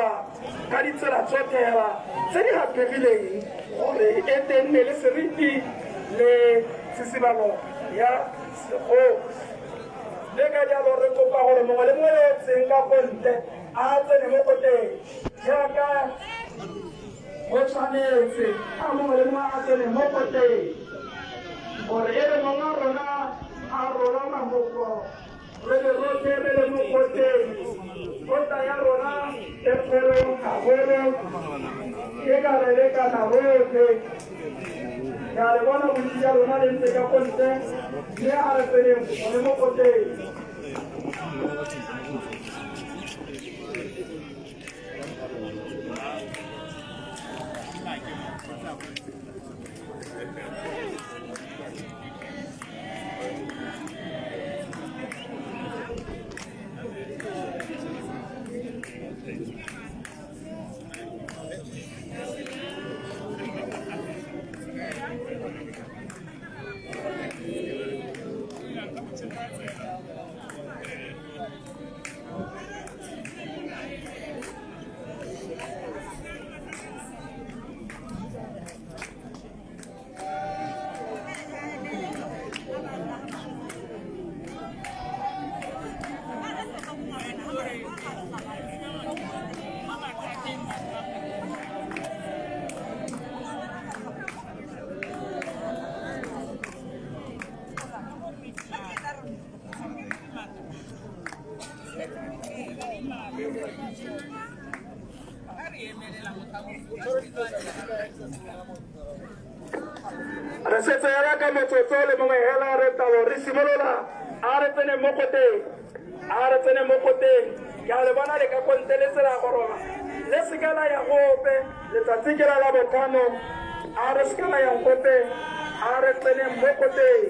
dirwa ka ditsela tsotlhe hela tse di haphegileng gore e te nne le seriti le tshisibalo ya segosi. Mme ka jalo re kopa gore mongwe le mongwe yo o tseng ka ko ntle a tsene mo koteng jaaka go tshwanetse, a mongwe le mongwe a tsene mo koteng gore e re mongwe wa rona a rola mahoko re be rotlhe re le mo koteng. Kota ya rona e kgolo haholo, e ka re lekana rotlhe. Ke a le bona bontsi ja lona le ntse ka ko ntle, mme a re tseneng gone mo koteng. Re setse hela ka motsotso le mongwe hela re tabo re simolola. A re tsene mo koteng, a re tsene mo koteng. Ke a le bona le ka kontle le tsela goroga, le seka la ya gope. Letsatsi ke la la botlhano, a re seka la ya gope, a re tseneng mo koteng.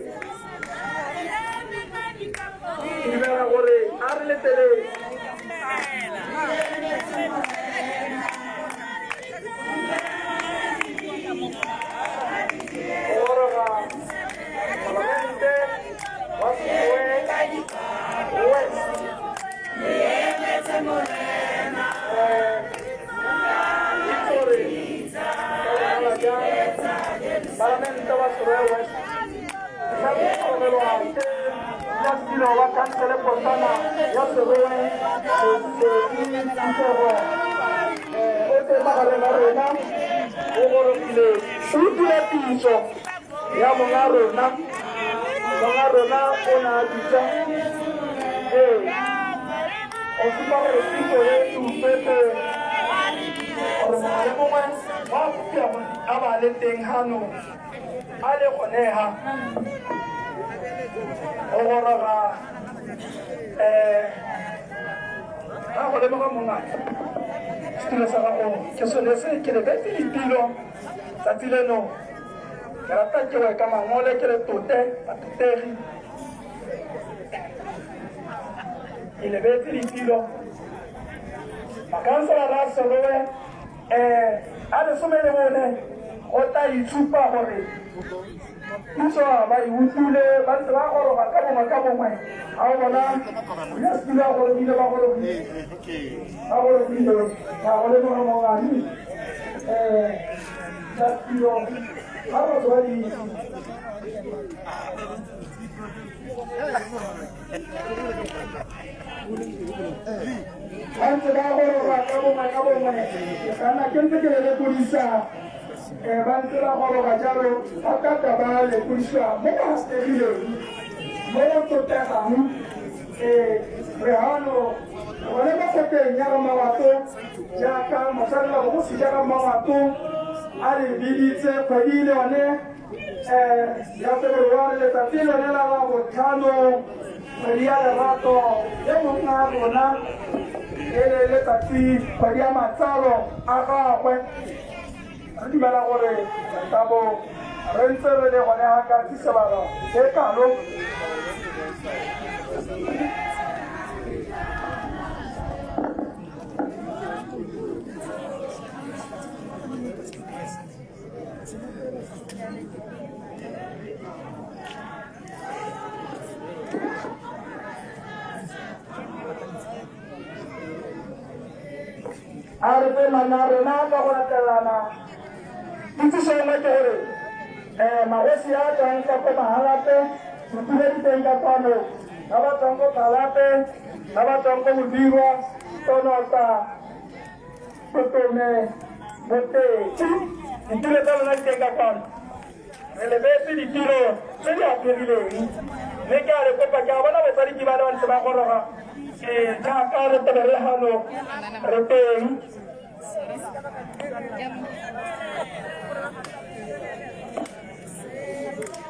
Ke dumela gore a re leteleng. Goroga Palamente wa Serowe West. Itse gore ka bonala jang Palamente wa Serowe West sa tlhokomelwa ke modulasetilo wa khansele potlana ya Serowe Lesedi Thutego. O teng magareng a rona, o gorogile, o utlwile pitso ya monga rona. Monga rona o ne a bitsa, ee, o supa gore pitso e e utlwetse gore mongwe le mongwe wa phuthego a ba le teng hano a le gone ha go goroga. Ga go lemoga mongaka, setulo sa gago ke sone se. Ke lebetse ditilo tsatsi leno, ke rata ke we ka mangole ke le tote batotegi. Ke lebetse ditilo. Makansela a Serowe a 14 go tla itshupa gore puso ba e utlwile, ba ntse ba goroga ka bongwe ka bongwe. Ga o bona ya setilo a gorogile, ba gorogile, ba gorogile. Ga go lemoga mongane ya setilo ga batho ba di ba ntse ba goroga ka bongwe ka bongwe, ke kana ke ntse ke le lekodisa. Ba ntse ba goroga jalo, ba kata ba lekodisiwa mo ba hategileng, mo go tlotlegang. Re hano gone mo kgoteng ya ga Mmawato, jaaka mosadi wa bogosi ja ga Mmawato a re biditse kgwedi le yone ya February, letsatsi lone la la botlhano, kgwedi ya lerato e monna rona e le letsatsi kgwedi ya matsalo a gagwe. Re dumela gore tabo re ntse re le gone ga ka tsisebalo e kalo. A re fe manna a rona ka go latelelana. Kitsiso e nngwe ke gore um magosi a tswang ka ko Mahalape, ditulo di teng ka kwano, ba ba tswang ko Kalape, ba ba tswang ko Bobirwa, Tonota, Totome, Boteti, ditulo tsa lona di teng ka kwano. Re lebetse ditiro tse di apegileng, mme ke a le kopa, ke a bona batsadi ke ba le ba ntse ba goroga, ee, jaaka re tebe re le gano re teng.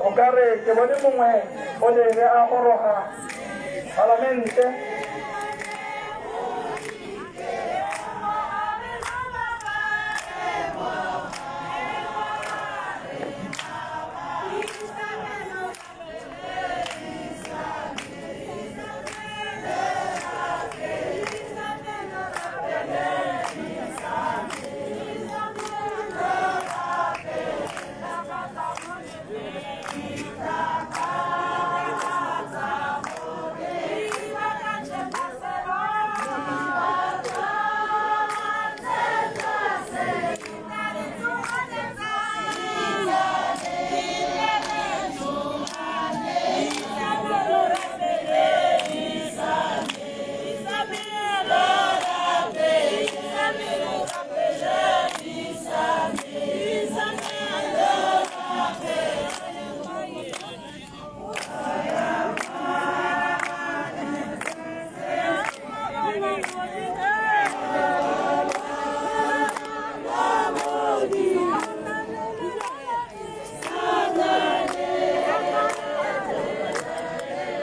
O ka re ke bone mongwe o lebe a goroga palamente.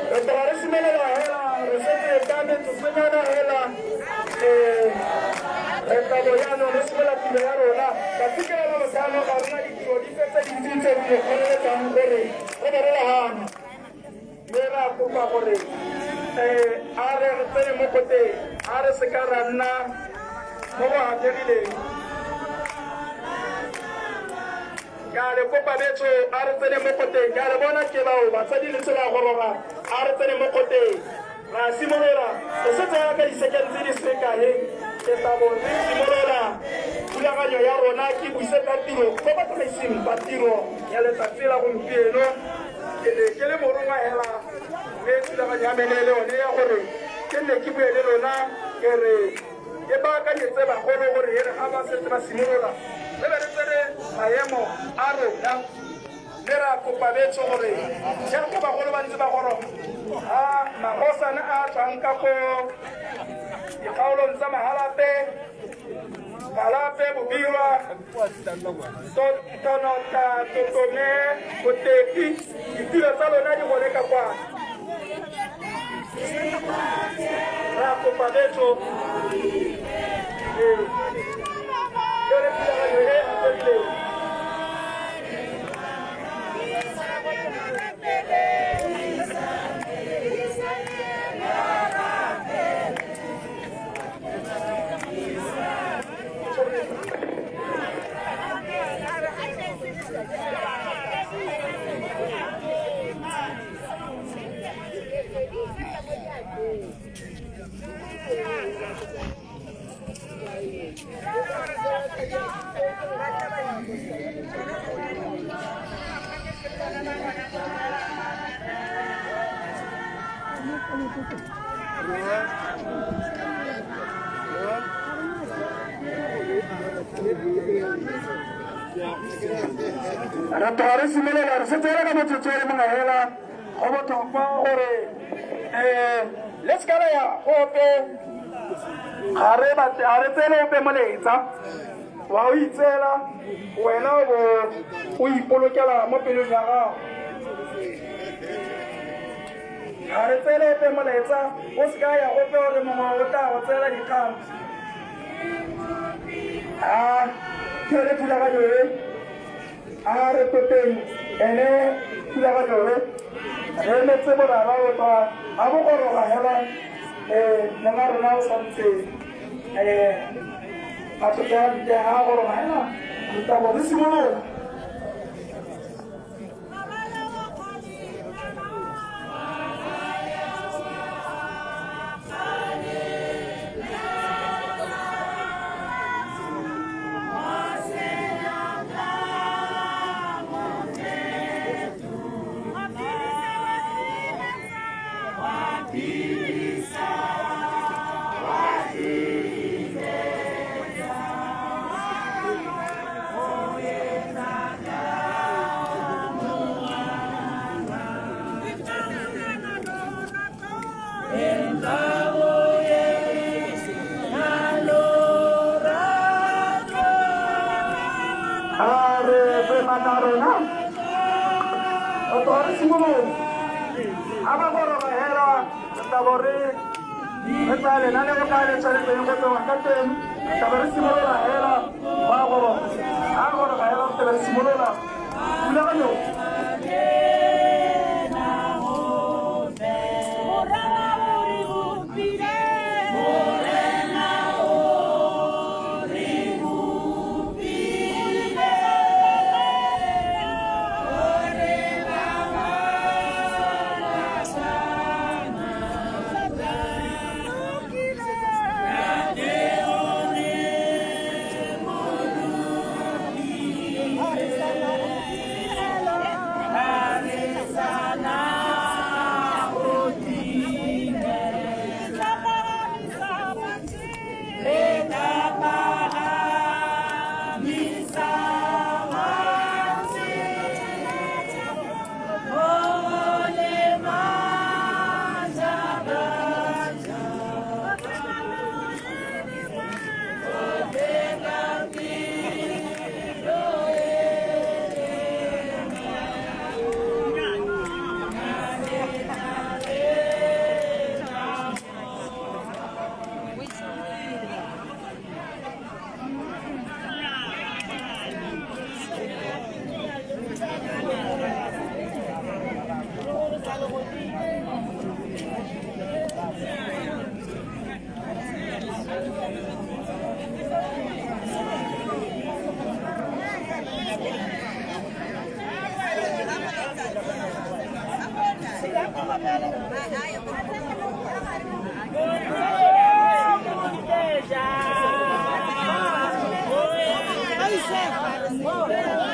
Re tloga re simolola hela re setse ka metsotsonyana hela um re tlabo jaanong re simolola tiro ya rona tsatsi ke la labotlhano. Ga rena ditiro dipe tse dintsi tse di re kgoreletsang gore re be re legana, mme re a kopa gore um a re re tsene mo koteng, a re seka ra nna mo go hategileng. Ke a le kopa betso, a re tsene mo koteng. Ke a le bona ke bao batsadi le tsela goroga, a re tsene mo koteng. Ra simolola re setse ya ka disekeng tse di sekae, ke tla bo re simolola thulaganyo ya rona. Ke busetsa tiro ko batsamaising ba tiro ya letsatsi la gompieno. Ke ne ke le morongwa hela, mme thulaganyo ya mene le yone ya gore ke nne ke bue le lona, ke re ke baakanyetse bagolo gore e re ga ba setse ba simolola re be re tsere maemo a rona. Mme ra kopa betso gore jaaka bagolo ba ntse ba goroga, a magosana a tswang ka ko dikgaolong tsa Mahalape, Kalape, Bobirwa, Tonota, Totome, Boteti, ditilo tsa lona di gone ka kwana. Ra kopa betso, ee, yone thulaganyo e atlegileng. Re tloga re simolola re setse re ka motsotso e le mongwe hela. Go botlhokwa gore um le seka la ya gope, ga re batle, ga re tseele ope molaetsa wa o itseela wena o bo o ipolokela mo pelong ya gago. Ga re tseele ope molaetsa, o seka ya gope gore mongwe o tla go tseela dikgang. A ke yone thulaganyo e a re toteng ene thulaganyo e re emetse borara o tswa a bo goroga hela. Um monga rona o santse um a tsotsa ntle, ga a goroga hela re tla bo re simolola. Maatla a rona go tloga re simolole ga ba goroga hela re tla bo re re tsaya lenaneo ka le tshwanetseng go tsewa ka teng, re tla be re simolola hela ba goroga. Ga goroga hela re tla be re simolola thulaganyo.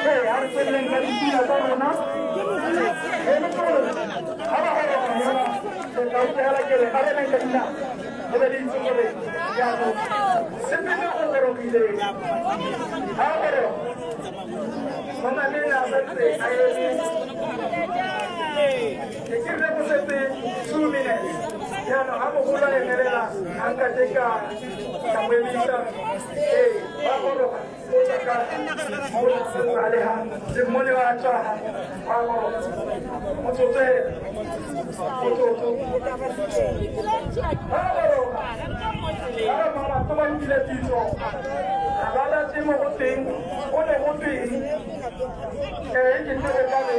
Ee, a re tsweleleng ka dipina tsa rona. E le gore ga ba goroga hela, ke tla utlwela ke re a re neng ka dinao le be le itse gore jaanong sepele o gorogile. Ga goroga Mamameng a santse a eme, ke ke rile go setse 2 minutes jaanong ga mogolo a emelela ga nka ke ka mo emisa. Ee, ba goroga o tswa ka aleha le mmone wa tswa ba goroga motsotso hela motsotso ba goroga ba re molato ba nkile pitso ga ba batle mo go teng go ne go tweng ee ke tle go ka be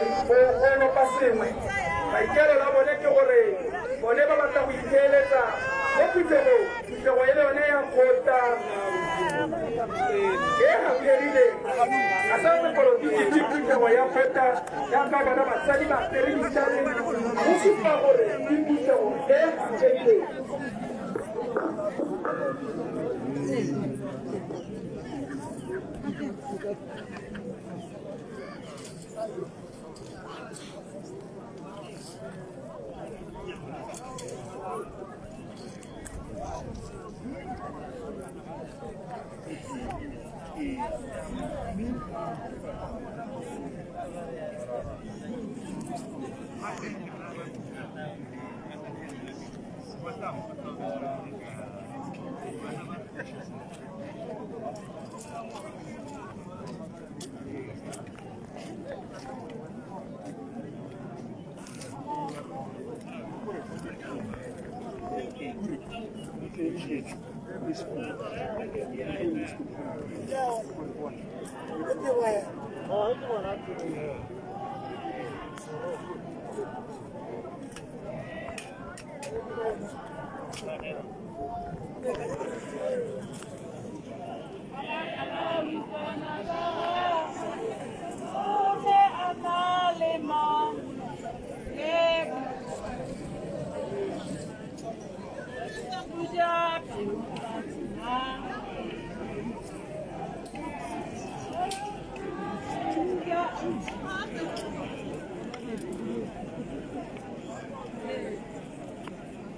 go lopa sengwe. Maikaelelo a bone ke gore bone ba batla go itheeletsa mo phuthegong, phuthego e le yone ya kgotla e gapherileng ga sa sepolotiki, ke phuthego ya kgotla jaaka bona basadi ba apere ditšale go supa gore ke phuthego e gapherileng.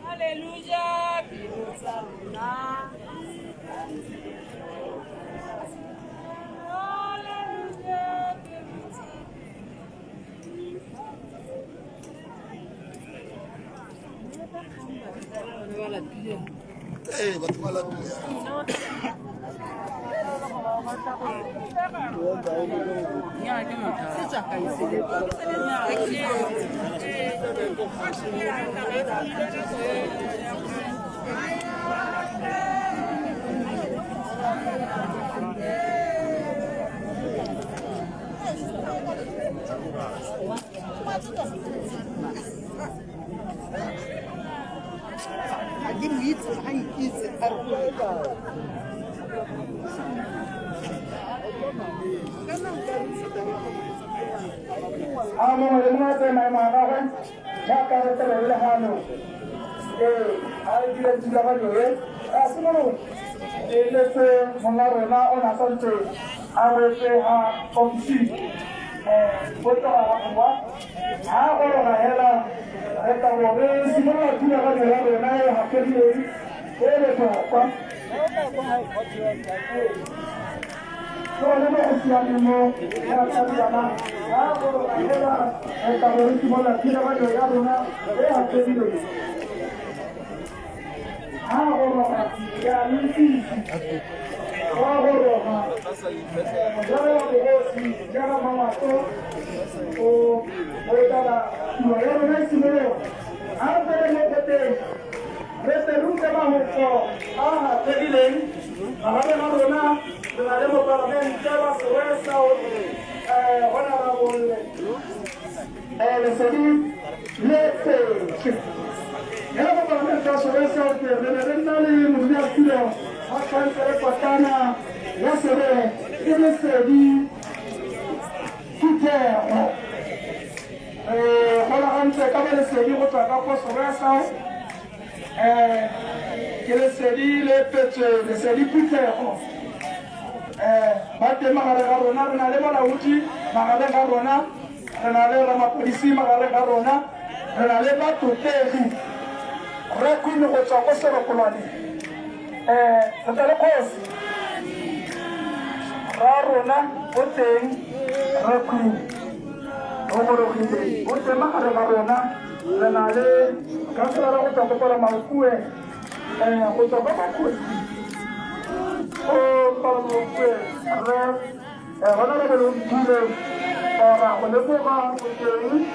Hallelujah, pelo tsa rona. Hallelujah, pelo tsa. Ee, batho ba lapile. Ga ke mo itse, ga nkitse, a re A mongwe le mongwe a tseye maemo a gagwe jaaka re tsebe le gano. Ee, a re dire thulaganyo e a simolola e letse monga rona o ne a santse a wetse ga ofising um o tloga ga borwa ga goroga hela re tla bo re simolola thulaganyo ya rona e gapegileng e botlhokwa. Ke gone mo go siameng mo jaaka jaana ga goroga hela re tla bo re simolola thulaganyo ya rona e gapegileng. Ha goroga ke a le itsise wa goroga mojaro wa bogosi jaaka mamato o o etela tiro ya rona e simologa. Ha re tsene mo kgoteng re tle re utlwe mafoko a a gapegileng magareng ga rona. Re na le mopalamente wa Serowe South, Honorable Lesedi Letsetse. E le mopalamente wa Serowe South, re ne re nna le modulasetulo wa khansele potlana ya Serowe ke Lesedi Phuthego. Re golagantse ka ba Lesedi go tswa ka ko Serowe South. Ke Lesedi le petswe Lesedi Phuthego. Ba teng magareng ga rona, re na le molaodi magareng ga rona, re na le ramapodisi magareng ga rona, re na le batlotlegi Rre Queen go tswa ko Serokolwane, re tla le kgosi ra rona o teng, Rre Queen o gorogile o teng magareng ga rona. Re na le khanselara go tswa ko Palamaokue, go tswa kwa Makgosi o Palamaokue, Rre Honorable Omphile, ra go leboga o teng.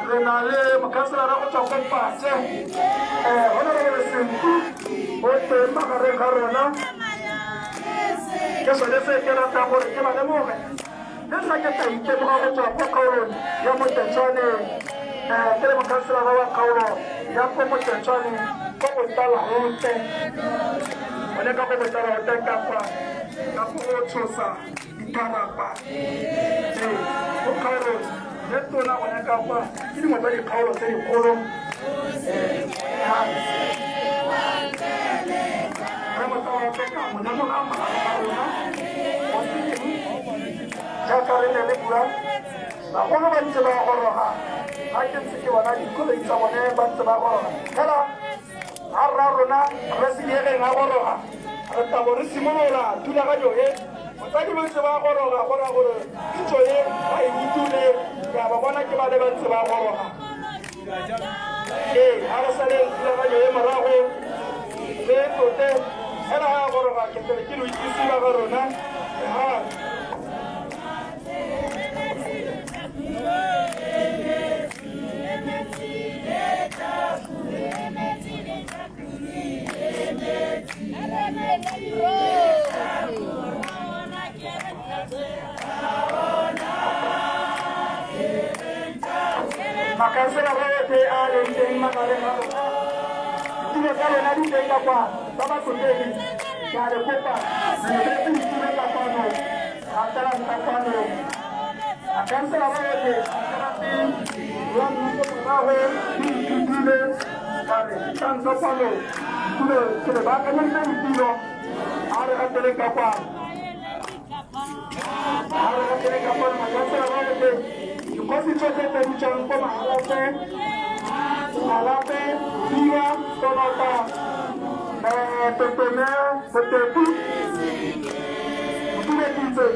Re na le mokhanselara go tswa ko Patse, Honorable Senku o teng magareng ga rona. Ke sone se ke ratang gore ke ba lemoge. Le nna ke tla itemoga go tswa ko kgaolong ya Motsetshwane, ke le mokhanselara wa kgaolo ya ko Motsetshwane ko Botalaote, gone ka ko Botalaote ka kwa ka ko go tshosa ditharapa. Ee, ko kgaolong e tona gone ka kwa ke dingwe tsa dikgaolo tse dikgolo. Re Motalaote ka mo lemoga magareng ga rona. Jaaka re ne re bua, bagolo ba ntse ba goroga. Ga ke ntse ke bona dikoloi tsa bone ba ntse ba goroga. Fela ga rra rona Rre Sediegeng a goroga, re tla bo re simolola thulaganyo e. Batsadi ba ntse ba goroga, go raya gore kitso e ba e utlwile, ke a ba bona ke ba le ba ntse ba goroga. Ee, ga re saleng thulaganyo e morago re tlotle fela ga goroga ke tlebe ke lo itsise ba ga rona. Ha Makhansela otlhe a a leng teng magareng ga rona, ditulo tsa lona di teng ka kwa, ba ba tlotlegi, ke a le kopa, re lebeletse ditulo ka kwano, gatelang ka kwano. Makhansela otlhe, ke rate ya mmuso morago di ithutile, ka re tlang ka kwano, ditulo ke le baakanyeditse ditulo, a re gateleng ka kwano. A re gateleng ka kwano, makhansela otlhe, dikgosi tsotlhe tse di tswang ko Mahalapye, Mahalapye, Biwa, Tonota, Teteme, Botepu, Motuletitse.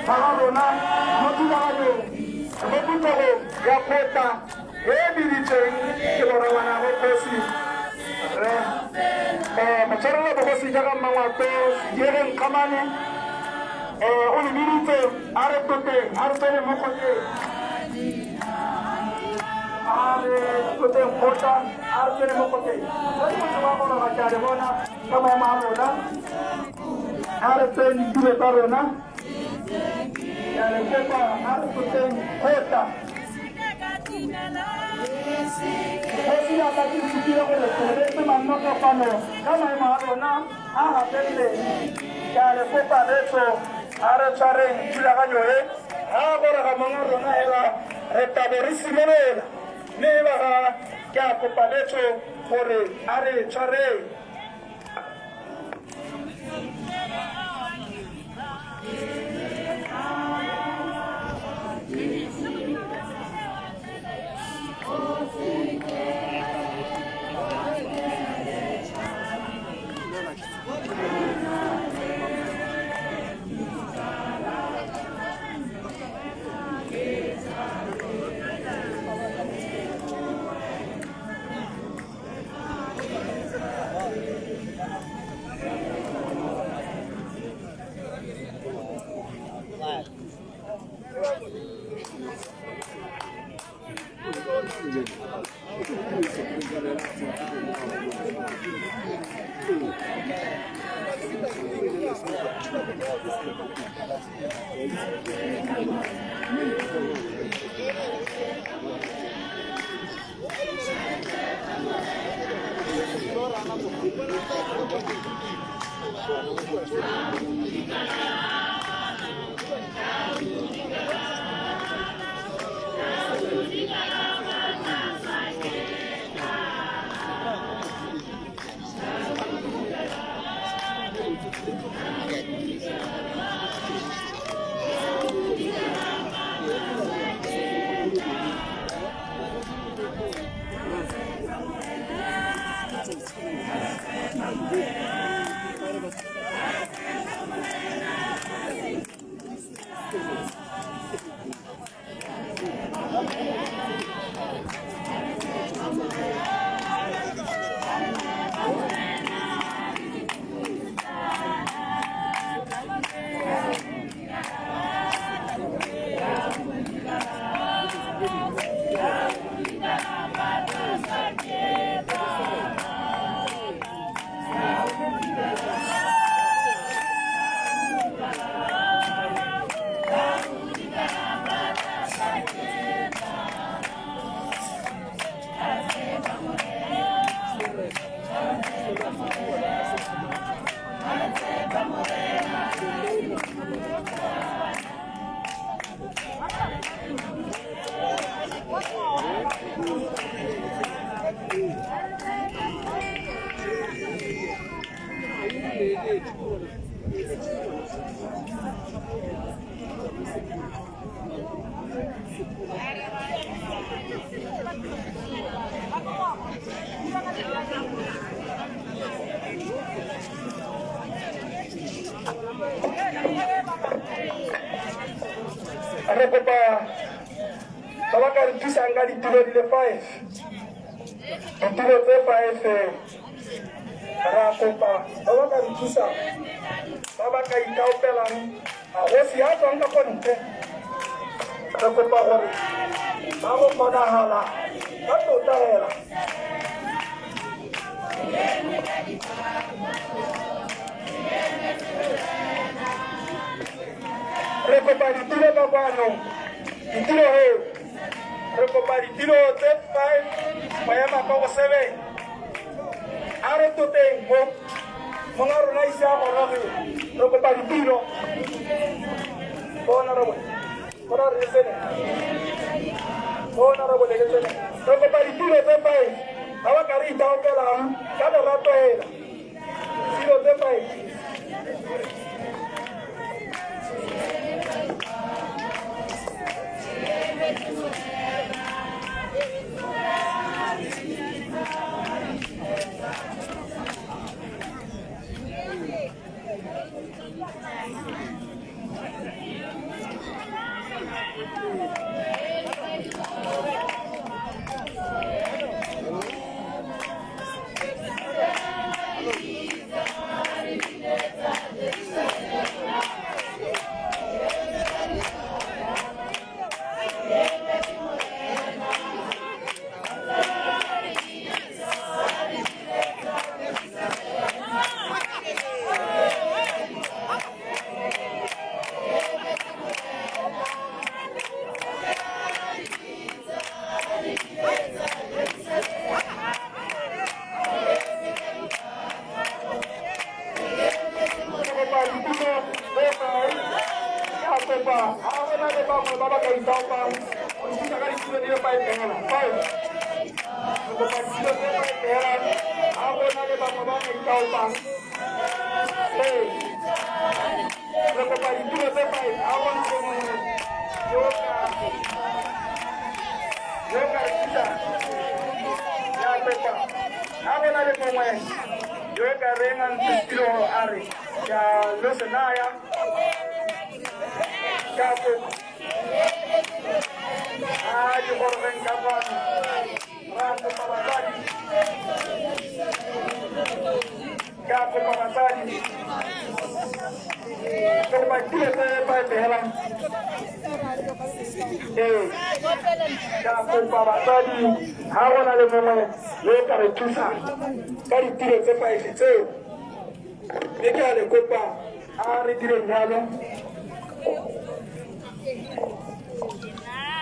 Ba ga rona mo thulaganyong. Mo phuthegong ya kgotla e e biditsweng ke borangwana kgosi re motshwarela bogosi jaaka Mmangwato Sediegeng Kgamane o le biditse a re toteng a re tsene mo kgotleng a re toteng kgotla a re tsene mo kgotleng se motse wa goroga ke a le bona ka maemo a rona a re tseyeng ditulo tsa rona ke a le kopa a re toteng kgotla. Kgosi ya ka ke supile gore ke lebetse manno kopano ka maemo a rona a gateleleng. Ke a le kopa betso a re tshwareng thulaganyo e ga goroga mongwe rona hela re tabo re simolola mme ba ga ke a kopa betso gore a re tshwareng. Re kopa ba ba ka re thusang ka ditulo di le 5, ditulo tse 5 ra kopa ba ba ka re thusang, ba ba ka ikaopelang magosi a tswang ka kontle. Re kopa gore ba go kgonagala ka tota hela. Re kopa ditulo ka kwano, ditulo he, re kopa ditulo tse 5 go ema kwa go 7. A re toteng mo monga rona ise a goroge, re kopa ditulo. Bona re bone, bona re tsene, bona re bone le tsene. Re kopa ditulo tse 5 ba ba ka re ithaopelang ka lerato hela, ditulo tse 5. Kopa ditulo tse five. Ke a kopa ga go na le bangwe ba ba ka ithaopang go nthusa ka ditulo di le five fela. Five. Re kopa ditulo tse five fela. Ga go na le bangwe ba ka ithaopang. Ee. Re kopa ditulo tse five. Ga go na le mongwe yo ka re thusang. Ke a kopa ga go na le mongwe yo ka reng a ntse setilo a re ke a lo se naya. Ka kopa a di gorogeng ka kwano. Ra kopa batsadi. Ka kopa batsadi. Ke kopa ditulo tse five fela. Ee. Ka kopa batsadi ga go na le mongwe yo o ka re thusang ka ditiro tse five tseo. Mme ke a le kopa a re direng jalo.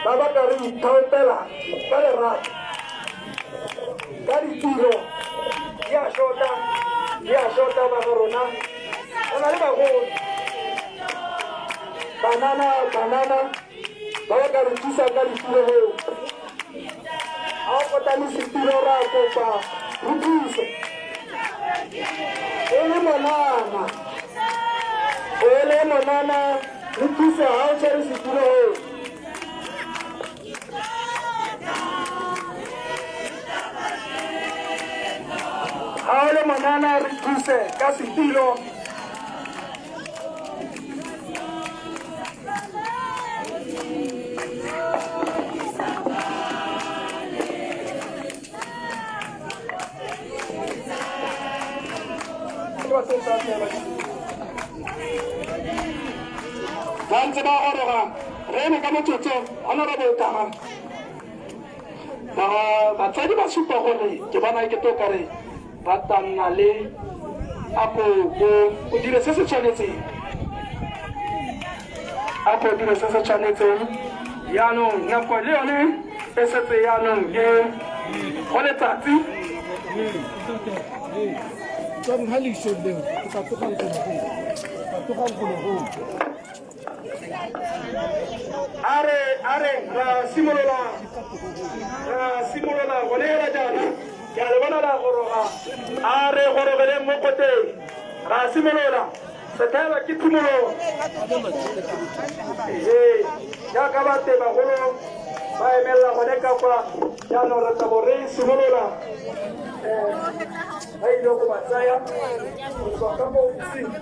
Ba ba ka re ithaopela ka lerato ka ditiro di a shota, di a shota ba ga rona. Re na le bagolo, banana, banana ba ba ka re thusang ka ditiro eo. Ga o kotame setilo ra kopa re thuse. E le monana, o le monana re thuse ga o tshwere setilo eo. Ga o le monana re thuse ka setilo. Ba ntse ba goroga re eme ka motsotso honorable Tama. Ba batsadi ba supa gore ke bona ke to kare ba tla nna le a ko o dire se se tshwanetseng. A ko dire se se tshwanetseng. Jaanong nako le yone e setse jaanong e go letsatsi. Tswang ha leisong leo, ke tla tlogang golo goo. Tla tlogang golo goo. A re, a re, ra simolola, ra simolola gone hela jaana. Ke a le bona la goroga. A re gorogeleng mo koteng. Ra simolola. Sethaela ke phimolo. Ee, jaaka bate bagolo ba emelela gone ka kwa, jaanong re tla bo re simolola. Ba ile go ba tsaya go tswa ka mo ofising.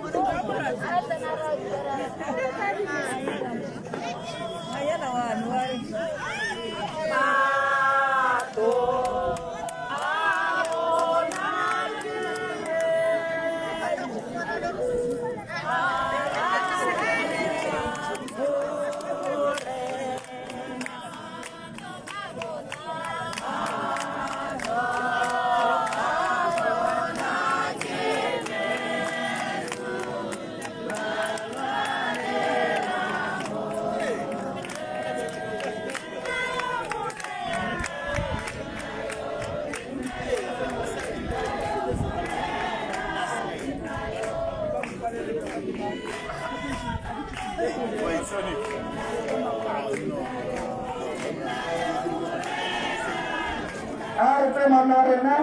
A re tse manna rena,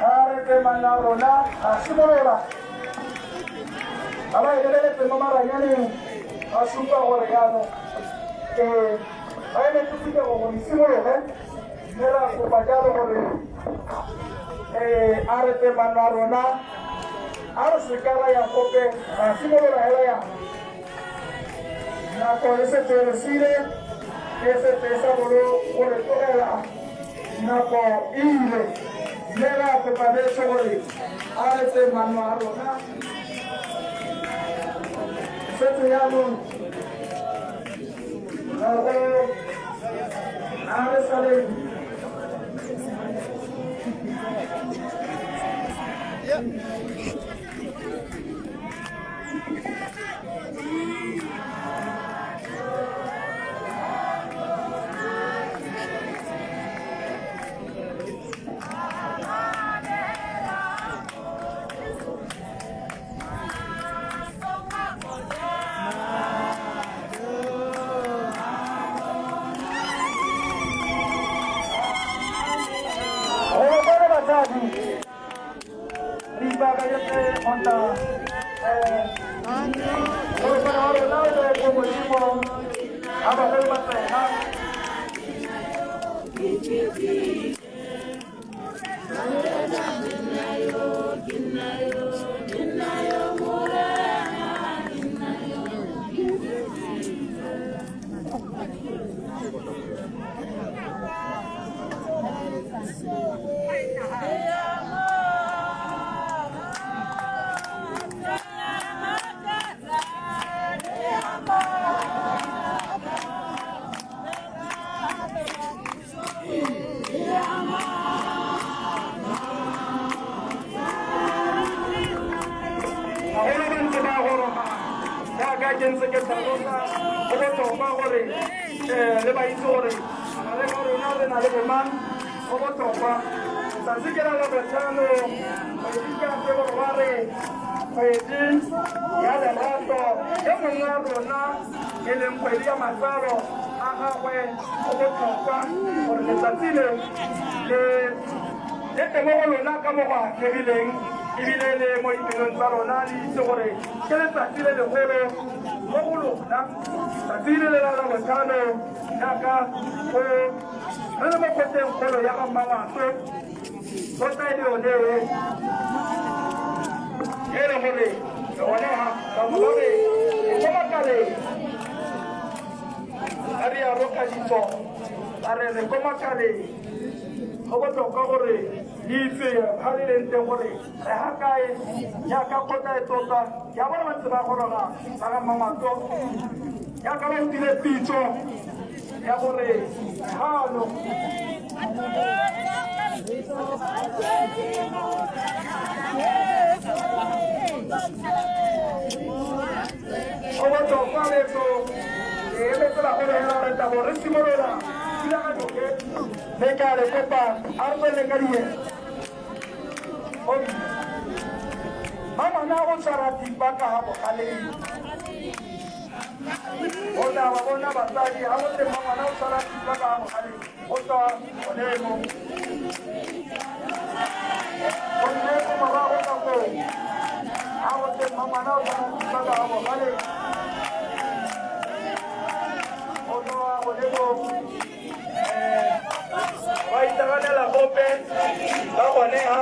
a re tse manna rona, a simolola. Ba ba e lebeletse mo maranyaneng ba supa gore jaanong ba emetse phuthego gore e simologe, mme ra kopa jalo gore a re tse manna rona, a re seka ra ya gope, ra simolola hela yana. Nako e setse re sile, e setse e sa bolo go re tlogela, nako e ile. Mme ra kopa betsho gore a re tseye manno a rona. Setse jaanong nako a re saleng. Go bona batsadi re ipaakanyetse go tla molekane wa rona o le ko modimo a bagolo ba tsena. Bagolo ba ntse ba goroga jaaka ke ntse ke tlhalosa, go botlhokwa gore le ba itse gore gare ga rona re na le bomang. Go botlhokwa tsatsi ke la Labotlhano, kgwedi ka February, kgwedi ya lerato e mongwe wa rona e leng kgwedi ya matsalo a gagwe. Go botlhokwa gore letsatsi le le le tle mo go lona ka mo go atlegileng, ebile le mo dipelong tsa lona le itse gore ke letsatsi le legolo mo go lona, tsatsi le le la Labotlhano, jaaka go re le mo kgoteng kgolo ya ga Mmangwato. Kgotla e le yone e le gore gone ga bangwe ba re ko makaleng, a re yalo ka ditso ba re re ko makaleng. Go botlhokwa gore le itse ga le leng teng gore re ga kae jaaka kgotla e tota ya bona ba ntse ba goroga ba ga Mmangwato, jaaka ba utlwile pitso ya gore gano. Go botlhokwa betso e emetse bagolo hela re tabo re simolola thulaganyo e, mme ke a le kopa a re tswelele ka dielo. Mangwana o tshwara thipa ka ga bogaleng, o tla ba bona batsadi ga go teng. Mangwana o tshwara thipa ka ga bogaleng go tswa gone mo gonne ko morago ka koo ga go teng. Mangwana o tshwara thipa ka ga bogaleng go tswa gone mo ba itaganela gope ba gone ha.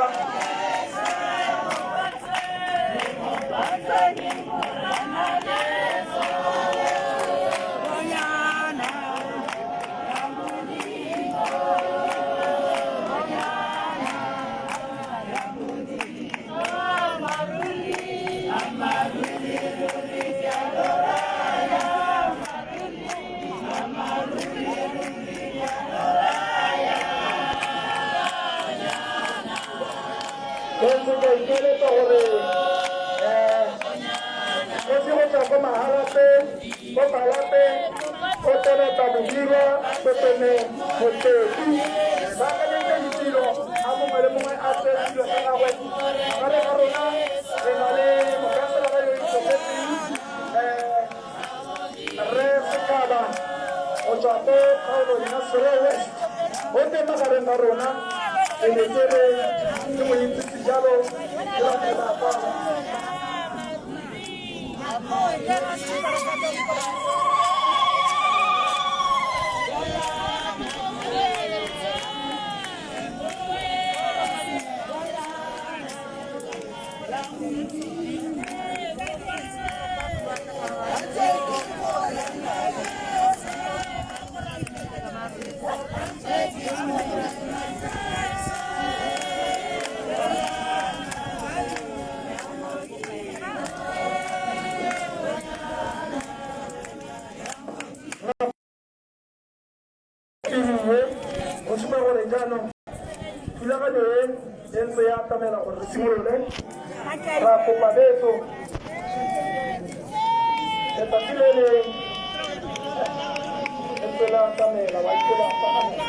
Ke ntse ka ikeletsa gore kgosi go tswa ko Mahalapeng, ko Palapeng, go Tonota Bobirwa, Sotone, Motsepi, ba akanyetse ditilo, a mongwe le mongwe a tseye setilo sa gagwe. Gare ga rona re na le mokhanselara yo itlhophetseng, Rre Sekaba go tswa ko kgaolong ya Serowe West, o teng magareng ga rona. Ke ne ke re ke mo itsise jalo ke batho ba kwano. Jaanong thulaganyo e e ntse ya atamela gore re simolole. Ra kopa betso letsatsi le le ntse la atamela wa itse la atamela.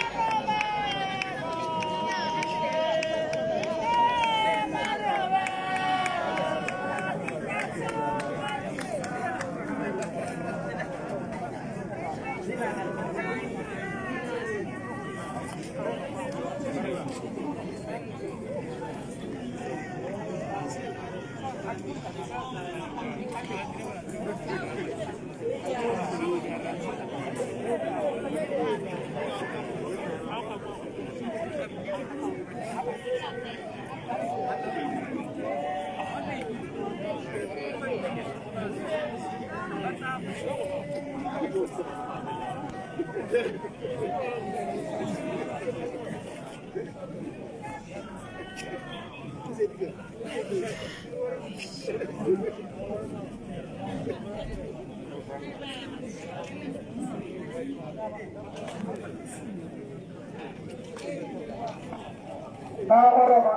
Ba goroga,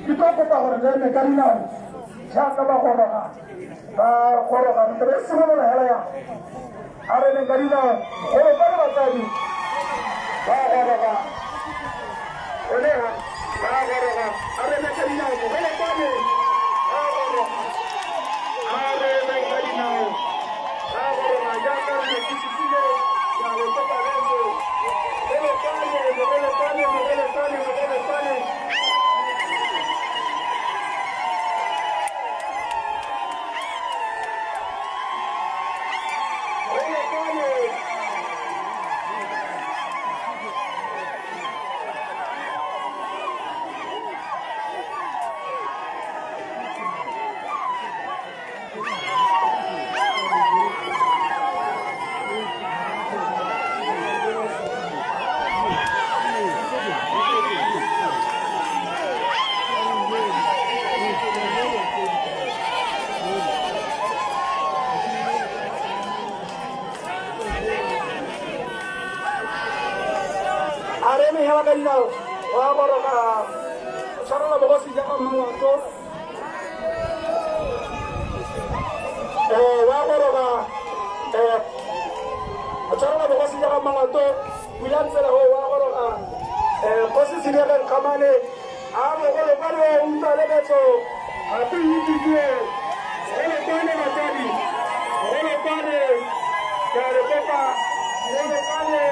ke tlo kopa gore le eme ka dinao jaaka ba goroga, ba goroga re tle re simolola hela yang. A re emeng ka dinao golo kwa le batsadi ba goroga gone ha ba goroga. A re emeng ka dinao golo kwane ba goroga, a re emeng ka dinao ba goroga jaaka re ne ke supile ya le kopa betso golo kwane mogolo kwane mogolo kwane mogolo kwane. Golo kwane. A re eme hela ka dinao wa goroga tshwarela bogosi jaaka Mmangwato wa goroga tshwarela bogosi jaaka Mmangwato bulang tsela go wa goroga kgosi Sedireng Kgamane a bogolo kwa le utlwa le betso gape ipitse golo kwane batsadi golo kwane ke a le kopa golo kwane.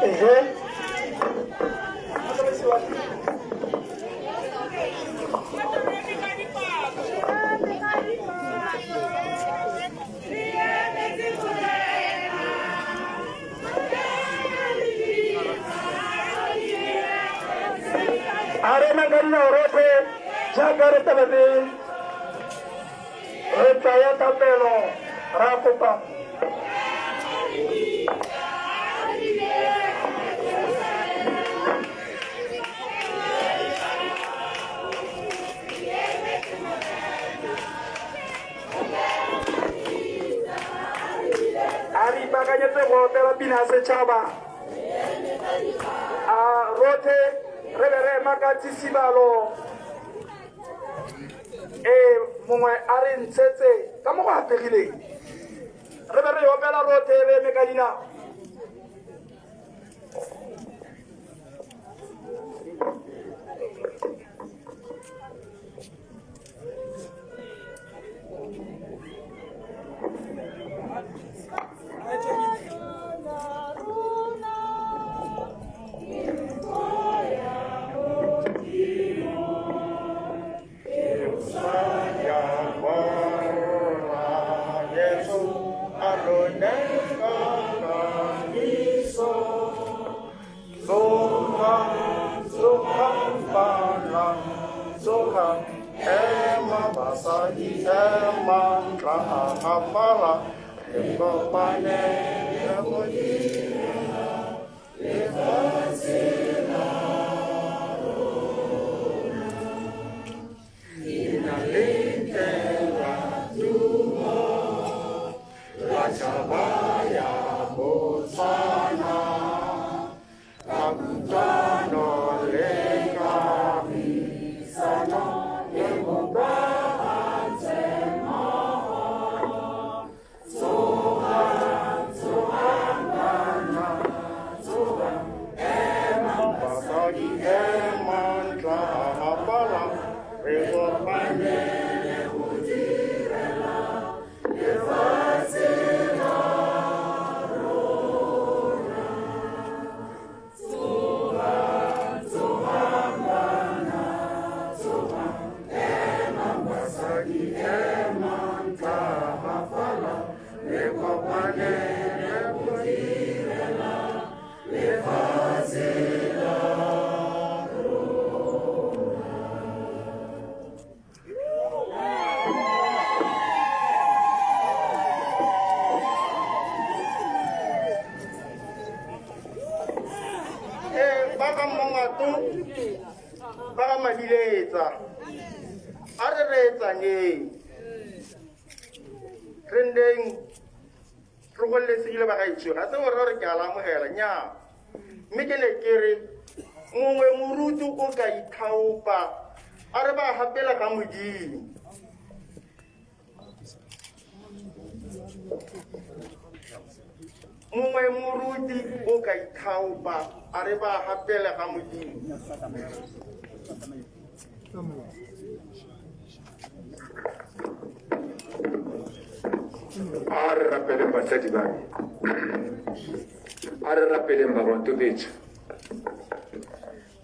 Ehe. A re emeng ka dinao rotlhe jaaka re tlabe re re tsaya thapelo ra kopa. A re ipaakanyetse go opela pina ya setšhaba. A rotlhe re be re ema ka tshisibalo e mongwe a re ntshetse ka mo go apegileng re be re opela rotlhe re eme ka dinao. Ya borra Jesu, a lone ka Ema basadi ema ntla gafala re kopane re go direla lefatshe la rona. Ina lentle la tumo la tšhaba ya Botswana ka kutlwano le kagisano le bopagantse mmogo. Tsogang, tsogang banna, tsogang, emang basadi, emang tla apara, re kopane le go direla lefatshe la rona. Tsogang, tsogang banna, tsogang, emang basadi, emang tla apara, re kopane le go direla lefatshe la rona. Ee, ba ga Mmangwato, ba ga Madiletsa, a re reetsaneng, re nneng re gololesegile bagaetsho. Ga se gore gore ke a la amogela, nnyaa, mme ke ne ke re mongwe moruti o ka ithaopa a re ba gapela ga Modimo. Mongwe moruti o ka ithaopa a re ba gapela ga Modimo. A re rapeleng basadi ba me. A re rapeleng bangwatobetso.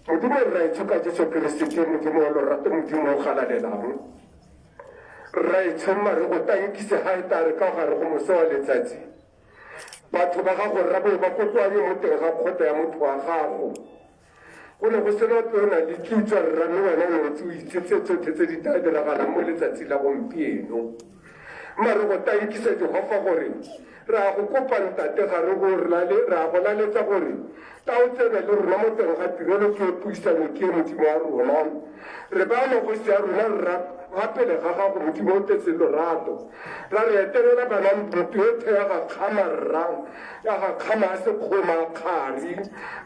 Modimo Rraetsho ka Jesu Keresete, Modimo wa lorato, Modimo o galalelang. Rraetsho mma re go tankise ga e tare ka gare go moso wa letsatsi. Batho ba gago rra bo ba kokoanye mo teng ga kgotla ya motho wa gago. Go ne go sena ope o nang le kitso rra, mme wena o ne o ntse o itse tse tsotlhe tse di tla diragalang mo letsatsi la gompieno. Mma re go tankise Jehofa gore re a go kopa Ntate ga re go re a go laletsa gore tla o tsene le rona mo teng ga tirelo ke e puisano ke e Modimo wa rona. Re baya magosi a rona rra ga pele ga gago Modimo o tletseng lorato. Ra re etelela bana mputu yotlhe ya ga kgama rra, ya ga kgama a sekgoma a kgari.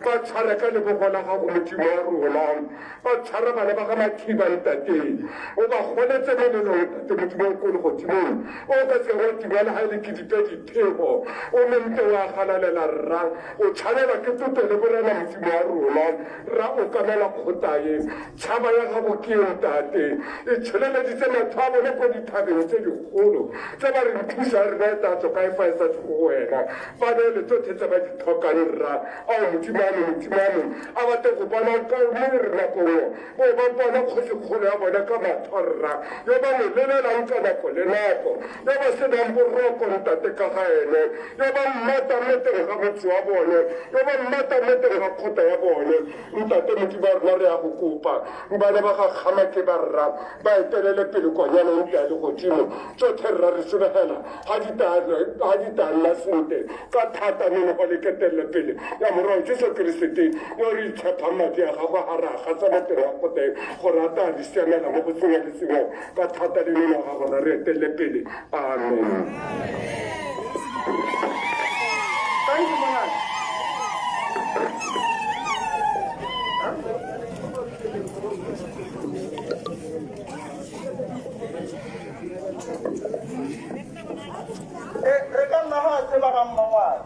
Ba tshware ka lebogo la gago Modimo wa rona. Ba tshwara bana ba ga Mathiba ntate. O ba goletse molelong ntate Modimo o ko legodimong. O ka se wa tima le ga e le ke dipe diphego. O montle wa galalela rra. O tshwanelwa ke tlotlo le borena Modimo wa rona. Rra o kamela kgotla ye. Tšhaba ya gago ke ye ntate. E tsholeleditse matlho a bone ko dithabeng tse dikgolo tse ba reng thuso ya rena e tla tswa kae fa e sa tswe go wena. Ba neele tsotlhe tse ba di tlhokang rra. Ao Modimo wa me, Modimo wa me, a batle go bona ka mo re nako nngwe bo ba bona kgosikgolo ya bona ka matlho rra, yo ba mo lelelang ka nako le nako, yo ba senang boroko ntate ka ga ene, yo ba mmatang mo teng ga motse wa bone, yo ba mmatang mo teng ga kgotla ya bone. Ntate Modimo wa rona, re a go kopa, bana ba ga kgama ke ba rra, ba etelele pele konyana e ntle ya legodimo. Tsotlhe rra re solegela ga di tla nna sentle ka thata nonofo le ketelelo pele ya Morwao Jesu Keresete, yo re itshephang madi a gagwe ga re a gasa mo teng ga kgotla e, gore a tla re siamela mo go sengwe le sengwe ka thata le nonofo ga gona re etelele pele. Amen. Thank you, Monana. Re ka nna ga tseba ga mmangwane,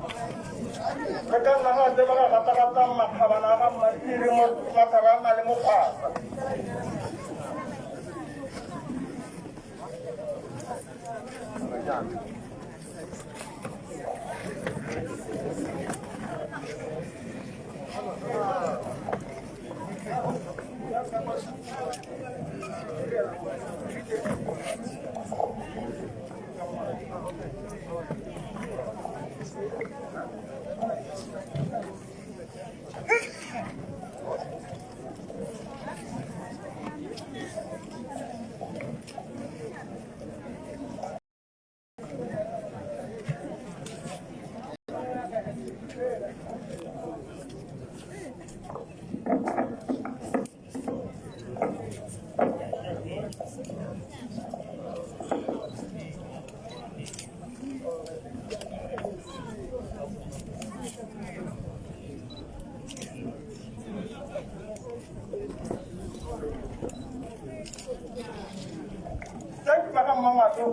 re ka nna ga tseba ga gatagatang makgabana a ga mmasiri mathaba a na le mokgwasa. Thank you, Madam Mamato.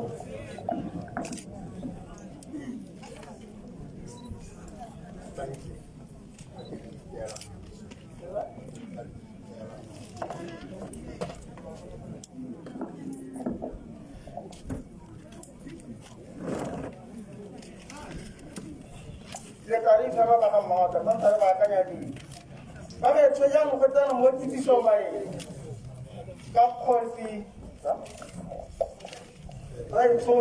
Thank you. Yeah. Le tla re itshwara ba ga mmata ba ntse re baakanya dilo ba betsho jaanong go tsena mo tsitsiso maeng ka kgosi raetsho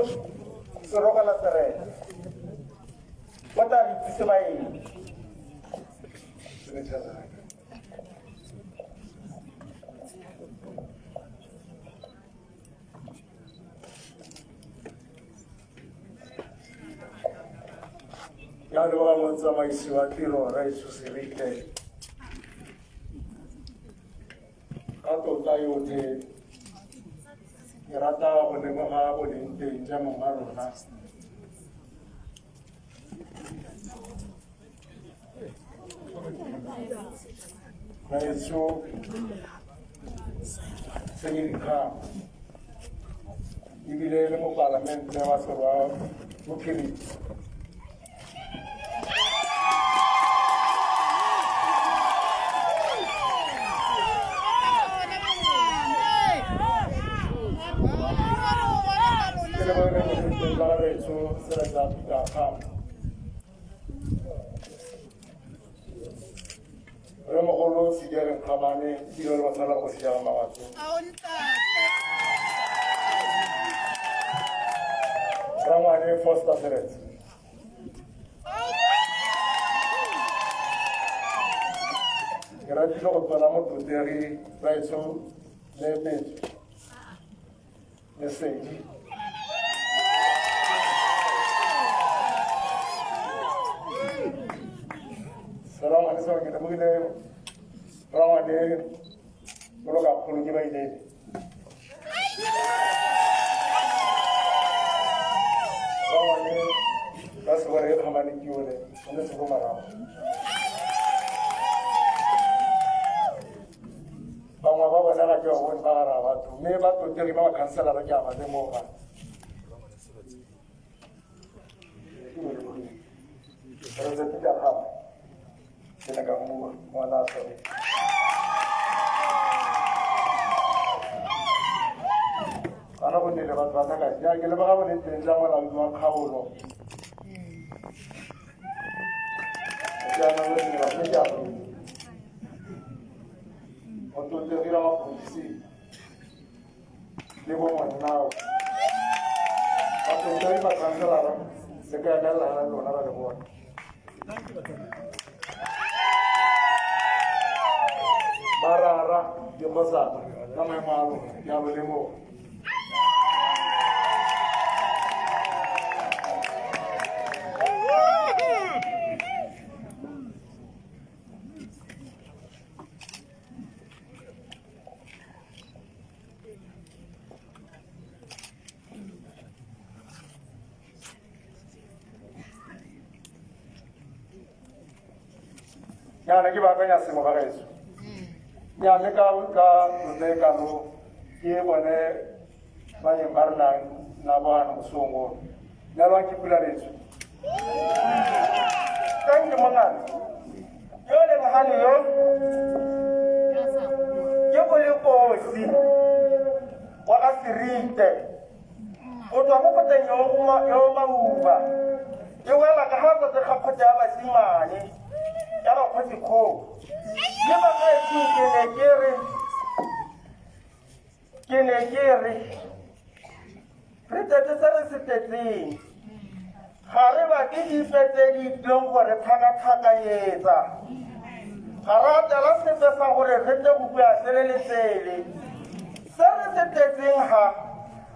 serogela serena ba tla re itsise baeng. Ya leboga motsamaisi wa tiro raetsho Serite ka tlotla yotlhe ke rata go lemoga boleng teng ja mong wa rona raetsho Senyedikgang ebile le mopalamente wa Serwa Bophirima. Ke leboge boleng teng ba raetsho Seretsa Peter Kgama. Re mogolo Sidiageng Kgamane ebile le ba tshwanela go Sidiaga Mawatso. Rangwane Foster Seretse. Ke ratile go tswela motlotlegi raetsho Leemetso Lesedi. Serangwane seo ke lemogile rangwane bolokakgolo ke ba ilele. Rangwane ka sebore e kgamane ke yone o ne sego morago. Bangwe ba bona ga ke ba bone ba gara batho mme ba tlotlegi ba ba khanselara ke a ba lemoga. Re tse Peter Kgama ke ne ka mmua ngwana a sore. Kana go nnile batho ba tlhaka ja ke leboga boleng teng jwa molaodi wa kgaolo. Jaanong re dira mme ke a go motlotlegi wa mapodisi le bo monnao. Batlotlegi ba khanselara le ka emelelana le lona ra le bona. Barara dikgosana ka maemo a lona ke a bo lemoga. Jaana ke baakanya sengwe ga gaetsho. Mme ka tlotla ke bone baeng ba re nang nabo ano mosong ono. Nyalwang ke pula letsho. Thank you, mongana. Yo leng gane yo ke go le kosi wa ga Serite o tswa mo kgoteng yo Mauba e wela ka ga kotse ga kgotsa ya basimane ya bakgotsi kgoo. Mme bagaetsho ke ne ke re re tletse se re se tletseng. Ga re batle dipe tse di tlileng go re tlhakatlhakanyetsa. Ga re atela sepe sa gore re tle go bua sele le sele. Se re se tletseng ga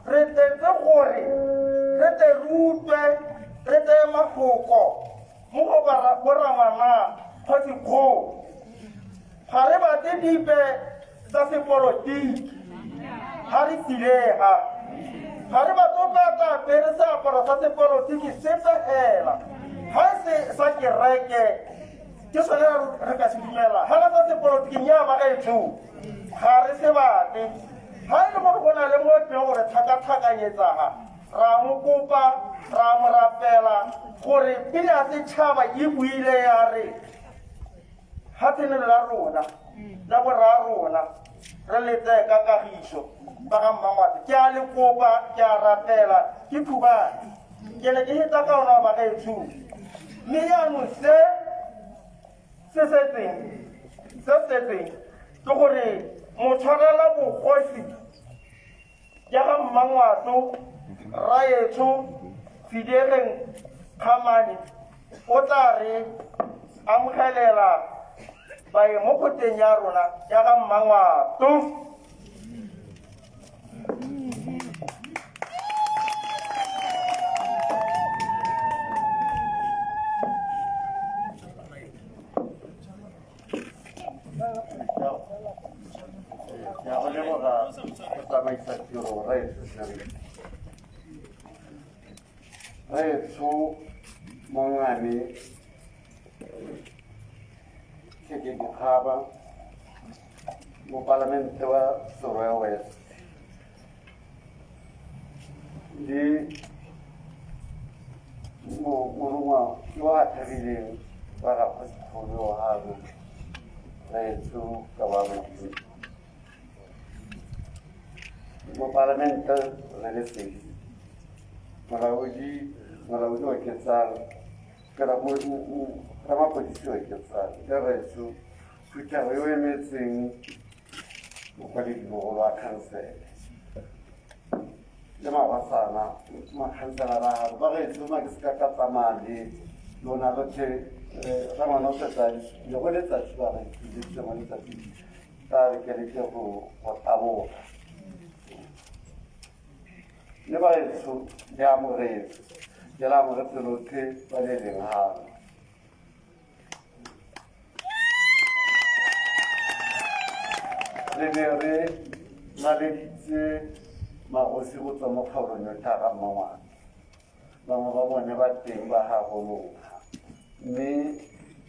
re tletse gore re tle re utlwe re tseye mafoko mo go borangwana kgosi kgoo. Ga re batle dipe tsa sepolotiki. Ga re silega ga re batlo ka tla apere seaparo sa sepolotiki sepe fela ga e se sa kereke ke sone re ka se dumela ga la sa sepolotiki nya ba gaetsho ga re se batle ga e le gore go na le mo teng gore tlhakatlhakanyetsaga ra mo kopa ra mo rapela gore pele a setšhaba e buile ya re ga tsenelo la rona la borra rona re le tseye ka kagiso ba ga mmangwate ke a le kopa ke a rapela ke phubane ke ne ke heta ka ona ba gaetsho mme jaanong se se setseng se setseng ke gore motshwarela bogosi ya ga mmangwato raetsho Fidiegeng Kgamane o tla re amogelela baeng mo kgoteng ya rona ya ga mmangwato. Ke a go leboga go tsamaisa tiro raetsho Seriti. Raetsho mongame Tsheke Dikgaba, mopalamente wa Serowe West le morongwa yo a thabileng wa ga kgosikgolo yo gabo raetsho ka wa modimo mopalamente re le sedi molaodi molaodi oketsang kana ramapodisi oketsang le raetsho phuthego yo emetseng mokwadidimogolo wa khansele le magosana makhanselara a gago ba gaetsho ma ke se ka ka tsamaya le lona lotlhe rangwana o setse le go letsatsi ba gaetsho le tsengwe letsatsi tla re ke leke go taboga le baetsho le amogetse le la amogetse lotlhe ba le leng gano re ne re laleditse magosi go tswa mo kgaolong yotlhe ga mmangwana bangwe ba bone ba teng ba gagologa mme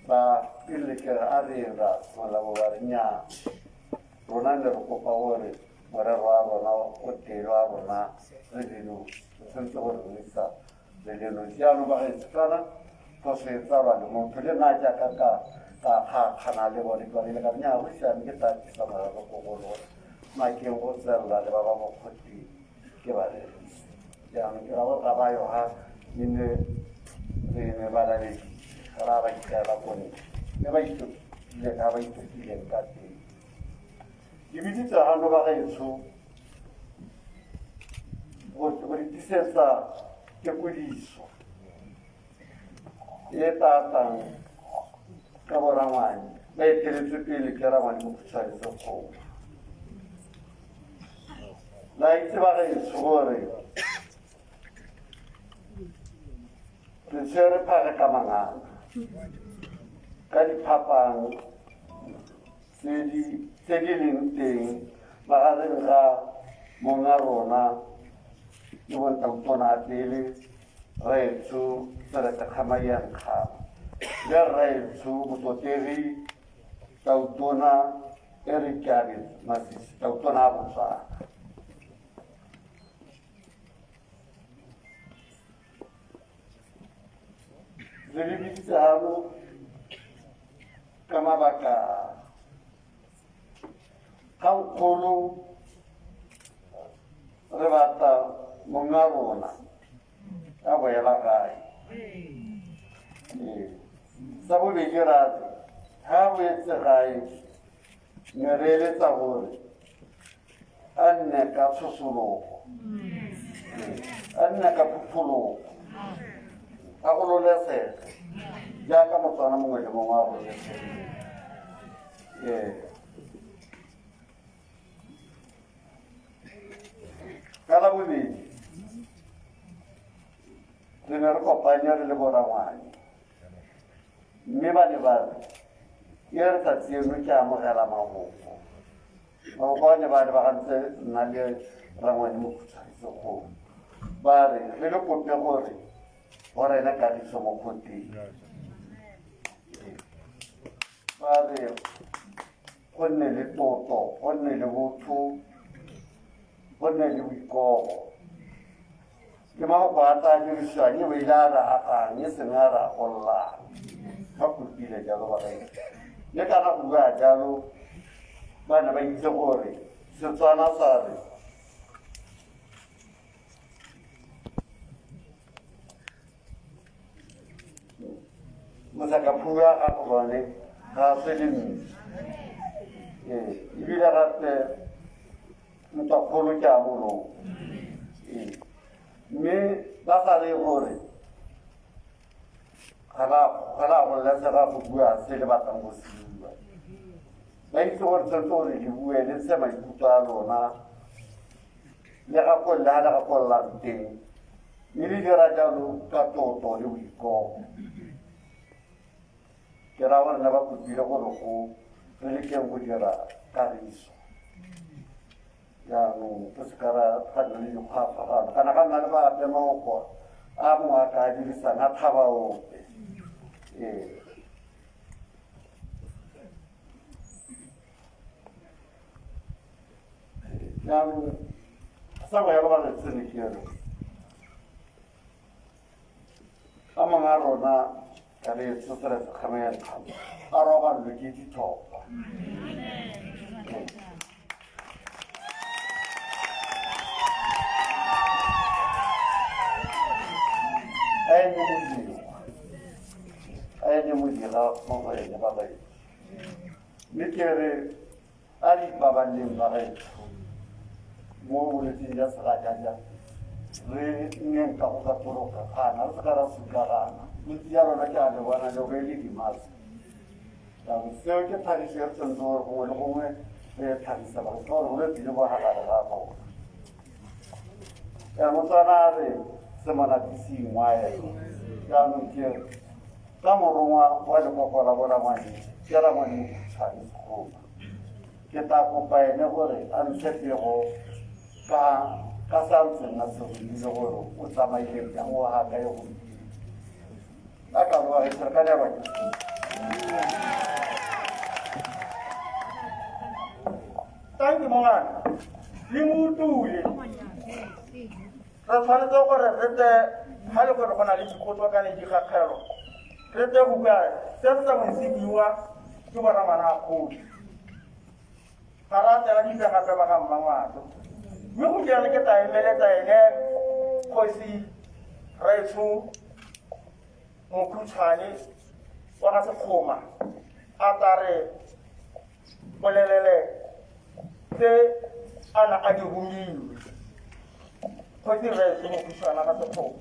ba erile ke re a re ra simolola bo ba re nnyaa rona ne re kopa gore morero wa rona o tee wa rona re le nosi re tshwanetse gore re isa le le nosi jaanong ba gaetsho kana phoso e tsalwa le motho le nna jaaka ka ka kgakgana le bone ke ba ka nnyaa go siame ke tla tlisa morero ko go lona makeng go tswelela le ba ba mo kgotleng ke ba rerise jaanong ke ra gore ga ba yo ga ne ne re ne ba laleditse ga ra ba ikaela ko ntle mme ba itokile ka ba itokileng ka teng ke biditse gano ba gaetsho go di tisetsa tekodiso e tla tlang ka borangwane ba eteletswe pele ke rangwane mokhutshwane sekgowa la itse ba gaetsho gore re tshwere phage ka mangana ka diphapang tse di leng teng magareng ga monga rona le bontautona a pele raetsho Seretse Khama Ian Khama le raetsho motlotlegi tautona Eric Keabetswe Masisi tautona a Botswana. Re lebisitse gano ka mabaka kgangkgolo re batla monga rona a boela gae. Ee. Sa bobedi ra re ga a boetse gae ne re eletsa gore a nne ka tshosologo, a nne ka phuthologo, a gololesege jaaka Motswana mongwe le mongwe a gololesege. Ee. Ka la bobedi re ne re kopanye re le borangwane mme ba ne ba re e re tsatsi eno ke amogela maboko maboko a ne ba lebagantse nna le Rangwane Mokhutshwane Sekgomo ba re re le kope gore go rena kagiso mo kgoteng. Ba re go nne le tlotlo, go nne le botho, go nne le boikobo. Ke mafoko a tla dirisiwang e bo ile a re agang e seng a re agololang. Ba kopile jalo bagaetsho. Mme kana go bua jalo ba ne ba itse gore Setswana sa re mosakaphura ga gone ga se le ntsi. Ee, ebile gape ntwa kgolo ke a molomo. Ee, mme ba sa re gore ga la gololesega go bua se le batlang go se bua. Ba itse gore tshwanetse gore le bue le ntshe maikutlo a lona le gakolole ga le gakololang teng, mme le dira jalo ka tlotlo le boikobo. Ke raya gore ne ba kopile gore go re lekeng go dira kagiso. Jaanong re seka ra ga nna le dikgwafagano kana ga nna le bape mafoko a mongwe a ka dirisang a thaba ope. Ee. Jaanong sa go ya ba re tsene ke re a mangwe a rona ka re tsosela sekgama ya dikgama a robalelwe ke ditlhopha. A ene modira, a ene modira mo go ene ba baetsi. Mme ke re a re ipabaleleng ba gaetsho mo bolwetsing jwa segajaja, re nneng ka go katologana, re seka ra sukagana. Bontsi jwa rona ke a le bona le rwele di-mask. Jaanong seo ke tlhagiso e re tshwanetseng gore gongwe le gongwe re e tlhagisa batho ka gore bolwetse jo bo ga gare ga rona. Jaanong Motswana a re se monate se ingwaelwa. Jaanong ke re ka morongwa wa lekoko la borangwane ke Rangwane Mokhutshwane Sekgoma. Ke tla kopa ene gore a ntshe pego ka ka sa ntseng a se romile gore o tsamaile jang o ga kae gompieno. A ka boa re ka neelwa ke sekolo. Thank you, mongana. Le mo utlwile. Re tshwanetse gore re tle ga le gore go na le dipotso kana dikgakgelo, re tle go bua se se tla se buiwa ke borangwana a kgosi. Ga re a tsena dipe gape ba ga Mmangwato. Mme go jalo ke tla emeletsa ene kgosi Raetsho Mokhutshwane wa ga Sekgoma a tla re bolelele tse a na a di romilwe. Kgosi Raetsho Mokhutshwane ga Sekgoma.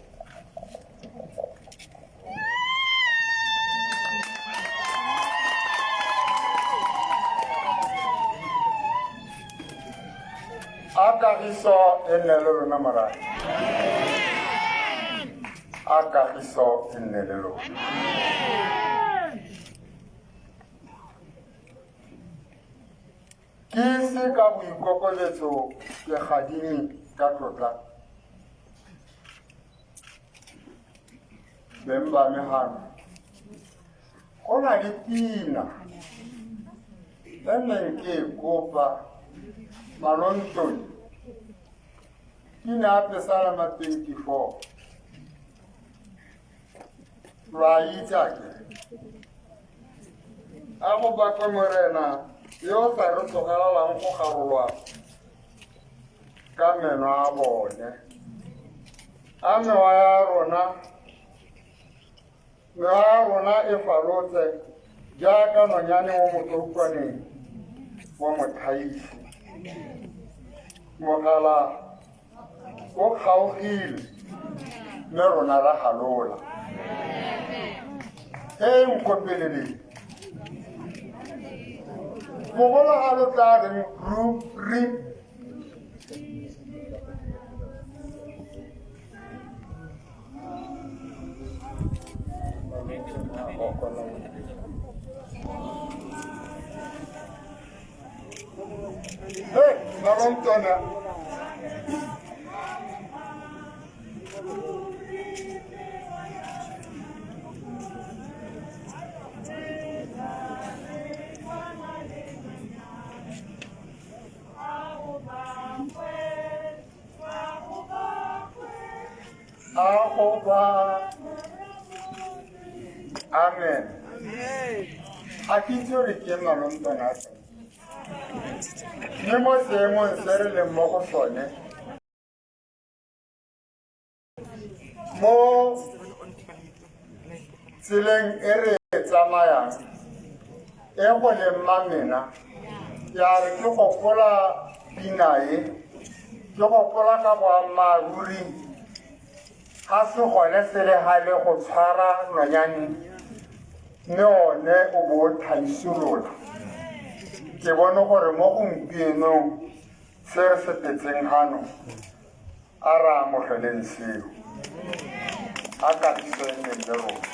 A kagiso e nne le lona morafe. A kagiso e nne le lona. Ke ise ka boikokobetso ke gadime ka tlotla beng ba me gano. Go na le pina e neng ke e kopa Malontone, pina ya Pesalema 24. Lo a itse a ke? A go bakwe Morena yo o sa re tlogelelang go garolwa ka meno a bone. A mewa ya rona, mewa ya rona e falotse jaaka nonyane mo motoukwaneng wa mothaisi. Mogala o kgaogile mme rona ra galola. E nkopeleleng. Bogolo ga lo tla reng ruri. Hey, Malontone. A go ba amen. Ga ke itse gore ke malontwana a teng. Mme mo seemong se re leng mo go sone, mo tseleng e re e tsamayang e go leng mamena ya re ke gopola pina e ke gopola ka boammaaruri ga se gone se le gale go tshwara nonyane mme one o bo o thaisolola ke bone gore mo gompienong se re se tetseng gano A re amogeleng seo. A kagiso e nneng le rona.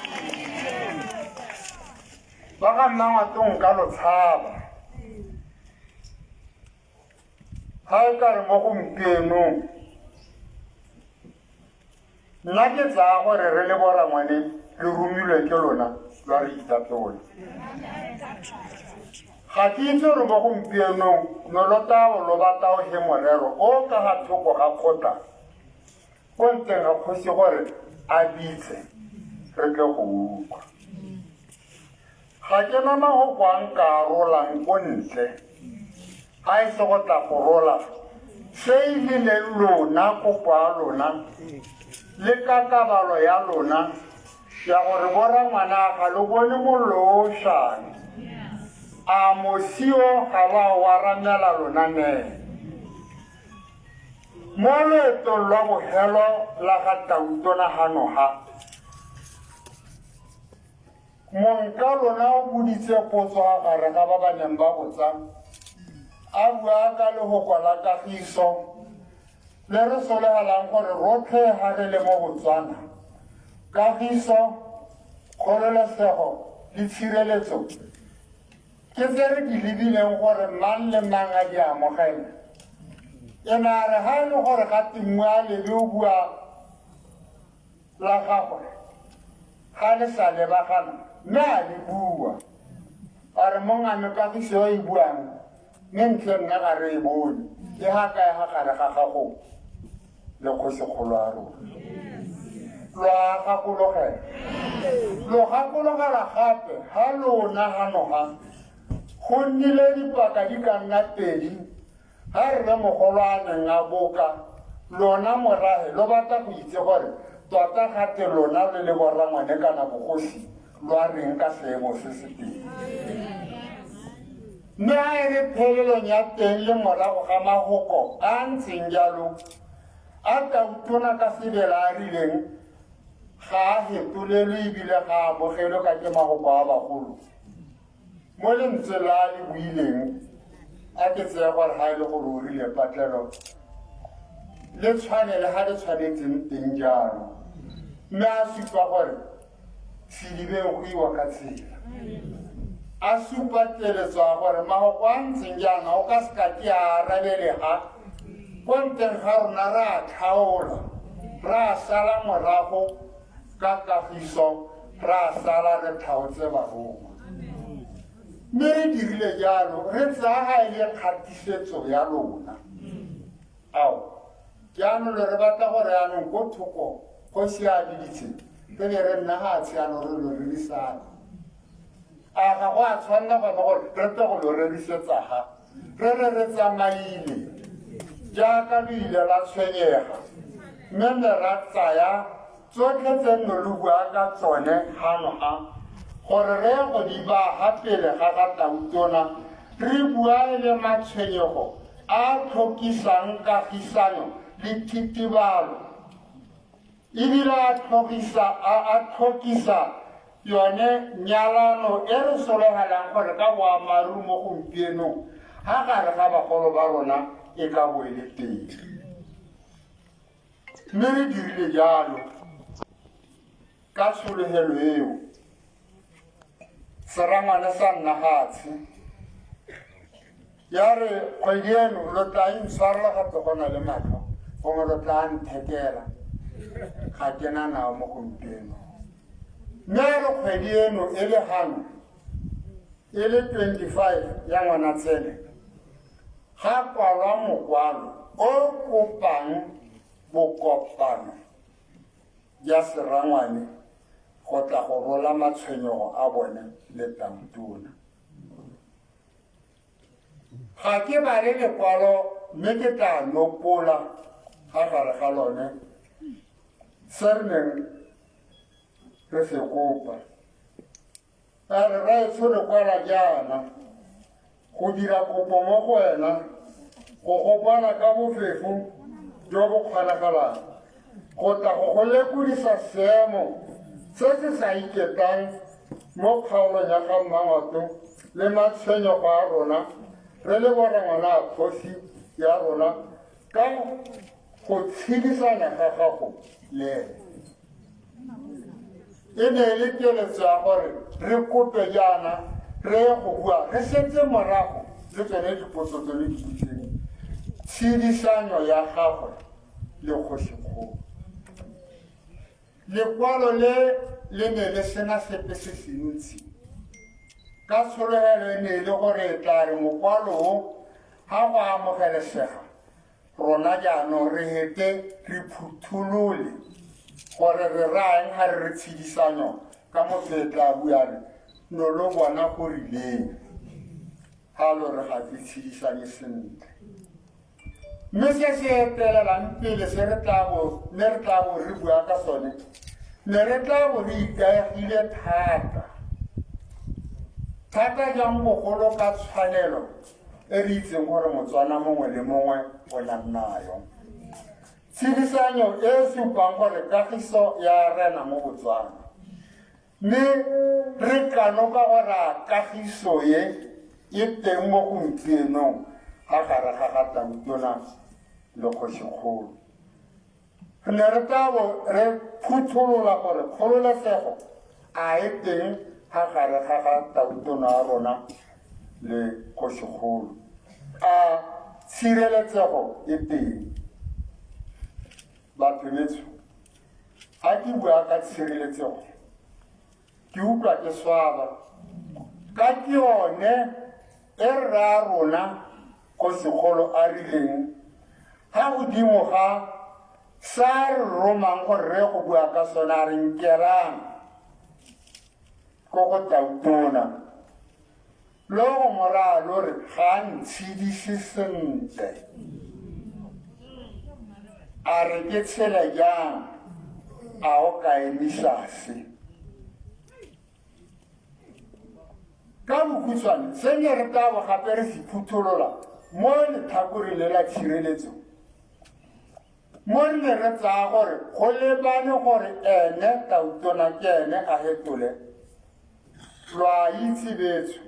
Ba ga nna ngwatong ka lo tshaba. Ga e ka re mo gompienong nna ke tsaya gore re le borangwane le romilwe ke lona lwa re itatola. Ga ke itse gore mo gompienong nolotao lo batao he morero o ka ga thoko ga kgotla ko ntleng ga kgosi gore a bitse re tle go utlwa. Ga ke na mahoko a nka a rolang ko ntle ga e se go tla go rola se e lileng lona kopo a lona le kakabalo ya lona ya gore borangwana ga lo bone mollo o šang a mosio ga ba o aramela lona ne mo loetong lwa bogelo la ga tautona ganoga monka lona o boditse potso a gare ga ba ba neng ba botsa a bua ka lehoko la kagiso Le re solegelang gore rotlhe ga re le mo Botswana, kagiso, kgololesego le tshireletso ke tse re di lebileng gore mang le mang a di amogele. E ne a re ga e le gore ga tengwe a lebe o bua la gagwe ga le sa lebagana mme a le bua a re mongame kagiso e e buang Mme ntle nna ga re e bone, ke ga kae ga gare ga gago le kgosikgolo a rona. Lo a gakologela. Lo gakologela gape ga lona ganoga go nnile dipaka di ka nna pedi ga rre mogolo a neng a boka lona morahe lo batla go itse gore tota gate lona lo le borrangwane kana bogosi lo a reng ka seemo se se teng. Mme a e re phelelong ya teng le morago ga mahoko a a ntseng jalo a tautona ka sebele a rileng ga a fetolelwe ebile ga a amogelwe ka ke mahoko a bagolo mo lentswe la a le buileng a ke tseye gore ga e le gore o rile patlelo le tshwane le ga le tshwanetseng teng jalo mme a supa gore sedibeng go iwa ka tsela a supa keletso ya gore mahoko a ntseng jaana o ka seka ke a arabelega ko nteng ga rona re a tlhaola re a sala morago ka kagiso re a sala re tlhaotse barongwa mme re dirile jalo re tsaya ga e le kgatisetso ya lona Ao, jaanong lo re batla gore anong ko thoko kgosi a biditse re be re nna ga tshe ano re lo rerisane. A ga go a tshwanela gone gore re tle go lo rerisetsa ga re re re tsamaile jaaka lo ile la tshwenyega mme ne ra tsaya tsotlhe tse nno lo bua ka tsone gano ga gore re ye go di baga pele ga ga tautona re bua e le matshwenyego a tlhokisang kagisano le thitibalo ebile a tlhogisa a tlhokisa yone nyalano e re sologelang gore ka boammaaruri mo gompienong ga gare ga bagolo ba rona e ka bo e le teng mme re dirile jalo ka tshologelo eo serangwane sa nna gatshe ya re kgwedi eno lo tla intshwarela gape go na le matlho gongwe lo tla nthekela ga ke na nao mo gompieno mme a re kgwedi eno e le gano e le 25 ya ngwanatsele ga kwalwa mokwalo o kopang bokopano. ja Serangwane go tla go rola matshwenyego a bone le Tautona. Ga ke bale lekwalo mme ke tla nopola ga gare ga lone se re neng re se kopa. A re raetsho re kwala jaana go dira kopo mo go wena go go bona ka bofefo jo bo kgonagalang go tla go go lekodisa seemo se se sa iketlang mo kgaolong ya ga Mmangwato le matshwenyego a rona re le borangwana a kgosi ya rona ka go tshedisana ga gago le ene. E ne e le keletso ya gore re kope jaana re ye go bua re setse morago le tsone dipotso tse le di butseng tshedisanyo ya gagwe le kgosikgolo. Lekwalo le le ne le sena sepe se sentsi. Ka tshologelo e ne e le gore e tla re mokwalo o ga go amogelesega Rona jaanong re hete re phutholole gore re rayang ga re re tshedisanyo ka motho e tla bua re no lo bona go rileng ga lo re ga ke tshedisanye sentle. Mme se se etelelang pele se re tla bo ne re tla bo re bua ka sone ne re tla bo re ikaegile thata thata jang bogolo ka tshwanelo e re itseng gore Motswana mongwe le mongwe o nang nayo. Tshedisanyo e e supang gore kagiso ya rena mo Botswana. Mme re kanoka gore a kagiso e e teng mo gompienong ga gare ga ga Tautona le Kgosikgolo. Re ne re tla bo re phutholola gore kgololesego a e teng ga gare ga ga Tautona wa rona le Kgosikgolo. A tshireletsego e teng? Batho betsho, ga ke bua ka tshireletsego, ke utlwa ke swaba ka ke yone e rra rona Kgosikgolo a rileng ga godimo ga sa re romang gore re go bua ka sone a re nkelang ko go Tautona lo go moraya lo re ga a ntshedise sentle a re ke tshele jang a o ka emisa se. Ka bokhutshwane, se ne re tla bo gape re se phutholola mo letlhakoreng le la tshireletso, mo re ne re tsaya gore go lebane gore ene Tautona ke ene a hetole. Lo a itse betsho,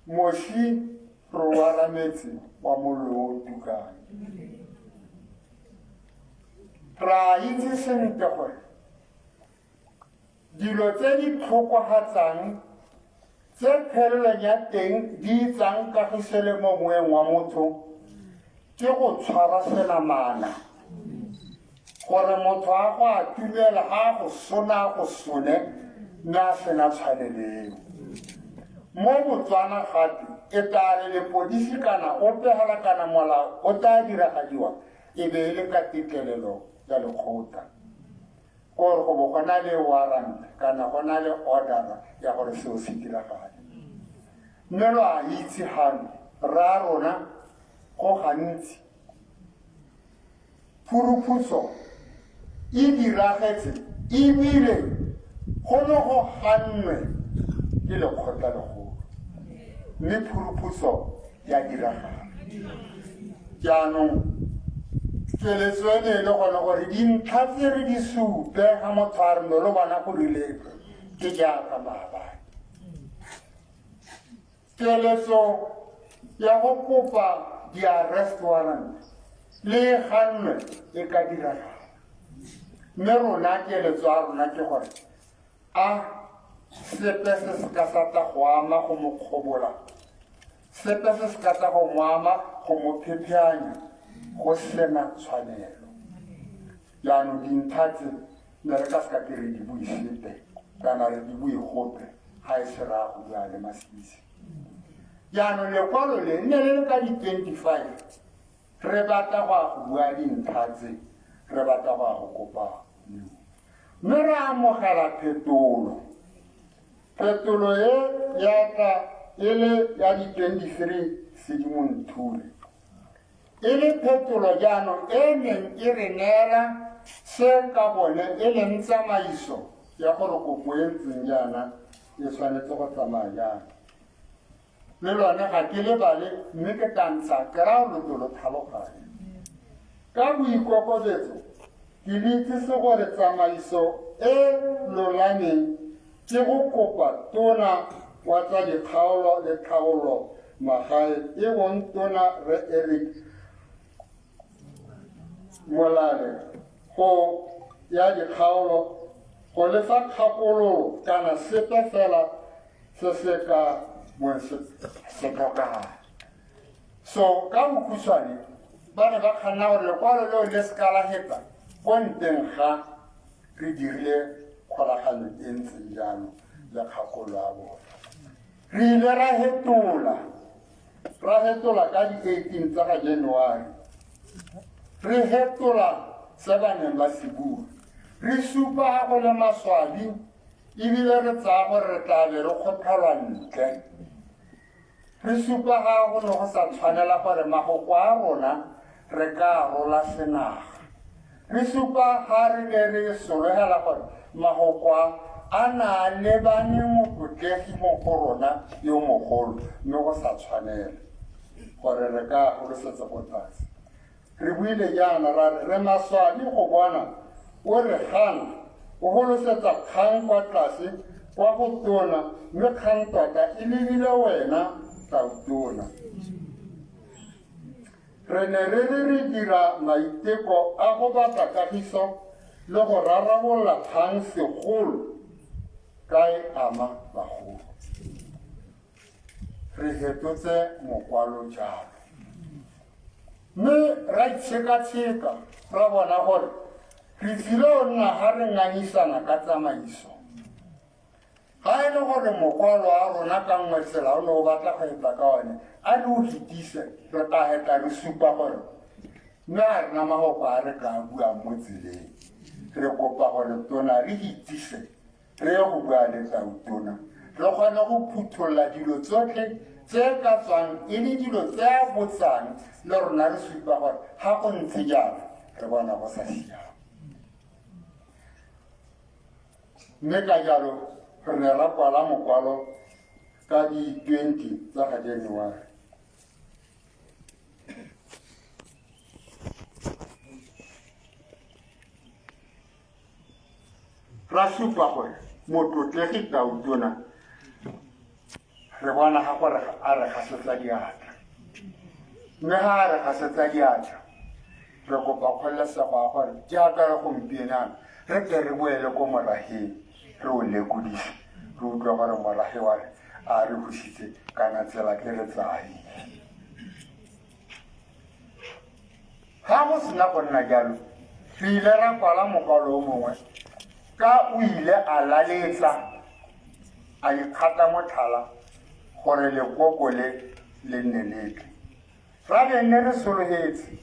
mosi re o arametse wa mollo o o tukang. Re a itse sentle gore Dilo tse di tlhokohatsang tse phelelong ya teng di itsang kagiso le mo moeng wa motho ke go tshwara senamana gore motho a go atumela ga a go sona a go sone mme a sena tshwaneleo. Mo Botswana gape e tla re lepodisi kana ope hela kana molao o tla diragadiwa e be e le ka tetlelelo ya lekgotla. Gore go bo go na le warrant kana go na le order ya gore seo se diragale. Mme lo a itse gano rra rona go gantsi phuruphutso e diragetse ebile go ne go gannwe ke lekgotla legolo mme phuruphutso ya diragala. Jaanong keletso e ne e le gone gore dintlha tse re di supe ga motho a re no lo bona go rile ke jaaka maabane. Keletso ya go kopa di-arrest warrant le e gannwe e ka diragala. Mme rona keletso ya rona ke gore A sepe se se ka sa tla go ama go mo kgobola, sepe se se ka tla go mo ama go mo phepheanya go sena tshwanelo. Jaanong dintlha tse ne re ka se ka ke re di bue sepe kana re di bue gope ga e se raya go bua le masisi. Jaanong lekwalo le nne le le ka di 25 re batla go ya go bua dintlha tse. Re batla go ya go kopa mme re amogela phetolo. Phetolo e ya tla e le ya di-23 Sedimonthole, e le phetolo jaanong e neng e re neela se ka bone e leng tsamaiso ya gore kopo e ntseng jaana e tshwanetse go tsamaya jang. Le lone ga ke lebale mme ke tla ntsha ke raya lo lo tlhaloganye. Ka boikokobetso ke le itsise gore tsamaiso e lolameng ke go kopa tona wa tsa dikgaolo le tlhabololo magae e bong tona Rre Eric Molale go ya dikgaolo go le fa kgakololo kana sepe fela se se ka bong se tlhokagala. So ka bokhutshwane ba ne ba kganna gore lekwalo leo le seka la heta ko nteng ga re dirile kgolagano e ntseng jalo le kgakololo ya bone. Re ile ra hetola ra hetola ka di-18 tsa ga January, re hetola se ba neng ba se bua, re supa ga go le maswabi ebile re tsaya gore re tla be re kgophelwa ntle. Re supa ga go ne go sa tshwanela gore magoko a rona re ka rola senaga. Re supa ga re ne re sologela gore magoko a a na a lebane motlotlegi mo go rona yo mogolo, mme go sa tshwanela gore re ka golosetsa ko tlase. Re buile jaana ra re re maswabi go bona o re gana o golosetsa kgang kwa tlase kwa go tona, mme kgang tota e lebile wena tautona. Re ne re re re dira maiteko a go batla kagiso le go rarabolola kgang segolo ka e ama bagolo. Re fetotse mokwalo jalo. Mme ra itshekatsheka ra bona gore re tsile go nna ga re ngangisana ka tsamaiso. Ga e le gore mokwalo wa rona ka nngwe tsela o ne o batla go eta ka one, a re o fetise, re tla heta re supa gore mme a rena magoko a re ka buang mo tseleng. Re kopa gore tona re fetise re ye go bua le tautona, re kgone go phutholola dilo tsotlhe tse ka tswang e le dilo tse a botsang, le rona re supa gore ga go ntse jalo re bona go sa siama. Mme ka jalo re ne ra kwala mokwalo ka di-20 tsa ga January. Ra supa gore motlotlegi tautona re bona ga gore a re gasetsa diatla, mme ga a re gasetsa diatla re kopa kgololesego ya gore jaaka re gompieno re tle re boele ko morageng re o lekodise, re utlwe gore morage wa re a re husitse kana tsela ke re tsaye. Ga go sena go nna jalo, re ile ra kwala mokwalo o mongwe ka o ile a laletsa a ikgata motlhala gore lekoko le le nne letle. Ra be nne re sologetse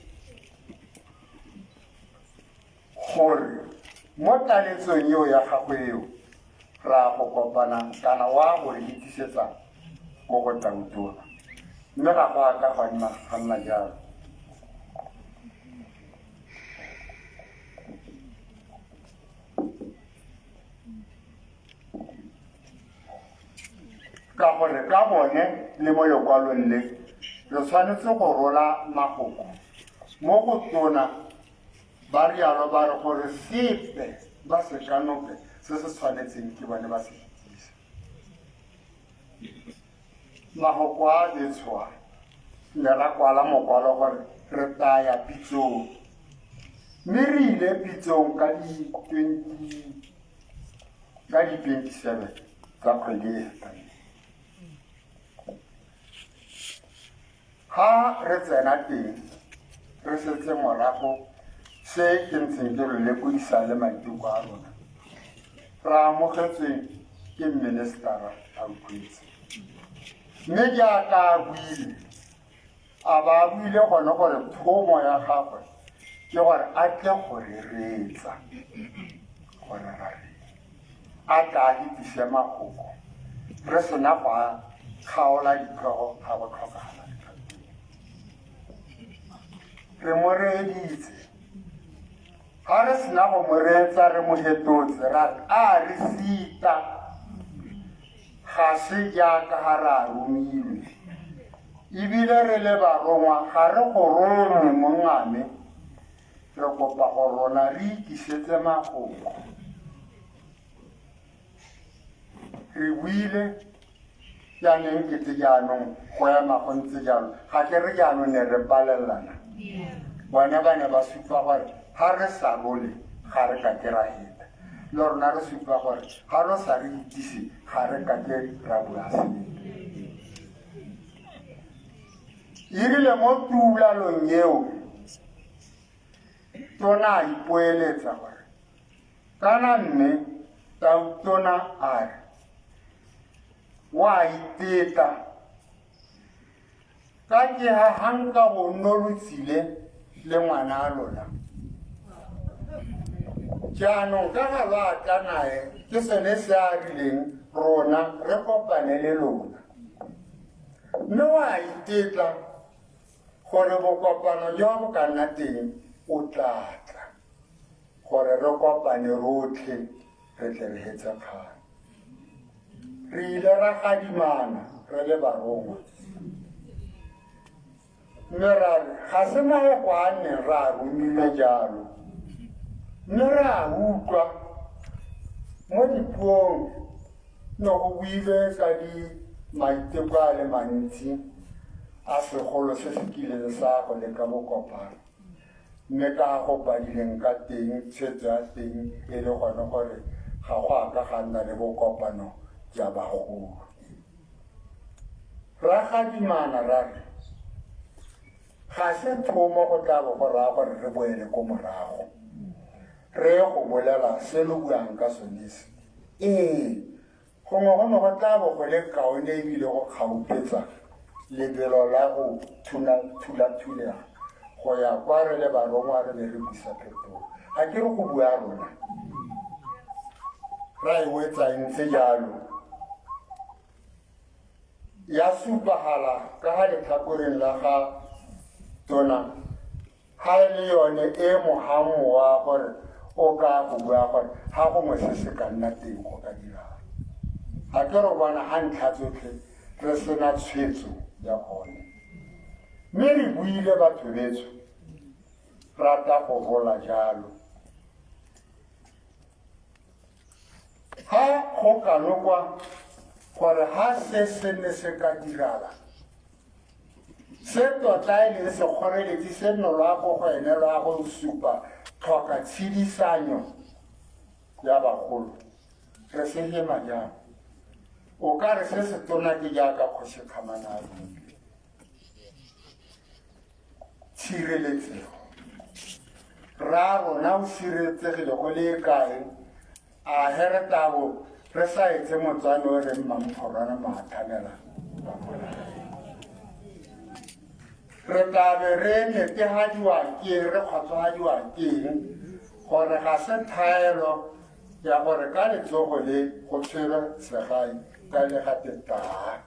gore mo taletsong eo ya gagwe eo ra go kopana kana wa go re itisetsa ko go tautona, mme ga go a ka gwa nna ga nna jalo. Ka gore ka bone le mo lekwalong le re tshwanetse go rola mafoko mo go tona, ba rialo ba re gore sepe ba se kanope se se tshwanetseng ke bone ba se fetisa. Mafoko a betshoa ne ra kwala mokwalo gore re taya pitsong, mme re ile pitsong ka di-20 ka di-27 tsa kgwedi e fetang. Ga re tsena teng re setse morago se ke ntseng ke re lekodisa le maiteko a rona, re amogetswe ke ministera a utlwetse, mme jaaka a buile a ba a buile gone gore thomo ya gagwe Ke gore a tle go re reetsa gore ra reng, a tla a hetise mafoko re sena go a kgaola ditlhogo ga go tlhokagala. Re mo reeditse. Ga re sena go mo reetsa re mo hetotse ra re a re sita ga se jaaka ga re a romilwe, ebile re le barongwa ga re go rome mongame, re kopa go rona re ikisetse mafoko. Re buile jaanong kete jaanong go ema go ntse jalo, ga ke re jaanong ne re palelana. Bone ba ne ba supa gore ga re sa role ga re ka ke ra heta, le rona re supa gore ga lo sa re itsise ga re ka ke ra bua sepe. Erile mo tuulalong eo tona a ipoeletsa gore kana mme tautona a re wa iteta ka ke ha ha nka bo no lo tsile le ngwana a lona. Jaanong ka ga lo a tla nae ke sone se a rileng rona re kopane le lona. Mme wa itetla gore bokopano jwa bo ka nna teng o tla tla gore re kopane rotlhe re tle re hetse kgang. Re ile ra gadimana re le barongwa mme ra re ga se mafoko a neng re a romile jalo, mme re a utlwa mo dipuong ne go builwe ka di maiteko a le mantsi a segolo se se kileng sa go leka bokopano, mme ka go badileng ka teng tshwetso ya teng e le gone gore ga go a ka ga nna le bokopano ja bagolo. Ra gadimana ra re ga se thomo go tla bo go raya gore re boele ko morago re ye go bolela se lo buang ka sone se. Ee, gongwe go ne go tla bo go le kaone ebile go kgaupetsa lebelo la go thula-thulega go ya kwa re le barongwa re be re busa phetogo. Ga ke re go bua rona ra e wetsa e ntse jalo, ya supagala ka ga letlhakoreng la ga tona ga e le yone e mogang wa gore o ka go bua gore ga gongwe se se ka nna teng go ka dirang. Ga ke re bona ga ntlha tsotlhe re sena tshwetso ya gone, mme re buile batho betso rata go rola jalo. Ga go kalokwa gore ga se se ne se ka dirala, se tota e leng sekgoreletsi se nno lwa go go ene lwa go supa tlhoka tshedisanyo ya bagolo, re se hema jang? O ka re se se tona ke jaaka kgosi Kgamane a buile. Tshireletsego. Rra rona o sireletsegile go le kae? A he re tabo re sa etse motswane o reng mamphorwana maathanela re tlabe re netehadiwa keng, re kgotsofadiwa keng gore ga se thaelo ya gore ka letsogo le go tshwerwe segai ka le gate taa.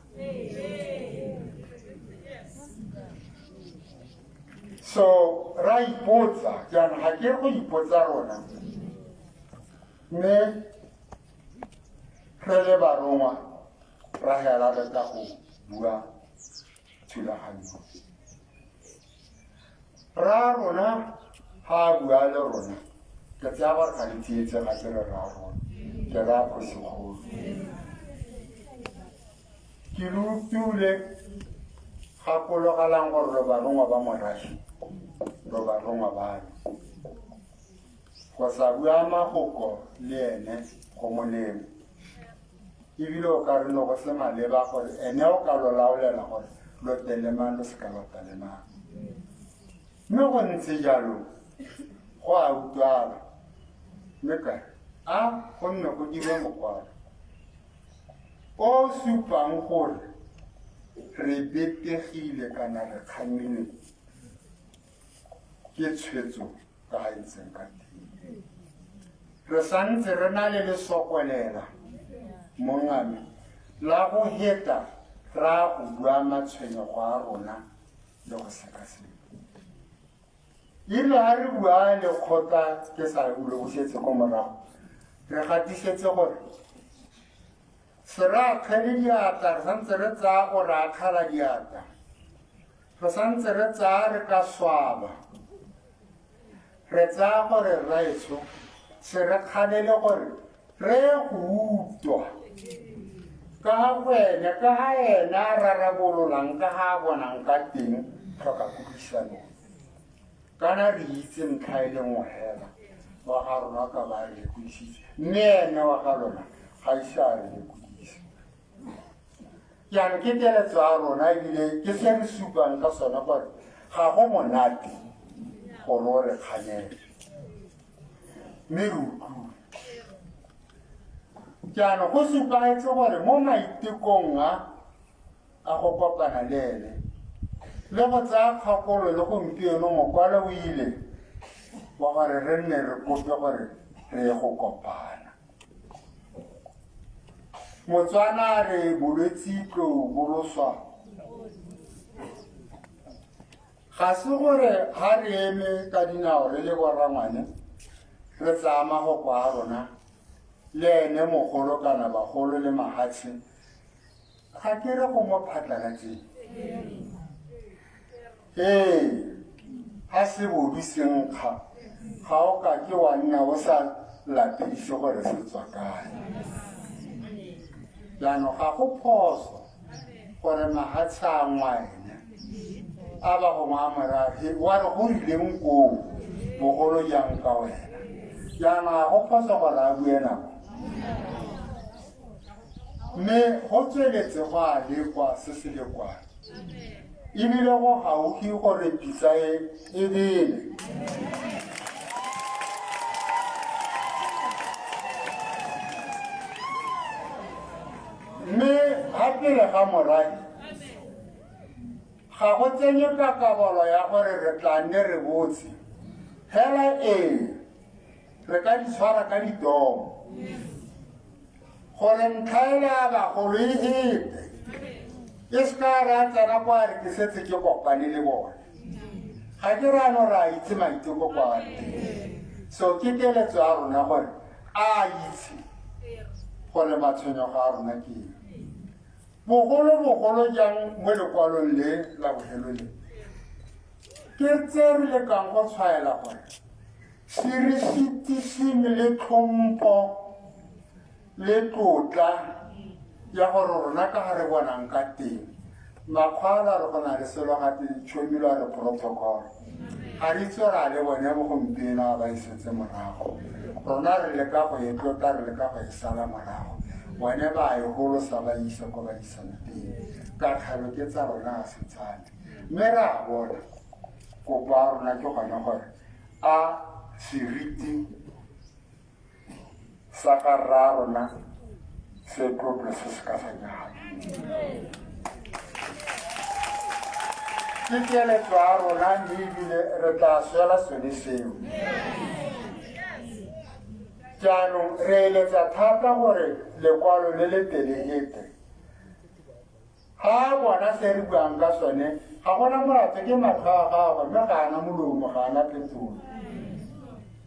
So ra ipotsa jaanong, ga ke go ipotsa rona mme re le barongwa ra hela re tla go bua thulaganyo. Ra rona ga a bua le rona, ke tsaya gore ga le tsietse, ga ke re ra rona, ke raya kgosigolo. Ke lo utlwile, gakologelang gore lo barongwa ba morafe, lo barongwa ba me. Go sa bua mafoko le ene go molemo, ebile o ka re no go se maleba gore ene o ka lo laolela gore lo telemang lo seka lwa telemang. Mme go ntse jalo go a utlwala, mme ka re a go nne go dirwe mokwalo o supang gore re betegile kana re kgamilwe ke tshwetso. ka ga e ntseng ka teng. Re santse re na le lesokolela mongame la go heta ra go bua matshwenyego a rona le go sekaseka. Erile ga re bua lekgotla ke sa lo busetse ko morago, re gatisetse gore se re akgele diatla, re santse re tsaya gore akgala diatla, re santse re tsaya re ka swaba, re tsaya gore rraetsho se re kganele gore re go utlwa ka ga go ene, ka ga ena a rarabololang ka ga a bonang ka teng tlhoka kutlwisano. Kana re itse ntlha e le nngwe hela, wa ga rona ka ba re lekodisitse, mme ene wa ga lona ga ise a re lekodise. Jaanong ke keletso ya rona ebile ke se re supang ka sone gore ga go monate gore o re kganele, mme re utlwile. Jaanong go supagetse gore mo maitekong a a go kopana le ene le go tsaya kgakolo le gompieno mokwalo o ile wa gore re nne re kope gore re ye go kopana. Motswana a re bolwetsi tlou boloswa ga se gore ga re eme ka dinao re le borangwane re tsaya magoko a rona le ene mogolo kana bagolo le mahatshe, ga ke re go mo phatlalatseng. Ee, ga se bodu senkga ga o ka ke wa nna o sa latedise gore se tswa kae. Jaanong ga go phoso gore mahatshe a ngwaene a ba gongwe a morafe wa re go rileng koo bogolo jang ka wena. Jaanong ga go phoso gore a bue nako, mme go tsweletse go a lekwa se se lekwang, ebile go gaufi gore pitsa e e bele. Mme ga pele ga morafe ga go tsenye kakabolo ya gore re tla nne re botse hela, ee re ka di tshwara ka ditomo gore ntlha ele ya bagolo e hete e se ka ra tsena kwa re ke setse ke kopane le bone. Ga ke re ano re a itse maiteko kwa teng, so ke keletso ya rona gore a itse gore matshwenyego a rona ke eng, bogolo-bogolo jang mo lekwalong le la bogelo le ke tse re lekang go tshwaela gore serisitising le tlhompho le tlotla ya gore rona ka ga re bonang ka teng makgwala re go na le selo gate tšhomilo re protocol, ga re itse gore a le bone mo gompieno a ba isetse morago. Rona re leka go e tlotla, re leka go e sala morago, bone ba e golosa ba isa ko ba isang teng ka tlhalo ke tsa rona ga setsane. Mme re a bona kopo ya rona ke gone gore a seriti sa ga rra rona se tlotle se se ka sa nyala. Ke keletso ya rona mme ebile re tla swela sone seo. Jaanong re eletsa thata gore lekwalo le le telehete ga a bona se re buang ka sone, ga gona molato, ke matlho a gagwe mme ga ana molomo, ga ana phetolo.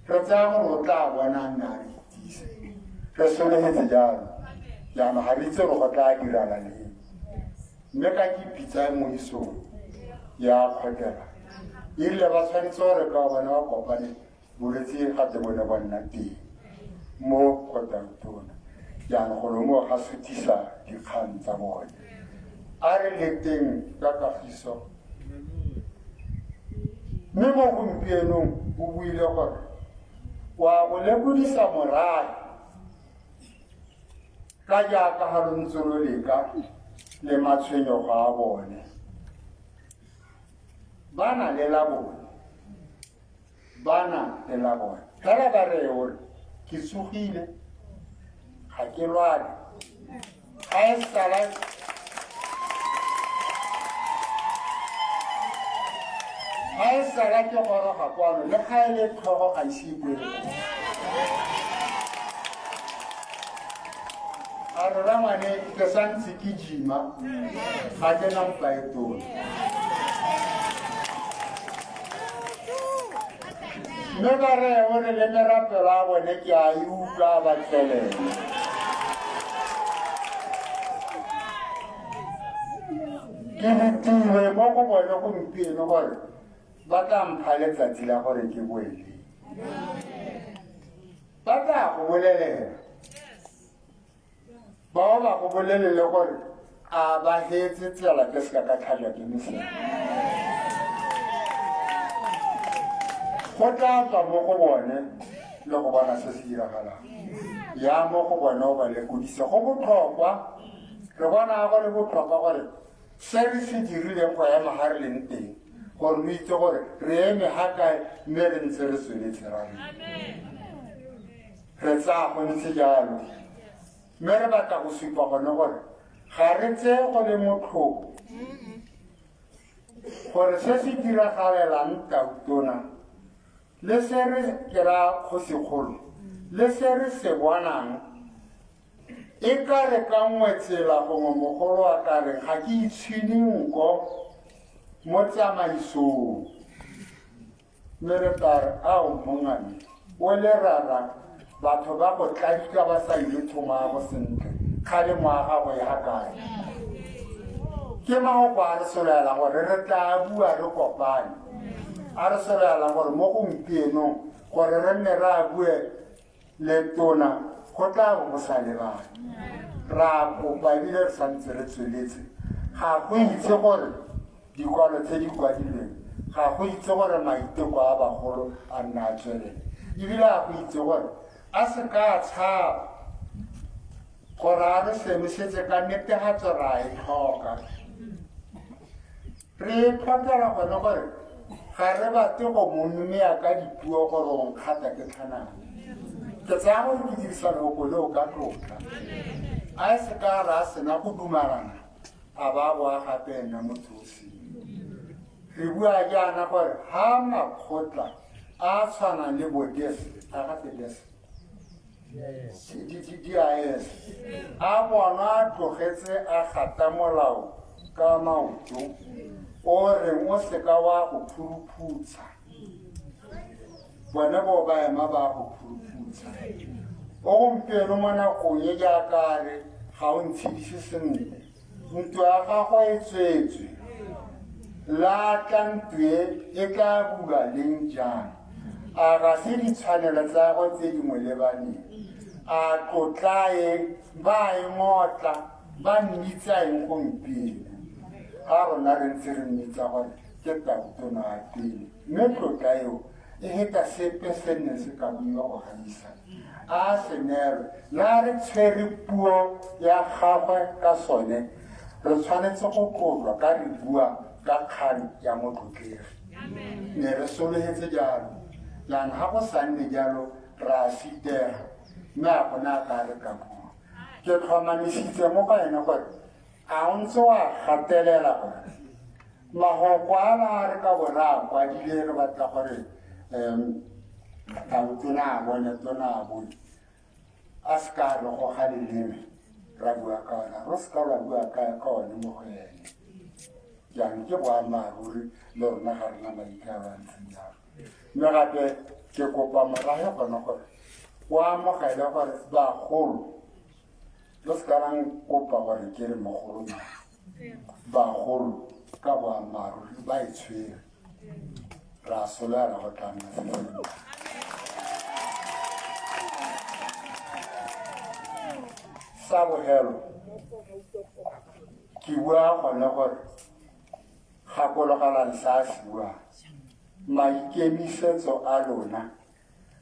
Re tsaya gore o tla bona a nna a re itise, re sologetse jalo. Jaanong ga re itse gore go tla dirala leng, mme ka ke pitsa mo isong ya kgotela erile ba tshwanetse gore ka bone ba kopane bolwetse gape bone ba nna teng mo kgotantona. Jaanong golo moo ga sutisa dikgang tsa bone, a re leteng ka kagiso. Mme mo gompienong o buile gore wa go lekodisa morafe ka jaaka ga lo ntse lo leka le matshwenyego a bone, ba na le la bone, ba na le la bone fela ba re ore ke tsogile ga ke lwale ga e sala Ga e sala ke goroga kwano le ga e le tlhogo ga ise e boele. A re rangwane ke santse ke jima ga ke na mpa e tona. Mme ba re o re le merapelo a bone ke a e utlwa ba tlelela. Ke letile mo go bone gompieno gore ba tla mpha letsatsi la gore ke boele. Ba tla go bolelela. Bao ba go bolelele gore a ba hetse tsela ke seka ka tlhajwa ke mesele. Go tla tswa mo go bone le go bona se se diragalang. Ya mo go bone o ba lekodise. Go botlhokwa, re bona go le botlhokwa gore se re se dirileng go ema ga re leng teng gore o itse gore re eme ga kae mme re ntse re tsweletse ra re. Re tsaya go ntse jalo. Mme re batla go supa gone gore ga re tseye go le motlhofo gore se se diragalelang Tautona le se re ke ra kgosikgolo le se re se bonang e ka re ka nngwe tsela gongwe mogolo a ka reng ga ke itshwine nko mo tsamaisong. Mme re tla re, Ao, mongame, o le rara, batho ba go tladika ba sa ile thomago sentle, kgalemo ya gago e ga kae? Ke mahoko a re solelang gore re tla bua re kopane, a re solelang gore mo gompienong gore re nne re a bue le tona go tla bo go sa lebane. Ra kopa ebile re santse re tsweletse. Ga go itse gore dikwalo tse di kwadilweng, ga go itse gore maiteko a bagolo a nna a tswelele. Ebile ga go itse gore a se ka a tshaba gore a re semisetse ka netefatso ra e tlhoka. Re e tlhokela gone gore ga re batle go mo nomeya ka dipuo gore o nkgata ke tlhaname. Ke tsaya gore ke dirisa lehoko leo ka tlotla. A e se ka ra sena go dumalana a ba boa gape ena motho o sele. Re bua jaana gore ha makgotla a tshwanang le bo DES, a gape DES, DIS, a bonwa a tlogetse a gata molao ka maoto o reng o seka wa go phuruphutsha. Bone bo ba ema ba go phuruphutsha. O gompieno mo nakong e jaaka a re ga o ntshedise sentle. Ntlo ya gagwe e tswetswe. La tla ntlo e e tla bulwa leng jang? A ga se ditshwanelo tsa gagwe tse di mo lebaneng? A tlotla e ba e ngotla ba mmitsa eng gompieno? Ga rona re ntse re mmitsa gore ke tautona ya pele, mme tlotla eo e heta sepe se neng se ka buiwa go gaisa. A se neelwe. Le a re tshwere puo ya gagwe ka sone, re tshwanetse go tlotlwa ka re bua ka kgang ya motlotlegi. Ne re sologetse jalo. Jaanong ga go sa nne jalo, re a sitega, mme a gona a ka re ka bua. Ke tlhomamisitse mo go ene gore a o ntse wa gatelela gore mahoko a ba re ka bo re a kwadile re batla gore um tona a bone tona a bone a se ka re goga leleme ra bua ka ona ro se ka lwa bua ka one mo go ene. Jaanong ke boammaaruri le rona ga rena maikaelo a ntseng jalo. Mme gape ke kopa morahe gone gore o amogele gore bagolo lo se ka la nkopa gore ke re mogolo mang. Bagolo ka boammaaruri ba e tshwere. Re a solofela go tla nna se sentle. Sa bogelo ke bua gone gore gakologelang sa se buang. Maikemisetso a lona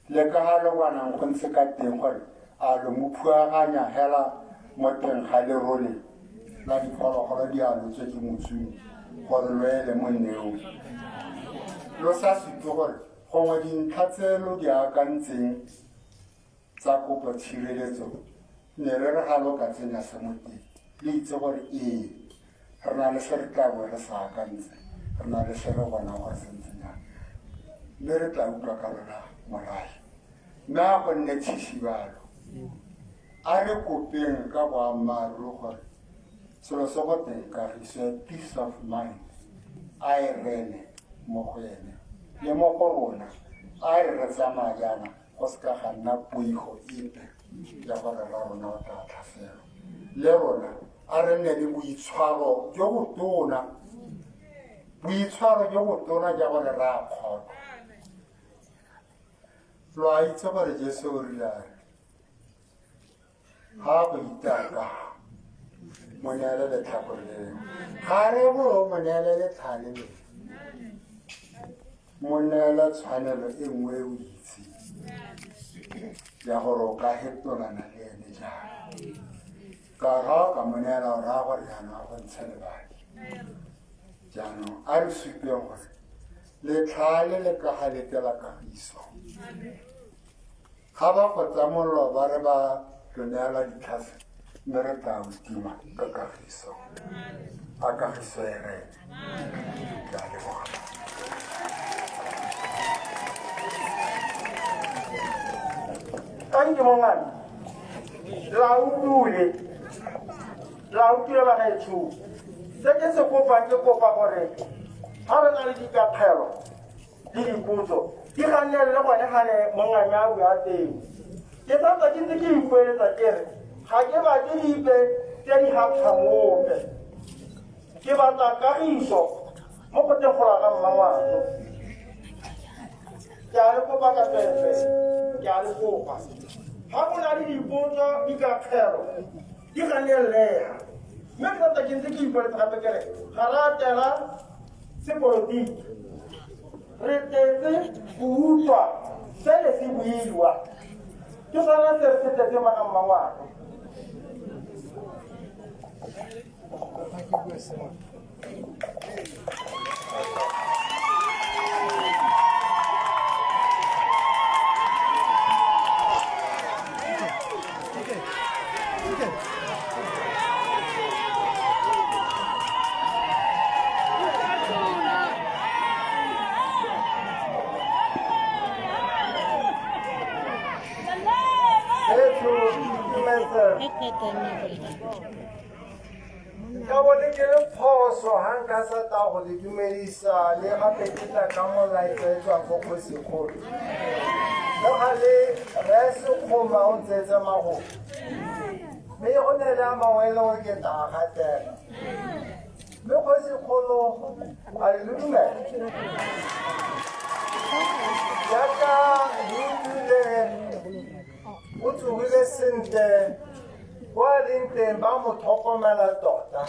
le ka ga lo bonang go ntse ka teng gore a lo mo phuaganya hela mo teng ga lerole la diphologolo di alotswe ke motsumi gore lo ele mo nneong. Lo sa supe gore gongwe dintlha tse lo di akantseng tsa kopo tshireletso ne re re ga lo ka tsenya se mo teng le itse gore ee re na le se re tla bo re sa akantse. Re na le se re bonang gore se ntse jang, mme re tla utlwa ka lona morafe. Mme a go nne tshisibalo. A re kopeng ka boammaaruri gore selo se go teng kagiso ya peace of mind a e rene mo go ene le mo go rona. A re re tsamaya jaana go se ka ga nna poigo epe ya gore ra rona o tla tlhaselwa. Le rona a re nne le boitshwaro jo botona, boitshwaro jo botona ja gore re a kgona. Lo a itse gore Jesu o rile a re, ga go itaka mo neele letlhakore le lengwe. Ga re gore o mo neele letlhale le, mo neele tshwanelo e nngwe e o itseng ya gore o ka hetolana le ene jang. Ka ga o ka mo neela o raya gore jaanong a go ntshe lebadi. Jaanong a re supeng gore letlhale le ka ga letela kagiso. Ga ba go tsa mollo ba re ba lo neela ditlhase, mme re tla o tima ka kagiso. A kagiso e rene. Ke a leboga. Thank you, mongane. La utlwile. La utlwile bagaetsho. Se ke se kopang ke kopa gore ga re na le dikakgelo le dipotso di ganelele gone gane mongame a bua teng. Ke santse ke ntse ke ipoeletsa ke re ga ke batle dipe tse di gaphamope. Ke batla kagiso mo go teng go ga mmangwato. Ke a le kopa ka tsweetswee, ke a le kopa. Ga go na le dipotso, dikakgelo di ganelelega. Mme ke santse ke ntse ke ipoeletsa gape ke re ga re a tela sepolotiki. Re tletse go utlwa se ne se buiwa. Ke sone se re se tletseng ba ga mmangwato. Ka bone ke le phoso ga nka sa tla go le dumedisa le gape ke tla ka molaetsa e tswang ko kgosikgolo. Le gale re sekgoma o ntseetse magogo. Mme go ne le a mangwe e le gore ke tla a gatela. Mme kgosikgolo a le dumela. Jaaka le utlwile o tsogile sentle kwa a leng teng ba mo tlhokomela tota.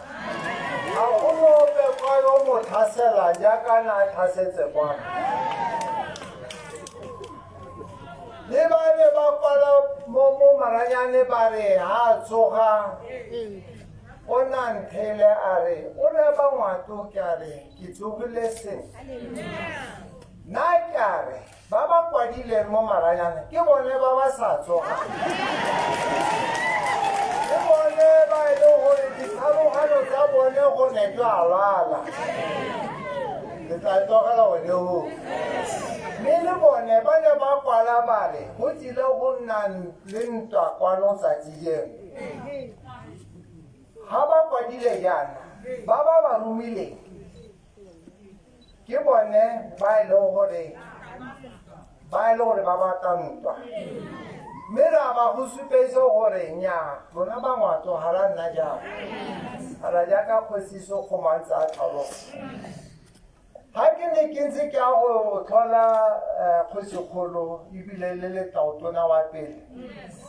Ga go ope kwa yo mo tlhaselang jaaka na a tlhasetse kwana. Le ba ne ba kwala mo maranyane ba re ha a tsoga o na nthele a re o reba ngwato ke a re ke tsogile sentle. Nna ke a re ba ba kwadileng mo maranyane ke bone ba ba sa tsogang, ke bone ba e leng gore ditlhalogano tsa bone go ne di a lwala. Ke tla tlogela one o. Mme le bone ba ne ba kwala ba re go tsile go nna le ntwa kwano tsatsi jeno. Ga ba kwadile jaana, ba ba ba romileng ke bone ba e leng gore ba e le gore ba batla ntwa. Mme ra ba go supetse gore nya rona ba ngwato ga ra nna jalo, ga ra jaaka kgosi Sekgoma a ntse a tlhalosa. Ga ke ne ke ntse ke ya go tlhola kgosikgolo ebile le letaotona wa pele,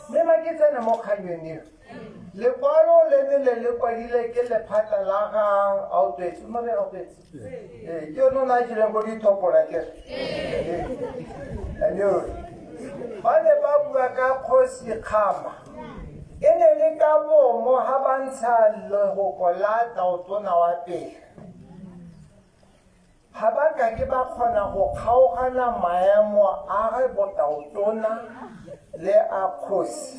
mme ba ke tsene mo kganyong eo. Lekwalo le ne le le kwadile ke lephata la ga Aotwetse, o re Aotwetse? Ee, ke yone o ne a jeleng ko dithopola ke re. Ene ba ne ba bua ka kgosi Kgama. E ne le ka bomo ga ba ntsha lehoko la taotona wa pele. Ga ba ka ke ba kgona go kgaogana maemo a ge botaotona le a kgosi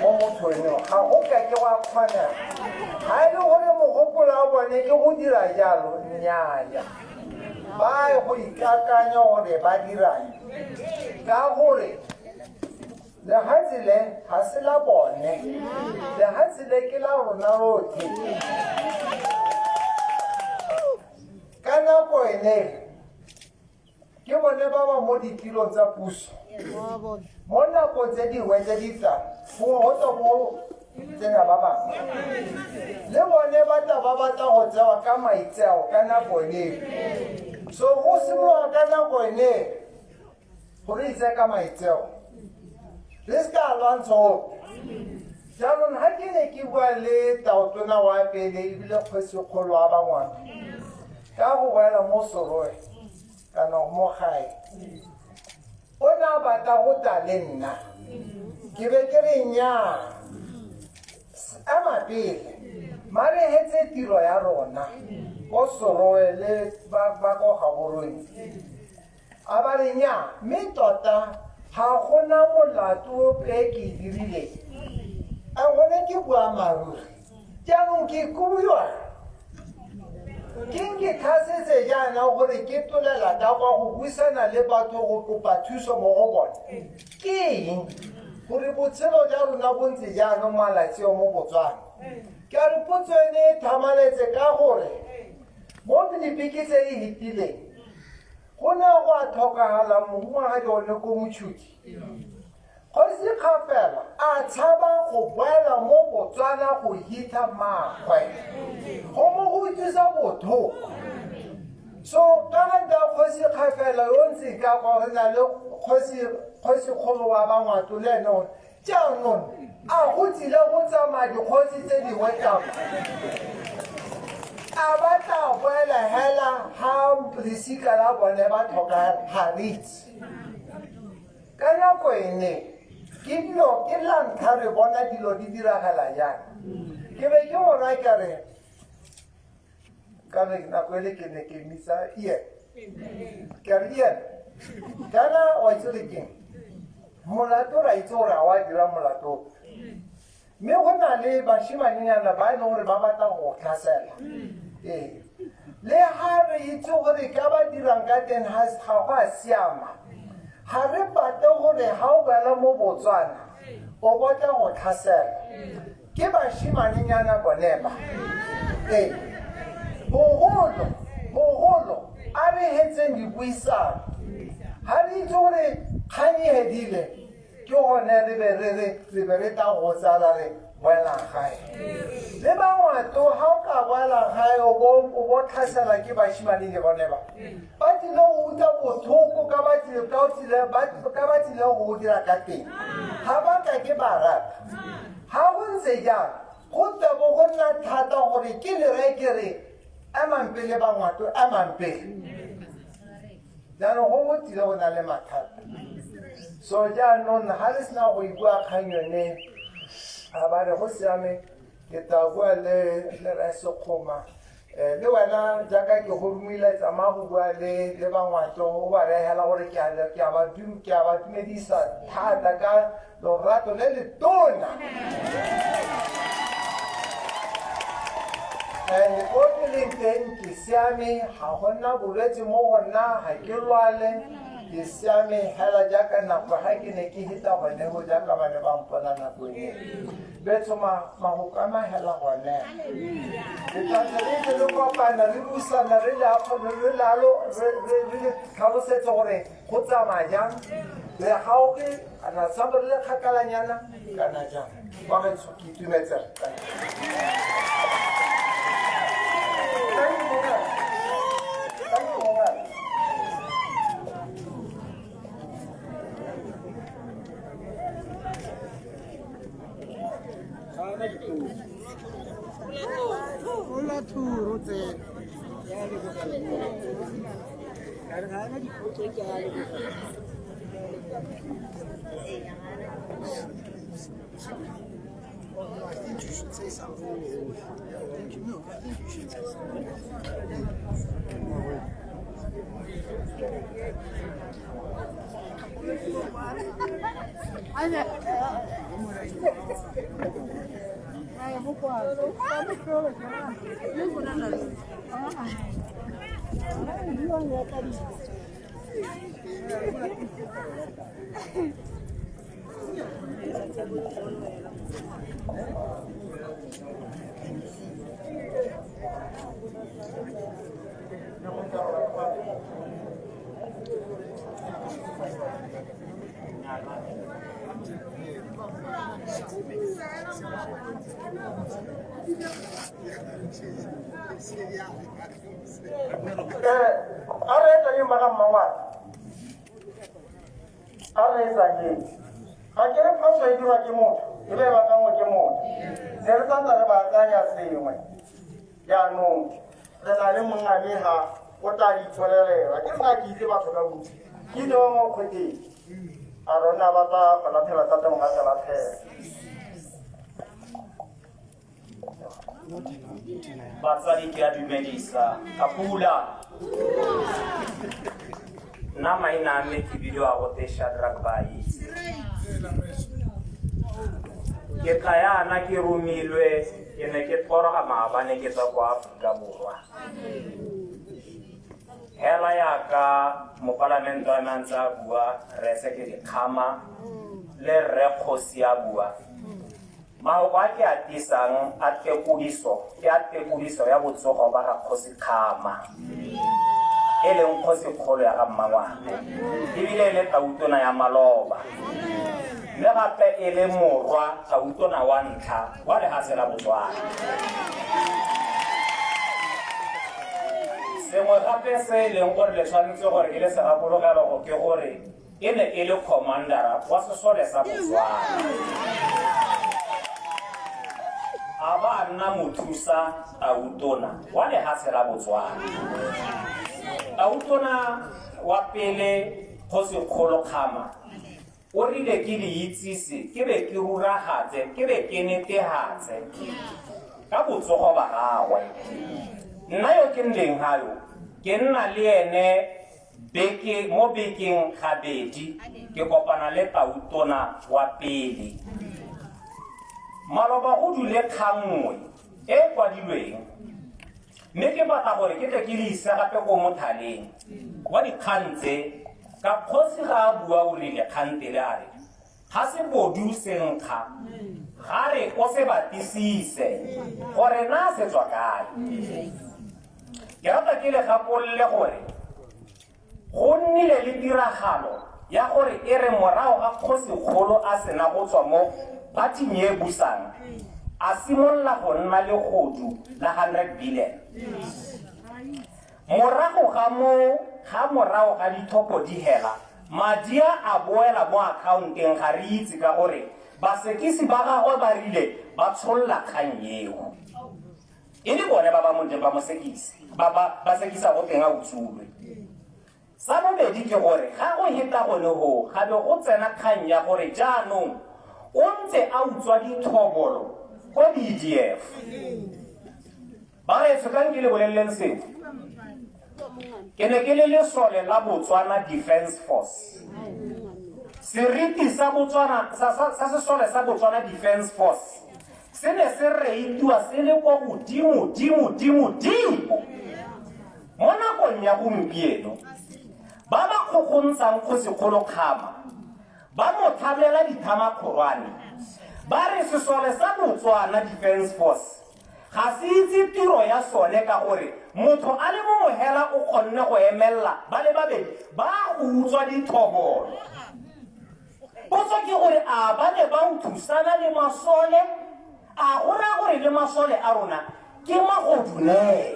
mo mothong yo, ga go ka ke gwa kgonega. Ga e le gore mogopolo Mogopolo wa bone ke go dira jalo? Nnyaya, ba ye go ikakanya gore ba dirang, ka gore lehatshe le ga se la bone, lehatshe le ke la rona rotlhe. Ka nako ene ke bone ba ba mo ditilong tsa puso. Mo nako tse dingwe tse di tlang, gongwe go tswa mo tsena ba bangwe, le bone ba tla ba batla go tsewa ka maitseo ka nako ene. So go simologa ka nako ene gore itse ka maitseo, re se ka lwantsha ope. Jaanong ga ke ne ke bua le taotona wa pele ebile kgosikgolo wa bangwana ka go boela mo Soroe kana mo gae, o ne a batla go tla le nna. Ke be ke re nnyaa, ema pele mare hetse tiro ya rona ko Soroe le ba ko Gaborone. A ba re nnyaa, mme tota ga gona molato ope e ke e dirileng. A gone ke boammaaruri. Jaanong ke kobiwa ke ke tlhasetse jaana gore ke tolela ka kwa go buisana le batho go kopa thuso mo go bone. Ke eng gore botshelo jwa rona bo ntse jaanong malatsi mo Botswana? Ke a re potso ene e tlhamaletse ka gore mo dibeke tse di fetileng go ne go a tlhokagala mohumagadi one ko Mochudi. Kgosi Kgafela a tshaba go boela mo Botswana go hitlha mmaagwe, go mo go utlwisa botlhoko. So ka ga nta Kgosi Kgafela yo ntse ka kwa re na le kgosikgolo wa Bangwato le ene o jaanong a go tsile go tsamaya dikgosi tse dingwe ka a ba tla boela hela ha lesika la bone ba tlhokagala, ga re itse. Ka nako ene ke dilo ke la ntlha re bona dilo di diragala jang. Ke be ke bona ka re ka re nako ele ke ne ke mmitsa Ian, ke re Ian, kana wa itse re keng molato, ra itse gore ga wa dira molato, mme go na le bashimanenyana ba e leng gore ba batla go tlhasela. Ee, le ga re itse gore ka ba dirang ka teng ga go a siama, ga re batle gore ga o boela mo Botswana o botla go tlhasela ke bashimanenyana bone ba. Ee, bogolo bogolo a re hetseng dipuisano, ga re itse gore kgang e hedile, ke gone re be re re re be re tla go tsala re boela gae. Le bangwato ga o ka boela gae o bo tlhasela ke bashimane le bone ba ba tlile go utlwa botlhoko ka ba tlile ka o tlile ka ba tlile go dira ka teng, ga ba ka ke ba rata. Ga go ntse jang, go tla bo go nna thata gore ke lere ke re emang pele bangwato, emang pele. Jaanong go go tsile go na le mathata. So jaanong ga re sena go ibua kgang yone, a ba re go siame, ke tla bua le le Rre Sekgoma, le wena jaaka ke go romile, tsamaya go bua le le bangwato, o ba reela gore ke a ba ke a ba dumedisa thata ka lorato le le tona. And ko ke leng teng ke siame, ga gona bolwetse mo go nna, ga ke lwale, ke siame hela jaaka nako ga ke ne ke heta gone go jaaka ba ne ba mpona nako e. Betsho mahoko a mahela gone. Re tla tle re tle re kopana re buisana re le tlhalosetse gore go tsamaya jang, re gaufi kana sampe re le kgakalanyana kana jang. Kwa gaetsho ke itumetse. Thank you, Mongaka. Thank you, Mongaka. Hola thuro tsena. Ka re ga ana dipotso ke a leboga. I think you should say something. Thank you. No, I think you should say something. A re etsang ba ga mmangwana a re etsang ga ke re phoso e dirwa ke motho e be e bakangwe ke motho ne re santse re baakanya sengwe jaanong re na le mongame ga o tla ipolelela ke nna ke itse batho ka bontsi ke itse ba mo kgweteng a rona ba tla go latlhela thata mo ga latlhela. Batsadi, ke a dumedisa ka pula. Nna maina a me ke bidiwa gote Shadrack Baitse. Ke tla yana ke romilwe, ke ne ke goroga maabane ke tswa kwa Aforika Borwa. Hela yaka mopalamente wa me a ntse a bua, re se ke dikgama le rre kgosi a bua. Mahoko a ke a tisang a tekodiso ke a tekodiso ya botsogo ba ga kgosi Kgama, e leng kgosi kgolo ya ga Mmangwane, ebile e le tautona ya maloba, mme gape e le morwa tautona wa ntlha wa lehatshe la Botswana. Sengwe gape se e leng gore le tshwanetse gore ke le se gakologelo go ke gore e ne e le commander wa sesole sa Botswana, a ba a nna mothusa tautona wa lehatshe la Botswana. Tautona wa pele kgosi kgolo Kgama o rile ke le itsise, ke be ke ruragatse, ke be ke netehatse ka botsogo ba gagwe. Nna yo ke nleng ga yo ke nna le ene beke mo bekeng gabedi, ke kopana le tautona wa pele. Maloba go dule kgang nngwe e e kwadilweng, mme ke batla gore ke tle ke le ise gape ko mothaleng wa dikgang tse. Ka kgosi ga a bua o rile kgantele a re ga se bodu se nkga, ga re o se batlisise gore na se tswa kae. Ke rata ke le gakolole gore go nnile le tiragalo ya gore e re morago ga kgosikgolo a sena go tswa mo phathing e busang, a simolola go nna legodu la 100 billion. Morago ga moo, ga morago ga dithopo di hela, madi a a boela mo akhaonteng ga re itse ka gore basekisi ba gagwe ba rile ba tsholola kgang eo. E le bone ba ba mo ba mo sekise, ba ba ba sekisa go teng a utsulwe. Sa bobedi ke gore ga go heta gone hoo, ga be go tsena kgang ya gore jaanong o ntse a utswa dithobolo ko BDF. Bagaetsho, tlang ke le boleleleng sengwe. Ke ne ke le lesole la Botswana Defence Force. Seriti sa Botswana sa, sa, sa sesole sa Botswana Defence Force se ne se reitiwa se le kwa godimo dimo dimo dimo. Mo nakong ya gompieno, ba ba kgokgontshang kgosikgolo Kgama ba mo thabela dithamakgorwane, ba re sesole sa Botswana Defence Force ga se itse tiro ya sone ka gore motho a le mongwe hela o kgonne go emelela ba le babedi ba go utswa dithobolo. Potso ke gore a ba ne ba thusana le masole? A go raya gore le masole a rona ke magodu ne?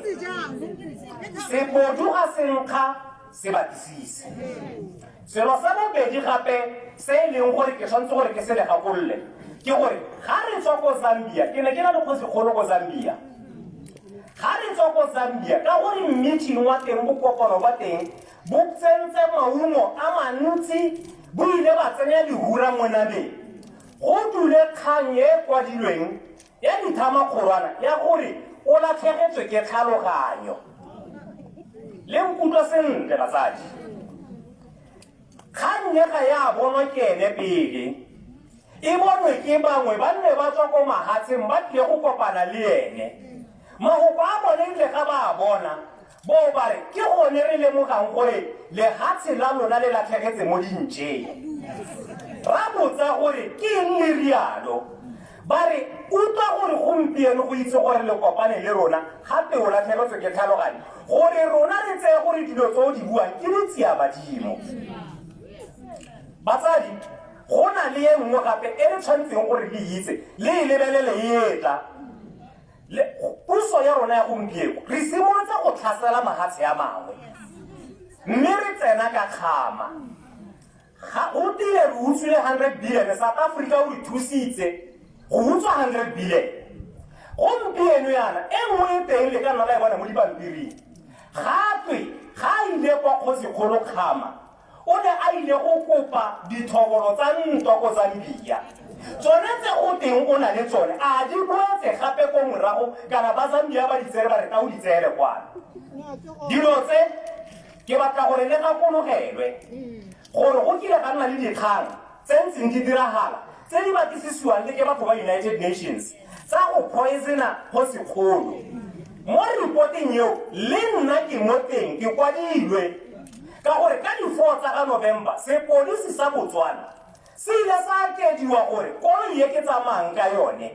Sebodu ga se nkga se batlisise. Selo sa bobedi gape se e leng gore ke tshwanetse gore ke se le gakolole ke gore ga re tswa ko Zambia, ke ne ke na le kgosikgolo ko Zambia. Ga re tswa ko Zambia, ka gore meeting wa teng, bokopano ba teng bo tsentse maungo a mantsi, bo ile ba tsenya lehura mo nameng. Go dule kgang e e kwadilweng ya dithamakgorwana ya gore o latlhegetswe ke tlhaloganyo. Le nkutlwa sentle batsadi? Kgang e ga ya bonwa ke ene pele. E bonwe ke bangwe ba nne ba tswa ko mahatsheng ba tlile go kopana le ene. Mahoko a bone ebile ga ba a bona, boo ba re, Ke gone re lemogang gore lehatshe la lona le latlhegetse mo dintšeng. Ra botsa gore ke eng le rialo. Ba re, Utlwa gore gompieno go itse gore le kopane le rona, gape o latlhegetswe ke tlhaloganyo, gore rona re tseye gore dilo tse o di buang ke ditsiabadimo. Batsadi, go na le e nngwe gape e re tshwanetseng gore le itse, le e lebelele e etla. Le, puso ya rona ya gompieko, re simolotse go tlhasela mahatshe a mangwe, mme re tsena ka kgama. Ga go tile re utswile 100 billion, South Africa o re thusitse go utswa 100 billion. Gompieno yana, e nngwe e teng le ka nna la e bona mo dipampiring. Ga twe, ga a ile kwa Kgosikgolo Kgama, O ne a ile go kopa dithobolo tsa ntwa ko Zambia. Tsone tse go teng o na le tsone, a di boetse gape ko morago kana ba Zambia ba di tsere ba re tla o di tseele kwano. Dilo tse ke batla gore le gakologelwe gore go kile ga nna le dikgang tse ntseng di diragala tse di batlisisiwang le ke batho ba United Nations tsa go poisona kgosikgolo. Mo reporteng eo le nna ke mo teng ke kwadilwe ka gore ka di-4 tsa ga November sepodisi sa Botswana se ile sa akediwa gore koloi e ke tsamayang ka yone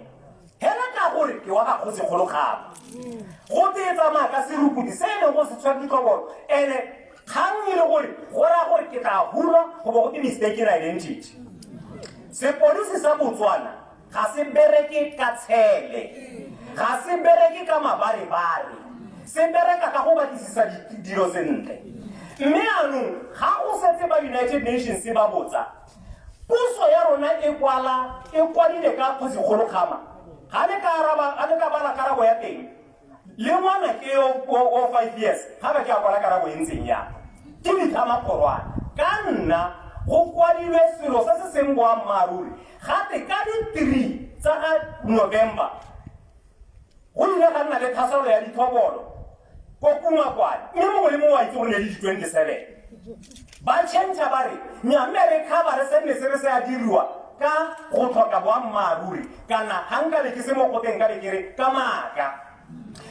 hela ka gore ke wa ga kgosikgolo Kgama go te e tsamaya ka serukuti se e leng go se tshwere ditlhobolo ene kgang e le gore go raya gore ke tla hulwa go bo go te mistaken identity. Sepodisi sa Botswana ga se bereke ka tshele, ga se bereke ka mabarebare, se bereka ka go batlisisa dilo sentle. Mme anong ga go setse ba United Nations ba botsa, puso ya rona e kwala e kwadile ka Kgosikgolo Kgama, ga le ka araba, ga le ka bala karabo ya teng, Le ngwana ke yo o 5 years ga ba ke a kwala karabo e ntseng yang. Ke dithamakgorwana. Ka nna go kwadilwe selo se se seng boammaaruri. Gape ka di 3 tsa ga November go ile ga nna le tlhaselo ya dithobolo ko Kumakwane mme mongwe le mongwe wa itse gore ne le di 27. Ba change ba re nya mme re cover se nne se re se a diriwa ka go tlhoka boammaaruri kana ga nkabe ke se mo goteng nkabe ke re ka maaka.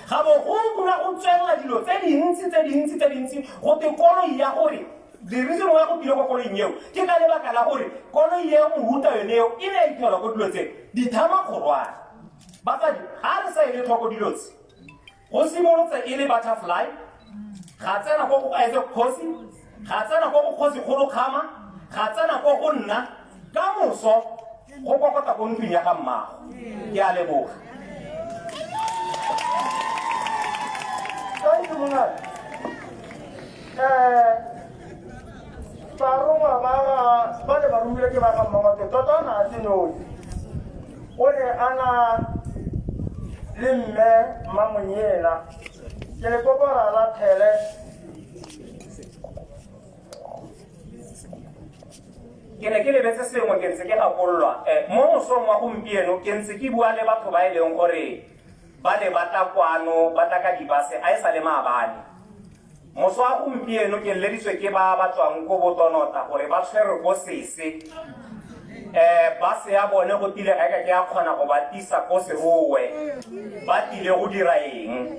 Ga bo go nna go tswelela dilo tse dintsi tse dintsi tse dintsi go te koloi ya gore the reason why go tile ko koloing eo ke ka lebaka la gore koloi ya mohuta yone eo e ne ya itlhelwa ko dilo tse dithama kgorwane. Batsadi ga re sa ele tlhoko dilo tse Go simolotse e le butterfly, ga tsena ko go Isaac Kgosi, ga tsena ko go Kgosi Kgolo Kgama, ga tsena ko go nna, ka moso go kokota ko ntlong ya ga mmago. Ke a leboga. Thank you, mongaka. Barongwa ba ba ne ba romilwe ke ba ga Mmangwato tota o ne a se nosi. O ne a na le mme Mmamonyela. Ke le kopa gore a latlhele. Ke ne ke lebetse sengwe ke ntse ke gakololwa mo mosong wa gompieno ke ntse ke bua le batho ba e leng gore ba ne ba tla kwano ba tla ka dibase a e sa le maabane. Moso wa gompieno ke leleditswe ke ba ba tswang ko Botonota gore ba tshwerwe ko Sese. Base ya bone go tile ga e ka ke ya kgona go ba tisa ko Serowe. Ba tile go dira eng?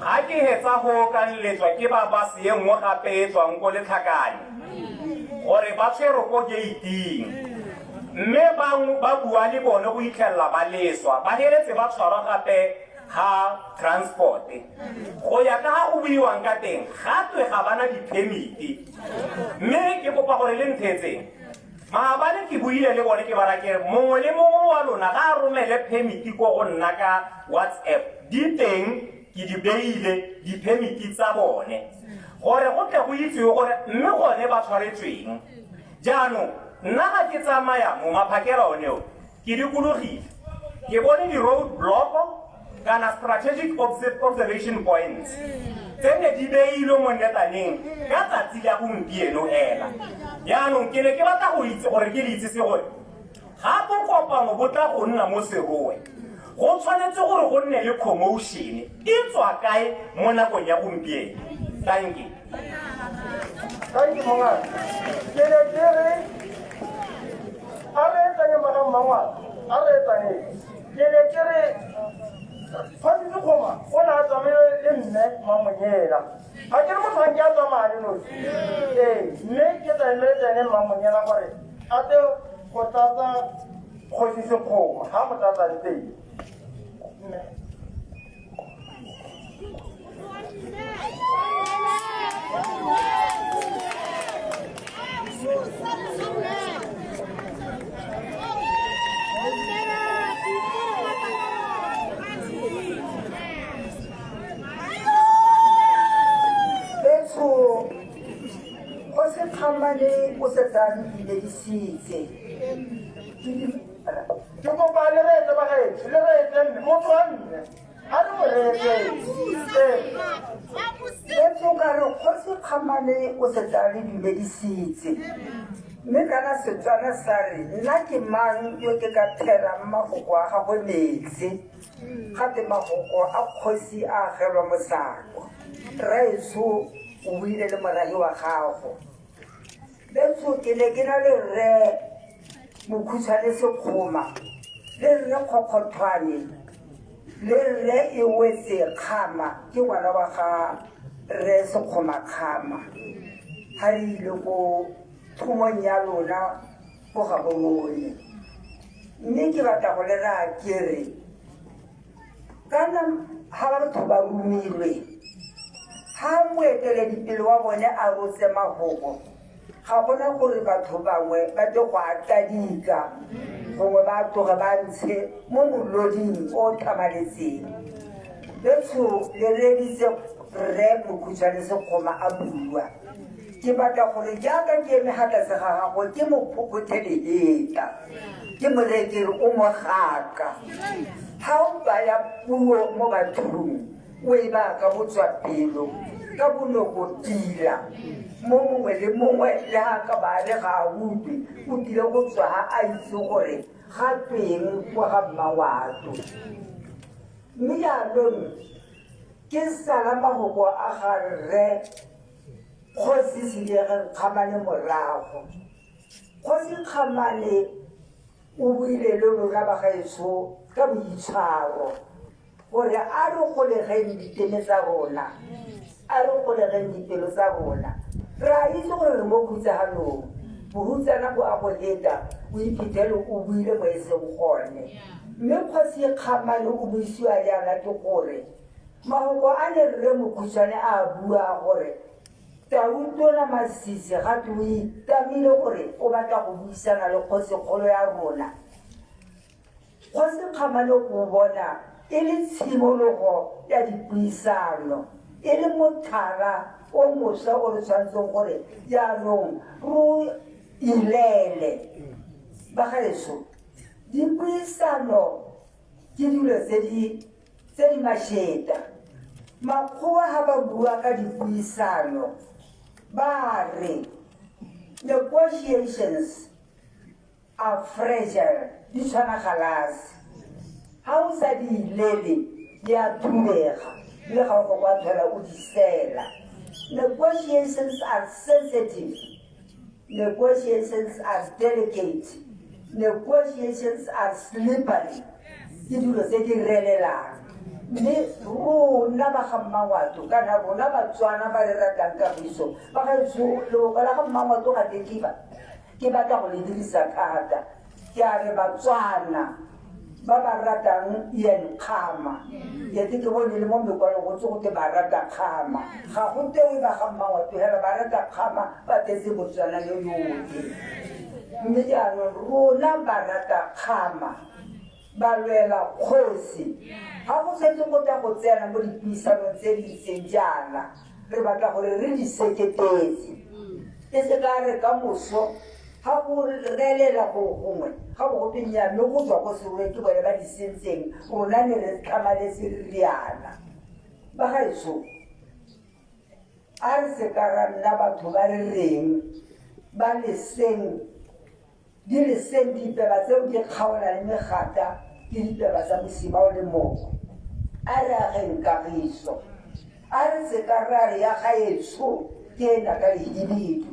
Ga ke hetsa go ka nletswa ke ba base ye nngwe gape e tswang ko Letlhakane gore ba tshwerwe ko gate-ing. Mme ba bua le bone go itlhelela ba leswa. Ba heletse ba tshwarwa gape ga transport. Go ya ka ga go buiwang ka teng, ga twe ga bana di-permit. Mme ke kopa gore le ntheetseng. Maabane ke buile le bone ke ba ra ke re mongwe le mongwe wa lona ga a romele permit ko go nna ka WhatsApp. Di teng ke di beile di-permit tsa bone gore go tle go itsiwe gore mme gone ba tshwaretsweng. Jaanong nna ga ke tsamaya mo maphakela one o, ke dikologile ke bone di-road block kana strategic observation points tse ne di beilwe mo netaneng ka tsatsi la gompieno hela. Jaanong ke ne ke batla go itse gore ke le itsise gore ga bokopano bo tla go nna mo Serowe, go tshwanetse gore go nne le commotion e tswa kae mo nakong ya gompieno. Thank you. Thank you, mongaka. Ke ne ke re a re etsanye ba ga Mmangwato, a re etsaneng. Ke ne ke re Kgosi Sekgoma o ne a tsamaile le mme Mmamonyela. Ga ke re motho ga nke a tsamaya le nosi. Ee, mme ke tla emeletse ene Mmamonyela gore a tle go tlatsa Kgosi Sekgoma ga mo tlatsang teng. Mme. Betsho go se kgamane o setse a ntumedisitse. Ke kopa le reetse bagaetsho, le reetse mme, motho wa mme. A re mo reetseng. Ee. Betsho ka re kgosi Kgamane o setse a le dumedisitse. Mme kana Setswana sa re nna ke mang yo ke ka therang mafoko a gagwe metsi. Gape mafoko a kgosi a agelwa mosako. Rraetsho o buile le morahi wa gago. Betsho ke ne ke na le rre Mokhutshwane Sekgoma le rre Kgokgothwane le rre Ewetse Kgama ke ngwana wa ga rre Sekgoma Kgama ga re ile ko thomong ya lona ko Gaborone. Mme ke batla go le raya ke re kana ga batho ba romilwe ga moeteledipele wa bone a rotse mafoko ga gona gore batho bangwe ba tle go a tladika gongwe ba tloge ba ntshe mo moloding o o tlhamaletseng. Betsho le reeditse rre Mokhutshwane Sekgoma a bua. Ke batla gore jaaka ke eme ga tlase ga gagwe ke mo phophothe lehetla ke mo reye ke re o mogaka. Ga o baya puo mo bathong o e baya ka botswapelo ka bonoko tila mo mongwe le mongwe le ga ka ba re ga a utlwe o tlile go tswa ga a itse gore ga tweng kwa ga Mmawato. Mme jaanong ke sala mafoko a ga rre Kgosi Sediegeng Kgamane morago. Kgosi Kgamane o buile le rona bagaetsho ka boitshwaro gore a re golegeng diteme tsa rona, a re golegeng dipelo tsa rona. Re a itse gore re mo khutsagalong, bohutsana bo a go leta o iphitlhele o buile mo e seng gone. Mme Kgosi Kgamane o buisiwa jaana ke gore Mafoko a ne Rre Mokhutshwane a a bua a gore Tautona Masisi ga twe o itamile gore o batla go buisana le kgosikgolo ya rona. Kgosi Kgamane o bona e le tshimologo ya dipuisano, e le motlhala o mosha o re tshwanetseng gore jaanong re o ilele. Bagaetsho, dipuisano ke dilo tse di tse di mašeta. Makgowa ha ba bua ka dipuisano ba re negotiations are fragile, di tshwana galase. Ha o sa di ilele di a thubega mme ga o go kwa tlhola o di sela. Negotiations are sensitive. Negotiations are delicate. Negotiations are slippery. Ke dilo tse di relelang. Mme rona ba ga Mmangwato kana rona Batswana ba re ratang kagiso, ba gaetsho leboko la ga Mmangwato ga ke kiba ke batla go le dirisa thata. Ke a re Batswana ba ba ratang Ian Khama, yete ke bone le mo mekwalong go tse go te ba rata Khama. Ga go tewe ba ga Mmangwato hela ba rata Khama ba tletse Botswana yo yotlhe. Mme jaanong rona ba rata Khama ba lwela kgosi. Ga go setse go tla go tsena mo dipuisanong tse di ntseng jaana, re batla gore re di seketetse. E se ka re ka moso ga go relela go gongwe ga bo gope nnyaa mme go tswa ko serweng ke bone ba di sentseng, rona ne re tlhamaletse re riana. Bagaetsho, a re se ka ra nna batho ba re reng ba leseng di leseng dipeba tseo di kgaola le megata ke dipeba tsa mosima o le mongwe. A re ageng kagiso. A re se ka ra re ya gaetsho ke ena ka lehibidu,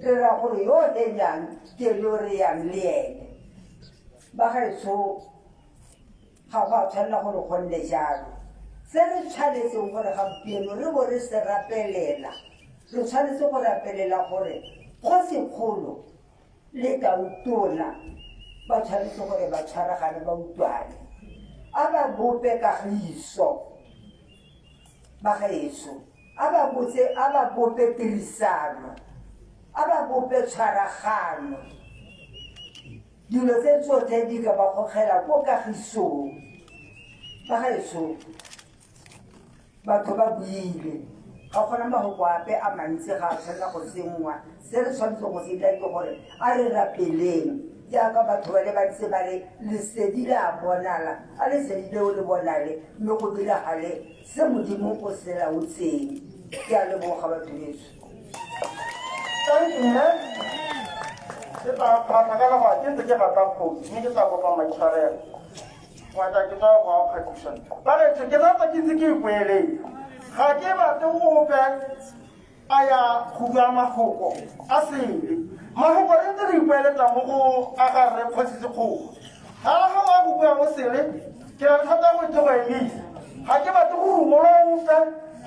re ra gore yo o henyang ke ene yo re yang le ene. Bagaetsho, ga go a tshwanela gore go nne jalo. Se re tshwanetseng gore gampieno re bo re se rapelela, re tshwanetse go rapelela gore kgosikgolo le tautona ba tshwanetse gore ba tshwaragane ba utlwane. A ba bope kagiso, bagaetsho, a ba botse, a ba bope tirisano, a ba bope tshwaragano. Dilo tse tsotlhe di ka ba gogela ko kagisong. Bagaetsho, batho ba buile, ga gona mafoko ape a mantsi ga a tshwanela go senngwa. Se re tshwanetseng go se dira ke gore a re rapeleng jaaka batho ba le bantsi ba re lesedi le a bonala, a lesedi leo le bonale mme go diragale se Modimo o se laotseng. Ke a leboga batho beso. Thank you, ma'am. Ke tla phatlha ka lego ke ntse ke gata kgosi mme ke tla kopa maitshwarelo. Ngwata ke tswa go a phatlisa. Ba re ke rata ke ntse ke ipoeletsa. Ga ke batle ope a ya go bua mafoko a sele. Mafoko re ntse re ipoeletsa mo go a ga rre kgosi Sekgowa. Ga ga wa go bua mo sele ke na le thata go itse go emisa. Ga ke batle go rumola ope,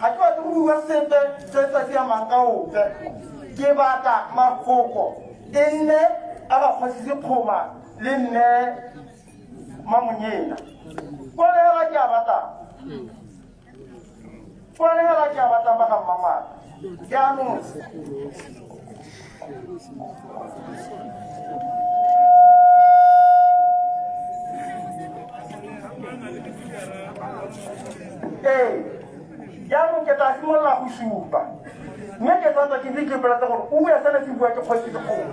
ga ke batle go bua sepe se sa siamang ka ope. Ke batla mafoko e nne a ga kgosi Sekgoma le nne Mamonyena. Kone hela ke a batlang. Kone hela ke a batlang ba ga Mmangwana. Jaanong ee jaanong ke tla simolola go supa mme ke santse ke itse ke ipoletse gore o bua sene se bua ke kgosi sekgolo.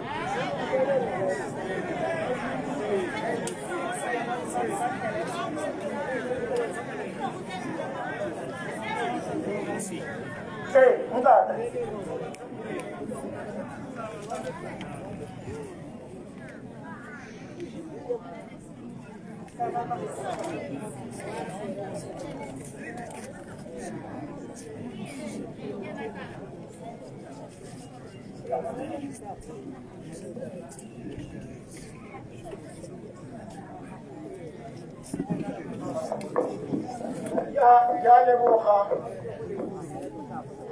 Ee, ntate. Ke a leboga.